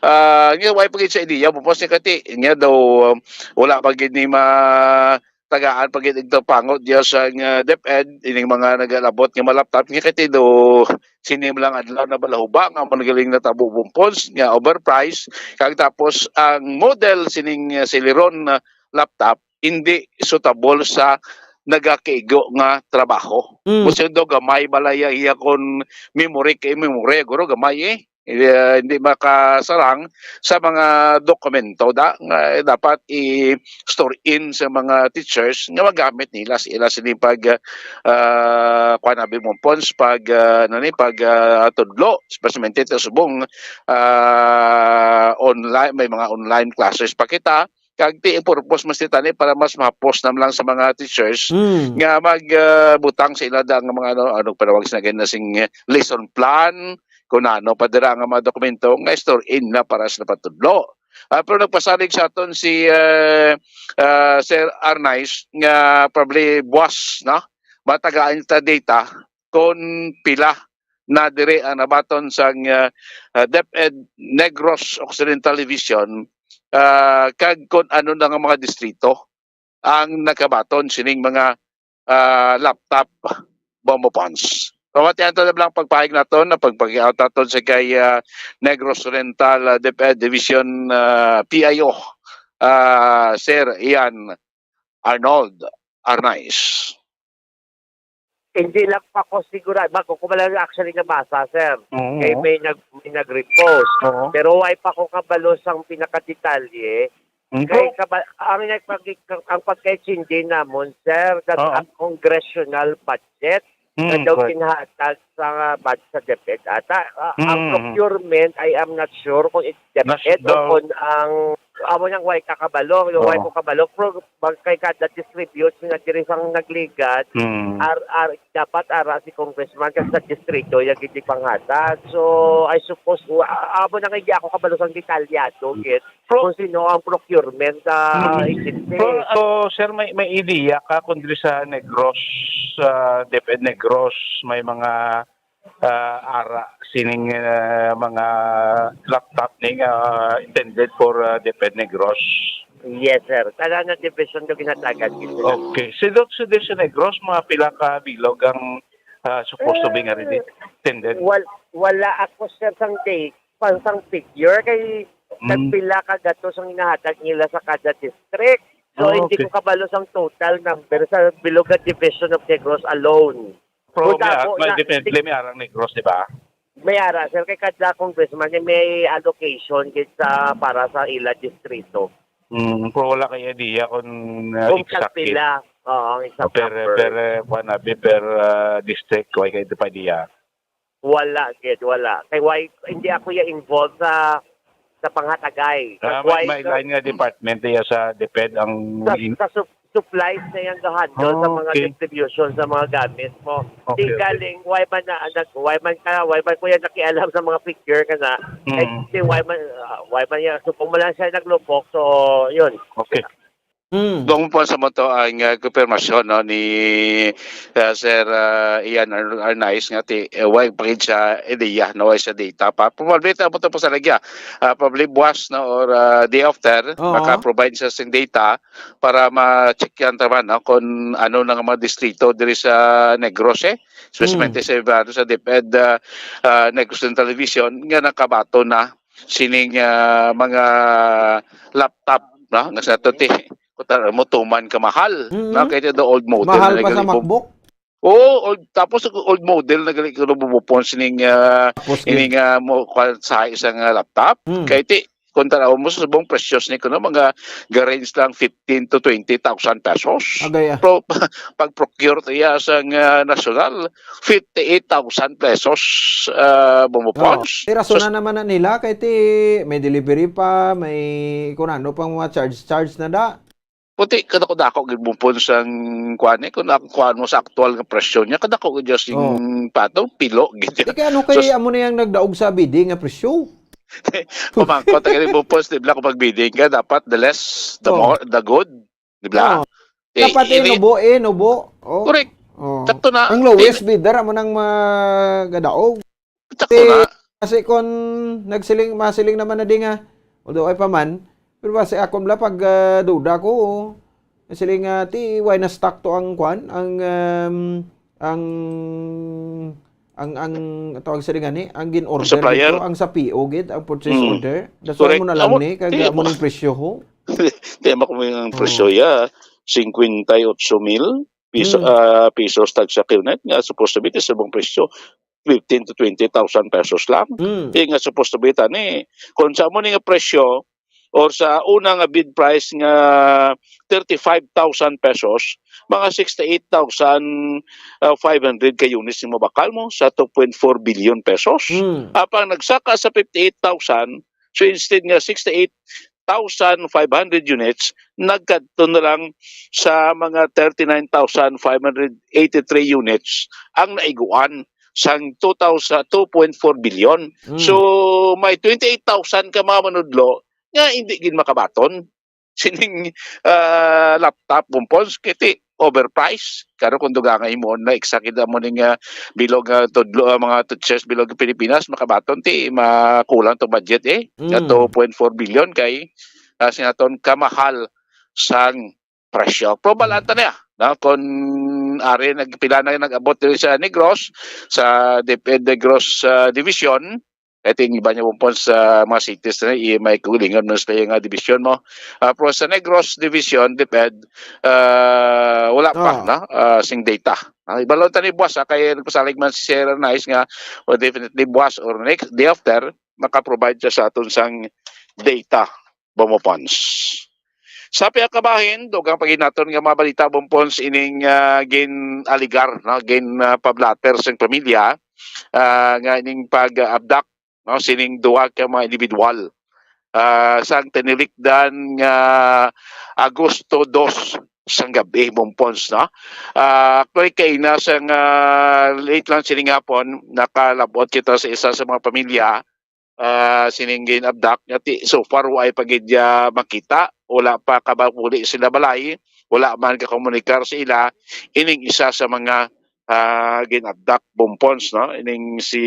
Ah, nga, way pa gid sa ideya, Bombo Pons, ni kati, nga daw, um, wala pa gid ni ma-, tagaan pa gid igto pangot diya sa, nga, DepEd, ining mga nagalabot nga mga laptop, nga kay ti do sini lang adlaw na balahuba nga man galing natabo, Bombo Pons, nga overpriced, kag tapos ang model sining, uh, Celeron na laptop hindi suitable sa nagakigo nga trabaho. Mm. Kasi do gamay balaya iya kon memory kay memory, guro gamay eh. Eh, hindi makasarang sa mga dokumento da, nga dapat i-store in sa mga teachers nga magamit nila sa ila sini pag, ah, kuwan, abi mo, Pons, pag, ah, ano ni, pag, ah, tudlo, especially sa subong, ah, online, may mga online classes pa kita, kag ti, ang purpose mas tita ni para mas mahapos na lang sa mga teachers Mm. nga mag, ah, butang sa ila da nga mga ano, ano panawag sa na sing lesson plan, kung ano pa dira nga mga dokumento nga store in na para sa napatudlo. Ah, pero nagpasalig sa aton si, eh, ah, Sir Arnaiz nga probably buwas, no? Matagaan ta data kung pila na diri ang nabaton sang, ah, ah, DepEd Negros Occidental Division, ah, kag kung ano na nga mga distrito ang nakabaton sining mga, ah, laptop, Bombo Pons. Pamatian to na lang pagpahig naton na pagpag-out naton sa kay, ah, Negros Oriental, ah, Dep-, eh, Division, ah, P I O, ah, Sir Ian Arnold Arnaiz. Hindi lang pa ko sigurado. Bago ko pala actually nabasa, sir. Oo. Kay may nag-, may nag-repost. Oo. Pero way pa ko kabalo sang pinakadetalye. Mm, kay pero kaba-, ang nagpagi-, ang pagkaintindi namon, sir, that Oo. ang congressional budget Mm, na daw correct. Ginhatag sa budget sa DepEd ata. Ah, ang Mm. procurement, I am not sure kung it's Nas-, DepEd o daw kung ang, amo nang way ka kabalo, yung way Oo. ko kabalo, pero bag-, kay kada distribute nga diri sang nagligad, Mm. ar-, ar-, dapat ara si congressman kag sa distrito yung hindi panghatag. So, I suppose, wa-, amo na nga hindi ako kabalo sang detalyado, gid, Pro- kung sino ang procurement, ah, Mm. agency. Pro-, so, sir, may, may idea ka kung diri sa Negros, sa DepEd Negros, may mga, ah, ara sining, ah, mga laptop ni nga intended for, ah, DepEd Negros? Yes, sir. Tanan nga division do ginhatagan, sir. Okay. Si Doc, si Doc, si Negros, mga pila ka bilog ang, ah, supposed to be nga ready? Intended? Wal-, wala ako, sir, sang date, pang sang figure, kay Mm. tagpila ka gatos ang hinahatag nila sa kada district. So, Oh, hindi okay. ko kabalo sang total number sa bilog nga Division of Negros alone. Pero Kung may, ako may na, definitely may arang Negros, di ba? May ara, sir, kay kada congressman, eh, may allocation gid sa, para sa ila distrito. Mm, pero wala kay idea kung, uh, Kung exact tagpila. Oo, ang isa O, per, per, eh, kuwan na, per, ah, district, way ka identify diya? Wala, gid, wala. Kay why, hindi ako ya involved sa, sa panghatagay. Ah, may, Why may sa, line nga department diya sa DepEd ang sa, in- sa sup-, supplies na yang gahandle sa mga Okay. distribution sa mga gamit mo. Okay, Di okay. galing, why man na, nag, why man ka, why man ko yan nakialam sa mga figure ka na. Mm. Eh, di why man, ah, why man yan, supong mo lang siya naglupok, so, yun. Okay. Mm. Doon po sa mo to ang, ah, konfirmasyon, no, ni, ah, Sir, ah, Ian Ar-, Arnaiz nga ti, eh, way pa gid siya ideya, no, way siya data pa. Probably ta mo to po sa lagya. Ah, probably buwas, no, or, ah, day after, Oo. maka-provide siya sing data para ma-check yan taman, no, kung ano na nga mga distrito diri sa Negros, eh. Especially Mm. sa, ano, sa DepEd, ah, ah, Negros Central Division nga nakabaton na sining, ah, mga laptop, no, nga sa to ti, kuta mo tuman ka mahal, Mm. no, kay the old model Mahal na pa sa gali mo. MacBook? Oo, old, tapos old model na gali ko bubupon sining, ah, Tapos ining, gid. ah, mo, kwan, sa isang, ah, laptop. Mm. Kay ti, kung tanaw mo sa subong presyo ni kuno, mga ga-range lang fifteen to twenty thousand pesos. Agay, ah. Pero pag-procure to iya sa nga national, fifty-eight thousand pesos, ah, Bumo Oh, Pons. Piraso So, na naman na nila kay ti may delivery pa, may kung ano pang mga charge, charge na da. Puti, kadako-dako gid mo pon sang kuan, eh, kung ang kuan mo sa aktual nga presyo niya, kadako gid siya sing Oh. pato, pilo gid. Di kay ano kay Sus- amo na yang nagdaog sa bidding nga presyo? Pamangkot ang inyong bupos, di ba, kung pag-bidding ka, dapat the less, the Oh. more, the good, di ba? Oh. Eh, Dapat eh, ini- nubo, eh, nubo. Oh. Correct. Oh. Sakto na. Ang lowest Di- bidder amo nang magadaog. Sakto Ti, na. Kasi kung nagsiling, masiling naman na di nga, although ay pa man, pero basi ako mla pag, ah, duda ko, siling nga, ti, why na stock to ang kwan, ang, um, ang, ang, ang tawag sa gani, ang gin-order Supplier? dito, ang sa P O gid, ang purchase Mm. order. That's why Correct. mo na lang Amo, ni, kag ti, amo mo. ning presyo ho. Ti, amo ko yung Oh. presyo ya, cincuenta y ocho mil piso, Mm. ah, pesos tag sa unit, nga supposed to be, ti, sa bang presyo, fifteen to twenty thousand pesos lang. Mm. Ti, nga supposed to be, tani, kung sa mo ni nga presyo, or sa una nga bid price nga thirty-five thousand pesos, mga sixty-eight thousand, uh, five hundred ka units yung mabakal mo sa two point four billion pesos. Mm. Apang nagsaka sa fifty-eight thousand, so instead nga sixty-eight thousand five hundred units, nagkadto na lang sa mga thirty-nine thousand five hundred eighty-three units ang naiguan sang two thousand, two point four billion. Mm. So, may twenty-eight thousand ka mga manudlo nga hindi gid makabaton sining, ah, laptop, Bumpons, kay ti overpriced. Karo kung dugangan mo na exactly mo ning, ah, bilog nga tudlo, ah, mga toothshells bilog Pilipinas, makabaton ti makulang to budget, eh. Nga Mm. two point four billion kay, ah, sinaton kamahal sang presyo. Pero Mm. balanta niya, no? Kung ari nagpila na nag-abot diri sa Negros, sa DepEd Negros, ah, Division, I think iba niya po sa mga cities na i-, may kulingon mo sa nga division mo. Ah, pero sa Negros Division, DepEd, ah, wala pa, Ah. no? Ah, sing data. Ah, ibalon tani buwas, ah, kay nagpasalig man si Sir Nice nga, well, definitely buwas or next day after, maka-provide siya sa aton sang data, Bumo Pons. Sa pihak kabahin, dugang paginaton nga mga balita, Bumo Pons, ining, ah, gin-aligar, no? Gin, ah, pablatter sang pamilya, ah, nga ining pag-abduct, no, sining duha ka mga individual, ah, sang tinilikdan nga Agosto dos sang gabi, Bumpons, no? Ah, actually, kaina sang, ah, late lang sining hapon, nakalabot kita sa isa sa mga pamilya, ah, sining gin-abduct, nga ti-, so far, wa pa gid, ah, makita, wala pa kabapuli sila balay, wala man kakomunikar sa ila, ining isa sa mga, ah, gin-abduct, Bumpons, no? Ining si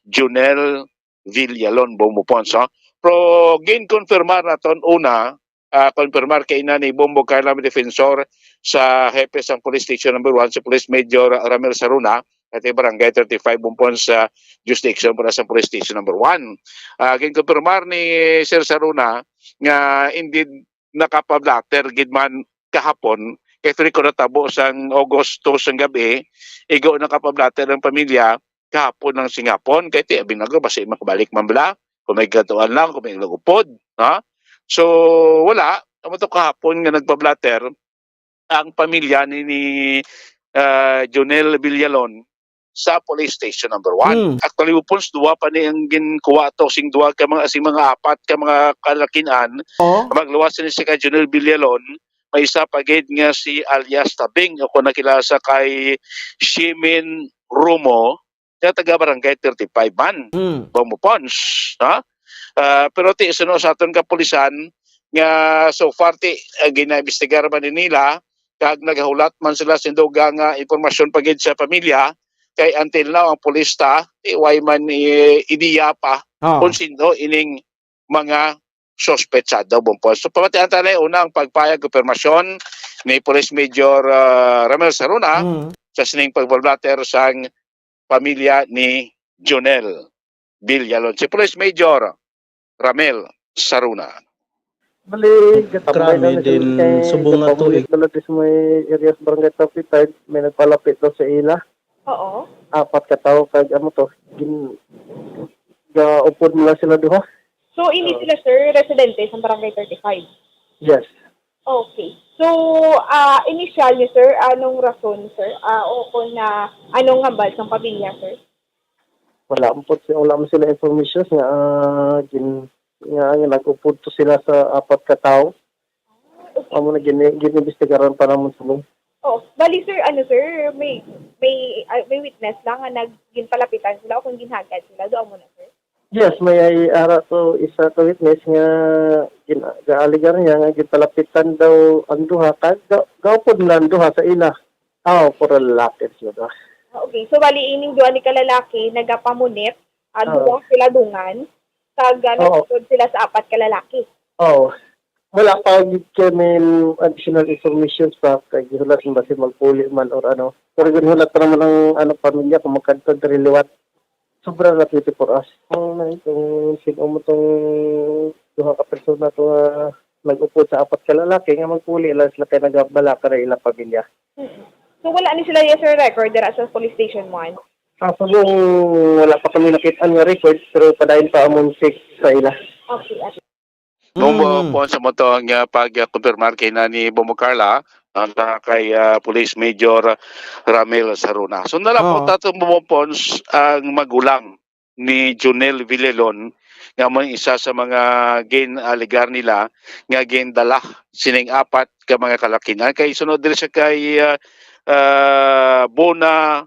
Junel Villalon, Bumpons, no? Pero gin-confirmar naton una, ah, confirmar kay na ni Bombo Carla, defensor sa hepe sang Police Station Number One, si Police Major Ramil Saruna, at yung Barangay thirty-five, Bumpons, sa jurisdiction para sa Police Station Number One. Ah, gin-confirmar ni Sir Saruna nga indeed nakapablatter gid man kahapon, kay tuloy ko natabo sang Agosto sang gabi, igo nakapablatter ang pamilya kahapon lang sing hapon, kay ti, abing ako, basi makabalik man bala, kung may gatuan lang, kung may lagupod, ha? So, wala, amo to kahapon nga nagpablatter, ang pamilya ni, ni, ah, Jonel Villalon sa police station number one. Mm. Actually, Bopons, duha pa ni ang ginkuha to sing duha ka mga, sing mga apat ka mga kalakin-an. Oh. Magluwas ni si kay Jonel Villalon, may isa pa gid nga si alias Tabing, o kung nakilala sa kay Shimin Rumo, nga taga Barangay thirty-five man. Mm. Bopons, ha? Ah, pero ti, suno sa aton kapulisan, nga so far ti, ah, ginaimbestigar man ni nila, kag nagahulat man sila sing dugang nga impormasyon pa gid sa pamilya, kay until now ang pulis ta, ti, way man, eh, ideya pa Oo. kung sino ining mga suspetsado, Bopons. So, pamatian ta na una ang pagpayag, kumpirmasyon ni Police Major, ah, Ramel Saruna Mm. sa sining pagbablatter sang pamilya ni Jonel Villalon. Si Police Major Ramel Saruna. Bali, gatambay Grabe lang na sila din, kay subong nga gapamulit tuig. Bala dis may area sa Barangay thirty-five, may nagpalapit daw sa ila. Oo. Apat ka tawo kag amo to, gin-, gaupod mo lang sila duha. So, ini Oo. sila, sir, residente sa Barangay thirty-five? Yes. Okay. So, ah, initial niyo, sir, anong rason, sir? Ah, o kung na, anong hambal sang pamilya, sir? Wala man po, wala man sila information nga, ah, gin-, nga, nga nag-upod to sila sa apat ka tawo. Amo na gini-, giniimbestigaran pa namon sila. Oh, bali, sir, ano, sir, may, may, ah, may witness lang nga nag-, ginpalapitan sila o kung ginhagad sila, do amo na, sir? Yes, may ara to isa ka witness nga gin-, gaaligar niya nga ginpalapitan daw ang duha, kag ga-, gaupod na ang duha sa ila. Ah, puro lalaki sila. Ah, okay. So, bali, ining duha ni ka lalaki, nagapamunit, ah, Oo. duha sila dungan, kag, ah, Oo. nagsunod sila sa apat ka lalaki. Oo. Wala pa gid kami additional information pa, kay gihulat man ba si magpuli man or ano. Pero ginhulat pa naman ang, ano, pamilya kung magkadto diri liwat. Sobra na twenty-four hours. Ang na itong sino mo tong duha ka persona to nga nag-upod sa apat ka lalaki nga magpuli lang sila kay nagabalaka na ilang pamilya. Mm. So, wala ni sila, yes, sir, record dira sa police station one? Ah, so, wala pa kami nakita nga record, pero padayon pa among check sa ila. Okay, okay. Bumbo Mm. po sa mo to ang, ah, pag-, ah, kumpirmar kay na ni Bumbo Carla, ang, ah, kay, ah, Police Major Ramil Saruna. So, nalapot Oo. nato, Bumbo Pons, ang magulang ni Junel Villalon, nga mo isa sa mga gin-alegar nila nga gindala sining apat ka mga kalakinan. Kay sunod diri sa kay, ah, ah, Bona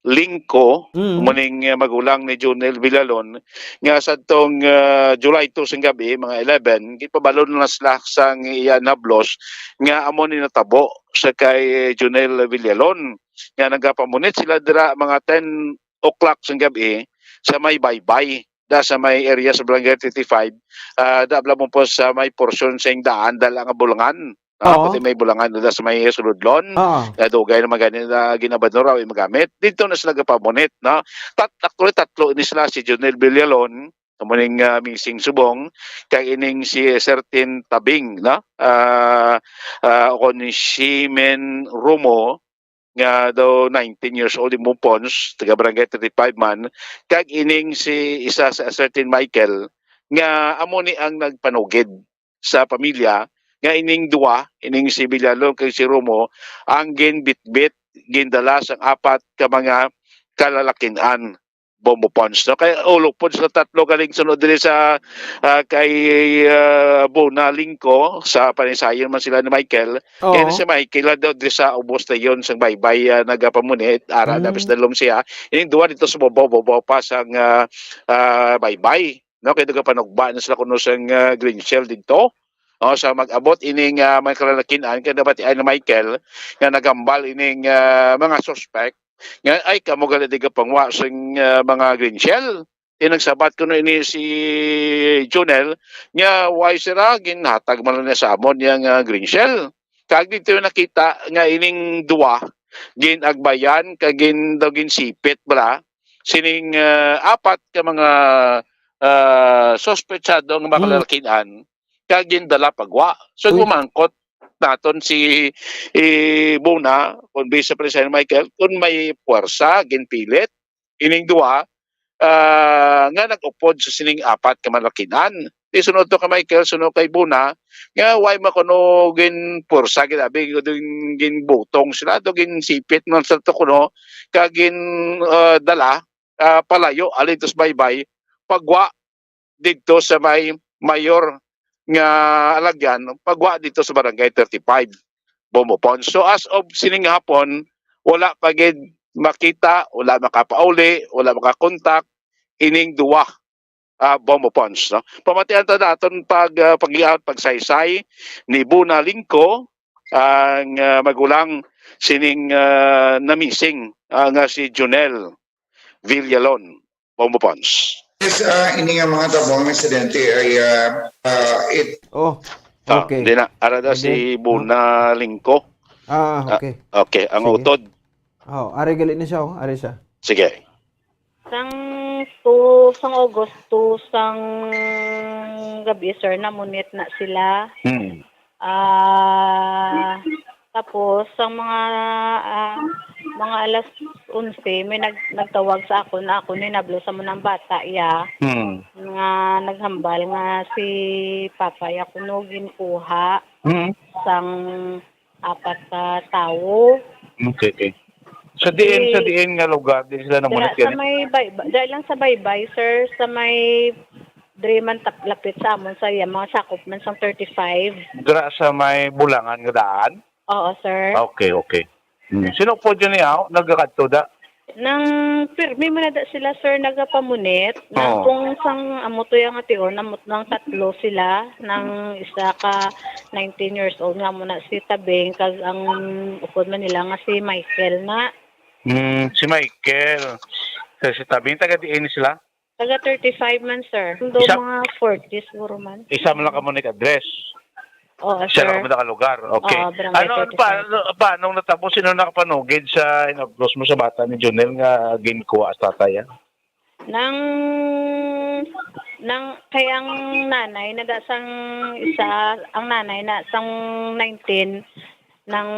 Lingko, Mm. muning, ah, magulang ni Junel Villalon, nga sadtong, ah, July two sang gabi, mga eleven, gipabalo na sila sang iya nablos nga amo ni natabo sa kay Junel Villalon, nga nagapamunit sila dira mga ten o'clock sang gabi sa may baybay, da sa may area sa Barangay thirty-five, ah, da bala mo po sa may porsyon sa daan, dala nga bulangan. Ah, Oo. Pati may bulangan na sa may suludlon. Oo. Na dugay naman gani na ginabadnor, awi magamit. Dito na sila gapamunit, no? Tat-, actually, tatlo ini sila, si Junel Villalon, kamuning, ah, missing subong, kag ining si Sertin Tabing, no? Ah, ah, o ni Shimen Romo, nga daw nineteen years old, Bumbo Pons, taga Barangay thirty-five man, kag ining si isa sa Sertin Michael, nga amo ni ang nagpanugid sa pamilya nga ining duwa, ining si Villalon kag si Romo, ang ginbitbit, gindala sang apat ka mga kalalakin-an, Bumbo Pons, no? Kay ulopod sila tatlo galing sunod diri sa, ah, kay, ah, Bona Lingko, sa panisayon man sila ni Michael. Oo. Kaya si Michael lang daw diri sa ubos na yun, sa baybay, ah, nagapamunit, ara na Mm. bis dalom siya. Ining duwa dito sa babaw, babaw pa sang, ah, ah, baybay. No, kay duga panugba na sila kuno sang, ah, green shell dito. O, sa mag-abot ining, ah, may kalalakin-an, kay nabatian ni Michael nga nagambal ining, ah, mga suspect nga, "Ay, kamo gali di ka pangwa sing, ah, mga green shell." Inagsabat kuno ini si Junel nga, "Why, sira, ginhatag man lang niya sa amon yang, ah, green shell." Kag dito yung nakita nga ining duwa, ginagbayan, kag gin-, daw ginsipit bala sining, ah, apat ka mga, ah, suspetsado nga mga Hmm. kalalakin-an, kag gindala pagwa. So, Uy. gumangkot naton si, eh, Bona, kung bisa pa rin sa Michael, kung may puwersa, ginpilit, ining duwa, ah, nga nag-upod sa sining apat ka malakinan. Di sunod to kay Michael, sunod kay Buna, nga way man kuno gin-, pwersa gid abi, gin-, ginbutong sila, to ginsipit man sa to kuno, kag gin, ah, dala, ah, palayo, alin to sa Baybay, pagwa didto sa may mayor nga alagyan, pagwa didto sa Barangay thirty-five, Bombo Pons. So, as of sining hapon, wala pa gid makita, wala makapauli, wala makakontak ining duwa, ah, Bombo Pons, no? Pamatian ta naton pag, ah, pag-, pagsaysay ni Buna Lingko, ang, ah, magulang sining, ah, na-missing, ah, nga si Junel Villalon, Bombo Pons. Yes, ah, ini nga mga tabong insidente ay, ah, ah, it Oh, Ah, okay. Di na, ara na si Hindi. Buna Lingko. Ah, Ah, okay. Okay, ang Sige. utod. Oh, ari gali ni siya, oh. Ari siya. Sige. Sang two, sang August two, sang gabi, sir, namunit na sila. Hmm. Ah, tapos, sang mga, ah, mga alas onse, may nag-, nagtawag sa akon, na akon hinablo sa munang bata, iya, Hmm. nga naghambal nga si Papa, iya kuno ginkuha Hmm. sang apat ka tawo. Okay, okay. Sa diin, sa Di-, diin nga lugar, di sila dira namunit sa gani? may bay-, ba-, dira lang sa Baybay, sir, sa may, diri man tap-, lapit sa amon, sa iya, mga sakop man sang thirty-five. Dira sa may Bulangan nga daan? Oo, sir. Okay, okay. Hmm. Sino po dyan niya? Nagkakadto da? Nang pirmi man na da sila, sir, nagapamunit. Nang Oo. kung sang amo to yang ation, amo nang tatlo sila, nang isa ka nineteen years old nga amo na si Tabing, kag ang upod man nila nga si Michael na. Hmm, si Michael. Sa, si Tabing, taga diin sila? Taga thirty-five man, sir. Daw Isa- mga forty siguro man. Isa man lang kamo nag-address? Oo, Siya sir. lang kamo nakalugar. Okay. Oo, barangay Ano, ano pa, thirty-five. ano, paano natabo? Sino nakapanugid sa inabdos mo sa bata ni Junel nga ginkuha sa tatay, ah? Nang, nang, kay ang nanay na da sang isa, ang nanay na sang nineteen, nang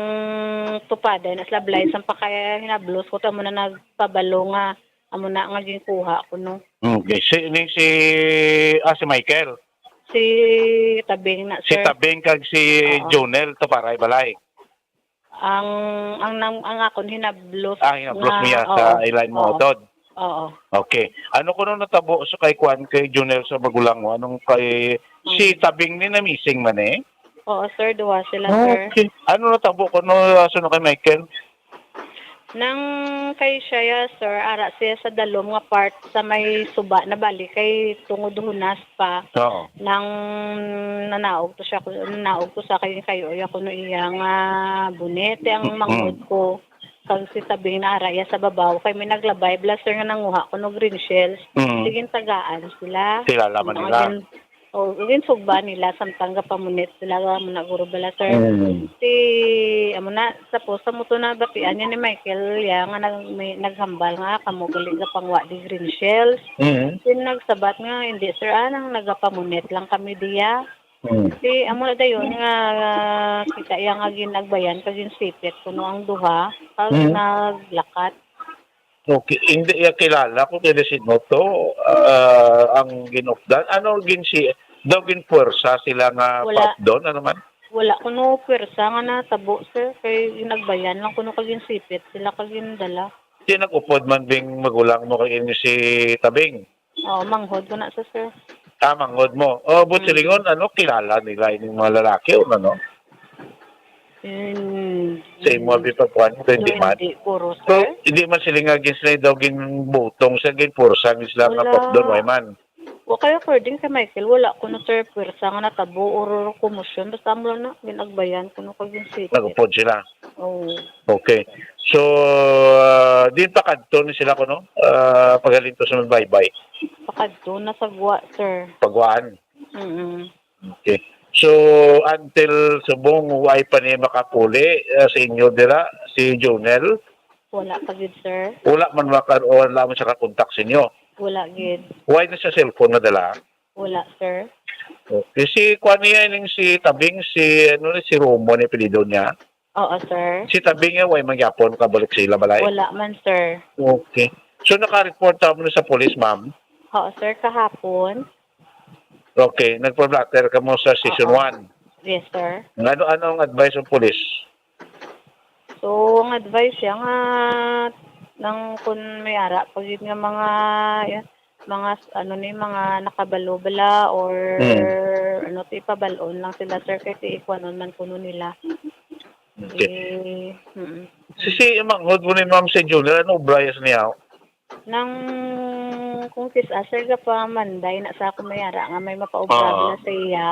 tupada na sila balay, sang pa kaya hinablos ko, tamo na nagpabalo nga amo na nga ginkuha ko, no? Okay. Si, ni si, ah, si Michael? Si Tabing na, Si sir. Tabing kag si Oo. Jonel to paray balay? Ang, ang, nang, ang akon hinablos Ah, hinablos nga, niya sa oo. Ilan mo Oo. utod? Oo. Okay. Ano kuno natabo sa kay Kwan, kay Jonel sa magulang mo? Anong kay, si Mm. Tabing ni na missing man eh? Oo, sir. Duha sila, sir. Okay. Ano natabo kuno, ah, sa kay Michael? Nang kay siya, ya, sir, ara siya sa dalom nga part sa may suba na bali kay tungod hunas pa. Oo. Nang nanaog to siya, nanaog to sa kay kayo, ya, kuno iya nga bunete ang Mm. manghod ko. Kag si Tabing na ara iya sa babaw, kay may naglabay bala, sir, nga nanguha kuno green shells. Mm. Sige, tagaan sila. Kilala man Mga nila. gin-, O, ginsugba nila samtang gapamunit sila, amo na guro bala, sir. Mm. Si, amo na, tapos sa muto na batian niya ni Michael, ya, nga nag-, may, naghambal nga, kamo gali gapangwa di green shells. Mm. Sin nagsabat nga, hindi, sir, ah, nang nagapamunit lang kami diya. Mm. Si, amo na dayon nga, kita iya nga ginagbayan, kag ginsipit kuno ang duha, kag Mm. naglakat. Okay, hindi iya kilala kung kay sino to, ah, ang ginupdan. Ano, ginsi-, daw ginpuwersa sila nga Wala. paupdon, ano man? Wala kuno puwersa nga natabo, sir. Kay ginagbayan lang kuno kag ginsipit sila kag gindala. Di nag-upod man ding magulang mo kay ini si Tabing? Oo, manghod ko na sa, sir. Ah, manghod mo. Oh, but Mm. silingon, ano, kilala nila ining mga lalaki o ano? Mm, Sa imo, mm. abi pagkuhan mo, hindi Doon man. Hindi, guro, So, sir. hindi man sila nga gin-, sila daw ginbutong sa ginpursa, gin sila nga Wala. pop doon, way man. Wa kay according kay Michael, wala kuno, sir, pwersa nga natabo or komosyon. Basta amo lang na, ginagbayan kuno kag ginsipit. Nagupod sila. Oo. Okay. So, ah, din pakadto ni sila kuno, ah, paghalin to sa Magbaybay. Pakadto na sa Gwa, sir. Pagwaan. Mm-mm. Okay. So, until subong, way pa ni makapuli, ah, sa inyo dira, si Jonel? Wala pa gid, sir. Wala man maka-, wala man siya kakontak sa inyo? Wala gid. Way na sa cellphone nadala? Wala, sir. Okay. Si kuan niya, ining si Tabing, si, ano, si Romo ni apelyido niya? Oo, sir. Si Tabing, eh, way man gyapon kabalik sa ila balay? Wala man, sir. Okay. So, naka-report ta mo na sa police, ma'am? Oo, sir, kahapon. Okay, nagpa-blotter ka mo sa session Oo. one. Yes, sir. Ano, ano ang advice ng pulis? So, ang advice siya nga nang kung may ara pa gid nga mga, mga ano ni, mga nakabalo bala or Hmm. ano, ti pabalon lang sila, sir, kay ti ikuanon man kuno nila. Okay. Eh, mm. Si, si manghod mo ni Ma'am si Junior, ano obra niya? Nang kung kis-a, sir, gapamanday na sa ako may ara nga may mapaobra Ah. bala sa iya.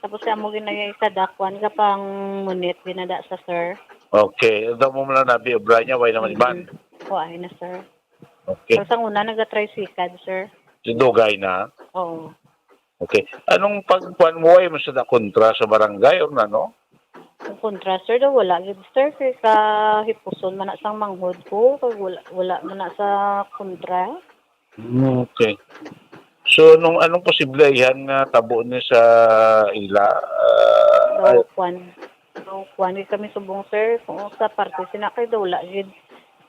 Tapos sa amo ginagay kadakwan ka pang munit ginada sa, sir. Okay, daw mo lang nabi obra niya, way naman iban. Kuha na, sir. Okay, So, sa una, nag-tricycle, sir. dugay na. Oo. Okay, anong pagkuan mo ay mo sa kontra sa barangay or ano? Ang kontra, sir, daw wala gid, sir, kay kahipuson man na sang manghod ko, kay wala, wala man na sa kontra. Mm, okay. So, nung anong posible yan nga tabo ni sa ila? Ah, Daw kwan. Daw kwan gid kami subong, sir. Kung sa parte sina kay daw wala gid.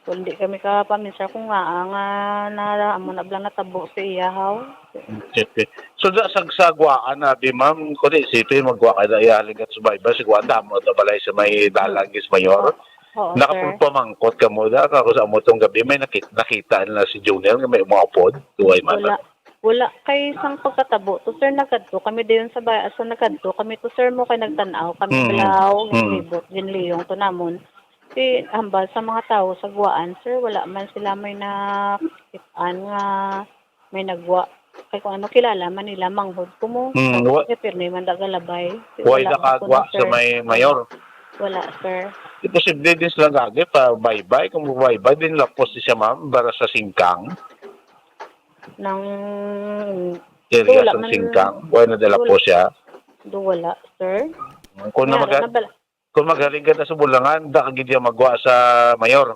Kung di kami ka paminsar kung nga nga na amo na blang natabo sa iya haw. okay, okay. So, da, sa sagwaan na di, ma'am, kung di isipin, magwa ka na ihaling at subayba, siguro ang damo na balay sa may dalag is mayor. Oo, sir. Nakapagpamangkot ka mo, da, ako sa amo tong gabi, may nakita, nakita nila si Junel nga may umapod, tuway man. Wala. Wala kay sang pagkatabo to, sir, nagkadto kami dayon sa ba sa nagkadto kami to, sir, mo kay nagtan-aw kami Mm. blaw, Mm. libot, ginliyong to namon. Si hambal sa mga tawo sa guwaan, sir, wala man sila may nakit-an nga may nagwa. Kay kung ano, kilala man nila manghod ko mo. Mm, wa- Kay pirmi man da galabay. Way Wala nakagwa ko na, sa sir. may mayor. Wala, sir. Imposible din sila gagi pa baybay. Kung baybay din lapos siya, ma'am, para sa singkang. Nang Area Wala sa man. Singkang. Wala na lapos siya. Do wala, sir. Kung na Wala maga- na bala. Kung magaling ka na sa Bulangan, da ka gid magwa sa mayor.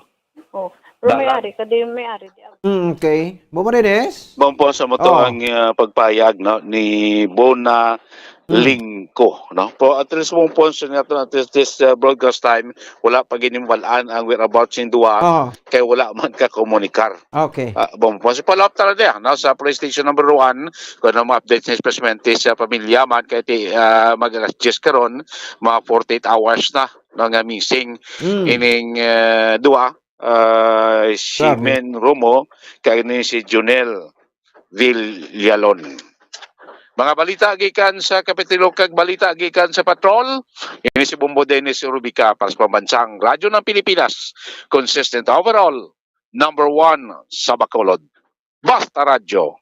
Oh, pero may Dalan. Ari ka di, may Ari di. Mm, okay. Bombo Dennis? Mao po sa mo to Oh. ang uh, pagpayag, no, ni Bona Hmm. Lingko, no? Po, at least mong po sa nato at this, this uh, broadcast time, wala pa ginimbalaan ang whereabouts ng duha, Oh, kay wala man ka komunikar. okay. Uh, mao po si follow up talaga, no, sa police station number one, kung ano mga updates na especially sa pamilya man, kay ti, uh, mag alas diyes karon, mga forty-eight hours na, no, nga missing Mm. ining uh, duha, uh, si Grabe. Men Romo, kag ni si Junel Villalon. Mga balita gikan sa Kapitilo kag balita gikan sa Patrol, ini si Bombo Dennis Rubica para sa Pambansang Radyo ng Pilipinas, consistent overall, number one sa Bacolod. Basta Radyo,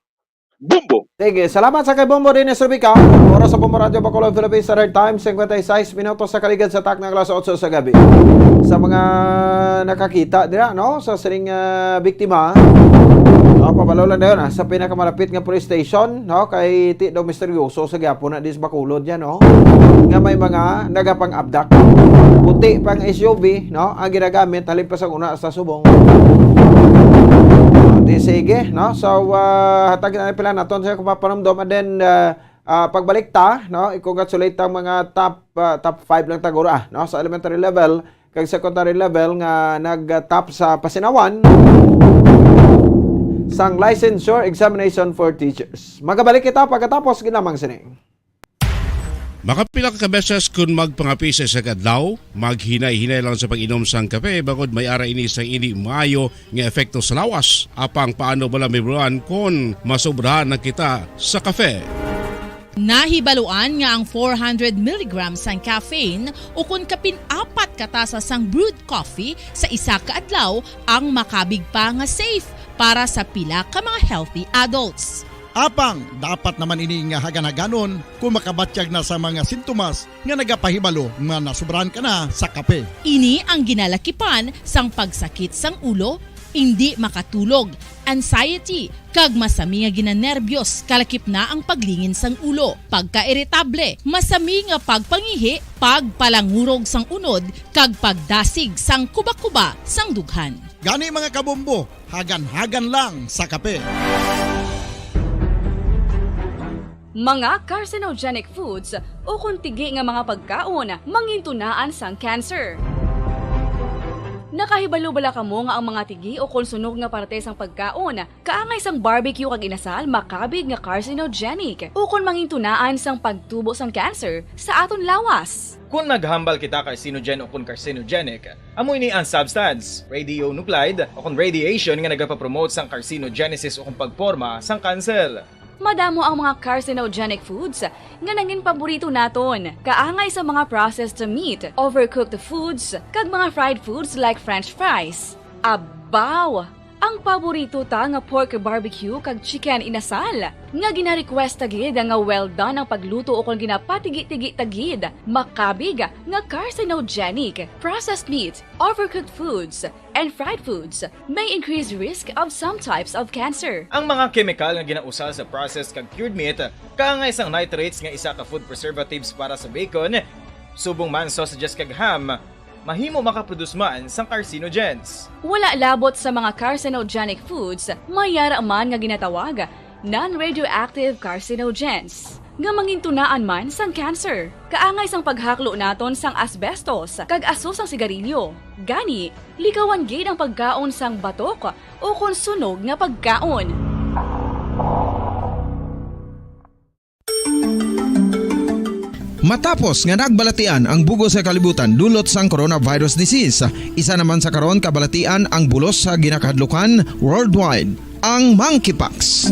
Bombo! Sige, salamat sa kay Bombo Dennis Rubica. Oras sa Bombo Radyo Bacolod, Philippines Standard Time, cincuenta y seis minutos sa kaligad sa takna alas otso sa gabi. Sa mga nakakita dira, no, sa sining ah, biktima, no, pabalo lang dayon ah, sa pinakamalapit nga police station, no, kay ti daw misteryoso sa gyapon na dis Bacolod yan, no, nga may mga nagapang-abdak. Puti pang S U V, no, ang ginagamit halin pa sa una sa subong. Di sige, no? So, ah, hatag na pila naton sa kapapanumdom, and then, ah, ah, pagbalik ta, no? I-congratulate ang mga top, ah, top five lang tagura, no? Sa elementary level, kag secondary level nga nag-top sa pasinawan sang licensure examination for teachers. Magabalik kita pagkatapos ginamang sini. Makapila ka beses kun magpangapi sa isa ka adlaw, maghinay-hinay lang sa pag-inom sang kape, bangod may ara ini sang indi maayo nga epekto sa lawas. Apang paano bala mahibaluan kon masobrahan na kita sa kape? Nahibaluan nga ang four hundred milligrams sang caffeine ukon kapin apat ka tasa sang brewed coffee sa isa ka adlaw ang makabig pa nga safe para sa pila ka mga healthy adults. Apang dapat naman ini nga hagan-haganon kung makabatyag na sa mga sintomas nga nagapahibalo nga nasubrahan ka na sa kape. Ini ang ginalakipan sang pagsakit sang ulo, indi makatulog, anxiety, kag masami nga ginanerbiyos kalakip na ang paglingin sang ulo, pagkairitable, masami nga pagpangihi, pagpalangurog sang unod, kag pagdasig sang kuba-kuba sang dughan. Gani, mga kabombo, hagan-hagan lang sa kape. Mga carcinogenic foods ukon tigi nga mga pagkaon mangintunaan sang cancer. Nakahibalo bala kamo nga ang mga tigi o kon sunog nga parte sang pagkaon kaangay sang barbecue kag inasal makabig nga carcinogenic o kon mangintunaan sang pagtubo sang cancer sa aton lawas? Kon naghambal kita carcinogen o kon carcinogenic, amo ini ang substance, radionuclide, o kon radiation nga nagapapromote sang carcinogenesis o kon pagporma sang kanser. Madamo ang mga carcinogenic foods nga nangin paborito naton, kaangay sa mga processed meat, overcooked foods, kag mga fried foods like french fries. Abaw! Ang paborito ta nga pork barbecue kag chicken inasal, nga gina-request ta gid nga well done ang pagluto o kon ginapatigi-tigi ta gid, makabig nga carcinogenic. Processed meat, overcooked foods, and fried foods may increase risk of some types of cancer. Ang mga kemikal nga ginausal sa processed kag cured meat, kaangay sang nitrates nga isa ka food preservatives para sa bacon, subong man sausages kag ham, mahimo makaproduce man sang carcinogens. Wala labot sa mga carcinogenic foods, may yara man nga ginatawag non-radioactive carcinogens, nga mangintunaan man sang cancer, kaangay sang paghaklo naton sang asbestos kag aso sang sigarilyo. Gani, likawan gid ang pagkaon sang batok o kon sunog nga pagkaon. Matapos nga nagbalatian ang bug-os nga kalibutan dulot sang coronavirus disease, isa naman sa karon kabalatian ang bulos sa ginakahadlukan worldwide, ang monkeypox.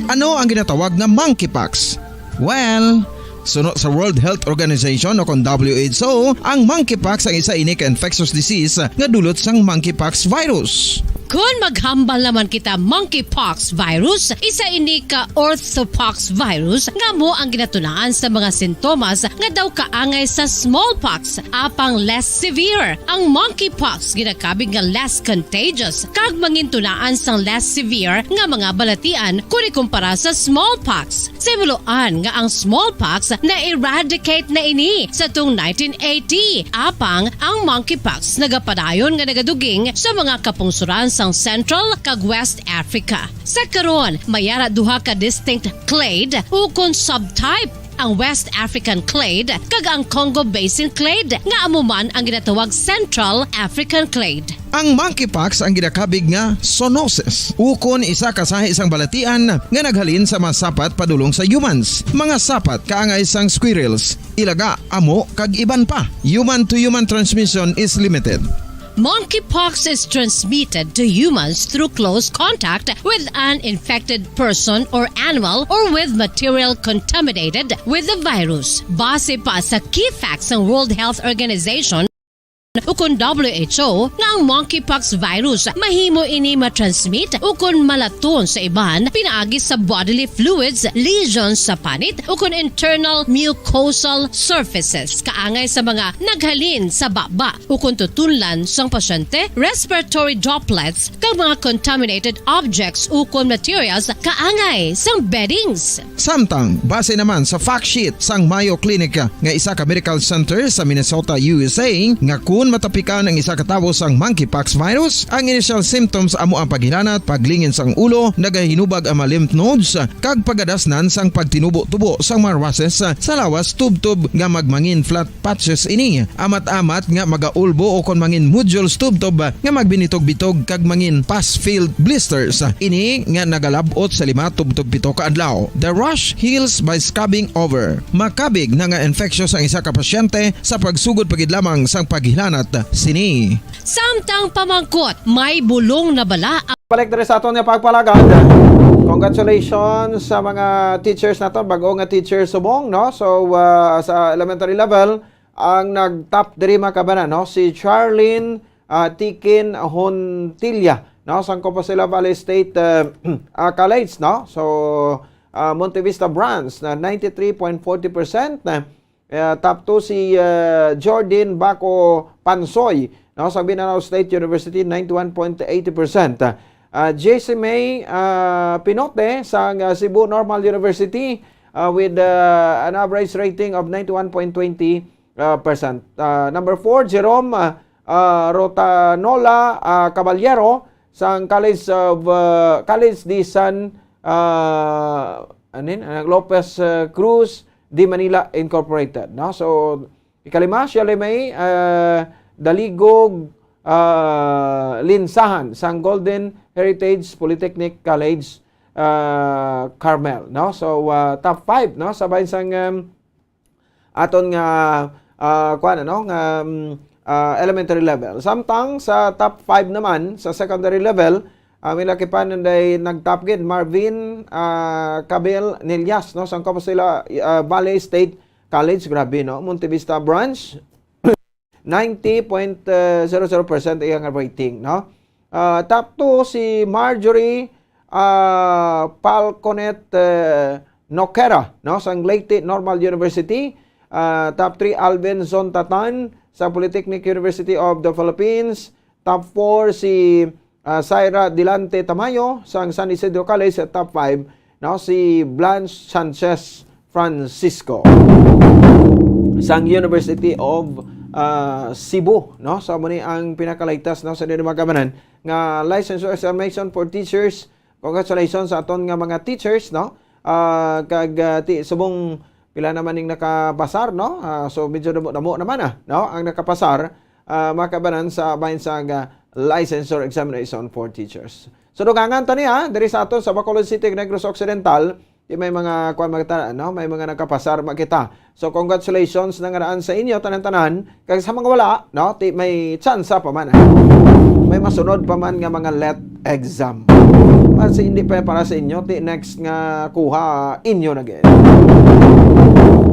Ano ang ginatawag nga monkeypox? Well, suno sa World Health Organization o kon W H O, ang monkeypox ang isa ini ka infectious disease nga dulot sang monkeypox virus. Kon maghambal naman kita monkeypox virus, isa ini ka orthopox virus nga amo ang ginatunaan sa mga sintomas nga daw kaangay sa smallpox, apang less severe. Ang monkeypox ginakabig nga less contagious kag mangintunaan sang less severe nga mga balatian kon ikumpara sa smallpox. Sa himuloan nga ang smallpox na-eradicate na ini sa tung nineteen eighty, apang ang monkeypox nagapadayon nga nagaduging sa mga kapungsoran sang Central kag West Africa. Sa karon, may ara duha ka distinct clade ukon subtype, ang West African clade kag ang Congo Basin clade, nga amo man ang ginatawag Central African clade. Ang monkeypox ang ginakabig nga zoonosis, ukon isa ka sahi sang balatian nga naghalin sa mga sapat padulong sa humans. Mga sapat kaangay sang squirrels, ilaga, amo, kag iban pa. Human-to-human transmission is limited. Monkeypox is transmitted to humans through close contact with an infected person or animal or with material contaminated with the virus. Base pa sa key facts sang World Health Organization, ukon W H O, nga ang monkeypox virus mahimo ini matransmit ukon malaton sa iban pinaagi sa bodily fluids, lesions sa panit, ukon internal mucosal surfaces kaangay sa mga naghalin sa baba ukon tutunlan sang pasyente, respiratory droplets, kag mga contaminated objects ukon materials kaangay sang beddings. Samtang, base naman sa fact sheet sang Mayo Clinic nga isa ka medical center sa Minnesota, U S A, nga kun matapikan ang isa ka tawo sang monkeypox virus, ang initial symptoms amo ang paghilanat, paglingin sang ulo, nagahinubag ang mga lymph nodes, kag pagadasnan sang pagtinubo-tubo sang mga rushes sa lawas tubtob nga magmangin flat patches ini, amat-amat nga magaulbo ukon mangin nodules tubtob nga magbinitog-bitog kag mangin pus-filled blisters. Ini nga nagalab-ot sa lima tubtob pito ka adlaw. The rash heals by scabbing over. Makabig na nga infectious ang isa ka pasyente sa pagsugod pa gid lamang sang paghilanat sini. Samtang pamangkot, may bulong na bala ang Balik diri sa aton nga pagpalagad. Congratulations sa mga teachers naton, bag-o nga teacher subong, no? So, ah, sa elementary level, ang nag-top diri, mga kabanan, no? Si Charlene, ah, Tikin Hontilla, no? Sang Compostela Valley State, ah, ah, College, no? So, ah, Monte Vista Branch na ninety-three point forty percent, na, ah, top two si, ah, Jordan Baco Pansoy, no? Sa Binanao State University, ninety-one point eighty percent. Ah, Jessie May, ah, Pinote sang, ah, Cebu Normal University, ah, with, ah, an average rating of ninety-one point twenty, ah, percent. Ah, number four, Jerome, ah, ah, Rotanola, ah, Caballero sang College of, ah, College de San, ah, anin, ah, Lopez, ah, Cruz de Manila Incorporated, no? So, ikalima, Shirley May, ah, Daligog, ah, Linsahan sang Golden Heritage Polytechnic College, ah, Carmel, no? So, ah, top five, no? Sa bahin sang, um, aton nga, ah, kuwan, ano, nga, um, ah, elementary level. Samtang sa top five naman, sa secondary level, ah, may lakipan nanday nag-top gid, Marvin, ah, Cabil Nillas, no? Sang Compostela, ah, Valley State College, grabe, no? Montevista Branch, ninety point zero zero percent iyang rating, no? Ah, top two si Marjorie, ah, Falconet, eh, Noquera, no, sang Leyte Normal University. Ah, top three, Alvin Zontatan sa Polytechnic University of the Philippines. Top four si, ah, Syra Delante Tamayo sang San Isidro College. Sa top five, no, si Blanche Sanchez Francisco sang University of, ah, Cebu, no? So, amo ni ang pinakalaytas, no, sa inyo, mga kabanan, nga licensure examination for teachers. Congratulations sa aton nga mga teachers, no? Ah, kag, ah, ti, subong pila naman ning nakapasar, no? Ah, so, medyo damo-damo naman, ah, no? Ang nakapasar, ah, mga kabanan, sa bahin sa, ah, licensure examination for teachers. So, dugangan ta niya diri sa aton sa Bacolod City, Negros Occidental. Di may mga, kuwan, mga ta-, no? May mga nakapasar, makita. So, congratulations na nga daan sa inyo, tanan-tanan. Kag sa mga wala, no? Ti may tsansa pa man, ah. May masunod pa man nga mga let exam. Para sa, hindi pa para sa inyo, ti next nga kuha, inyo na gid.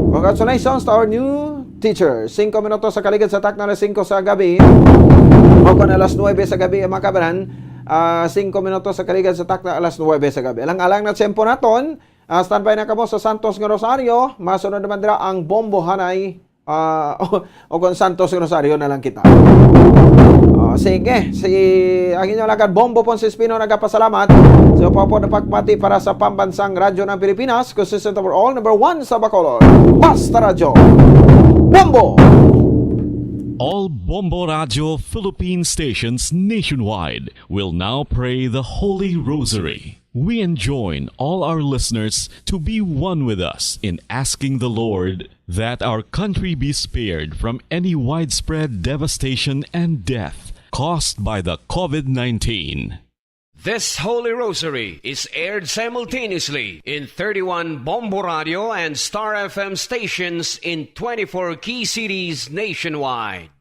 Congratulations to our new teacher. Singko minutos sa kaligad sa takna alas singko sa gabi. O kung alas nuwebe sa gabi, mga kabanan, ah, singko minutos sa kaligad sa takna alas nuwebe sa gabi. Alang-alang na tiyempo naton, ah, standby na kamo sa Santos nga Rosario. Masunod naman dira ang Bombo Hanay, ah, o, o kung Santos Rosario na lang kita. Ah, sige, si ang inyong lagad Bombo Ponce Espino nagapasalamat sa pagpapati para sa Pambansang Radyo ng Pilipinas, consistent overall, number one sa Bacolod. Basta Radyo. Bombo! All Bombo Radio Philippine stations nationwide will now pray the Holy Rosary. We enjoin all our listeners to be one with us in asking the Lord that our country be spared from any widespread devastation and death caused by the COVID nineteen. This Holy Rosary is aired simultaneously in thirty-one Bombo Radio and Star F M stations in twenty-four key cities nationwide.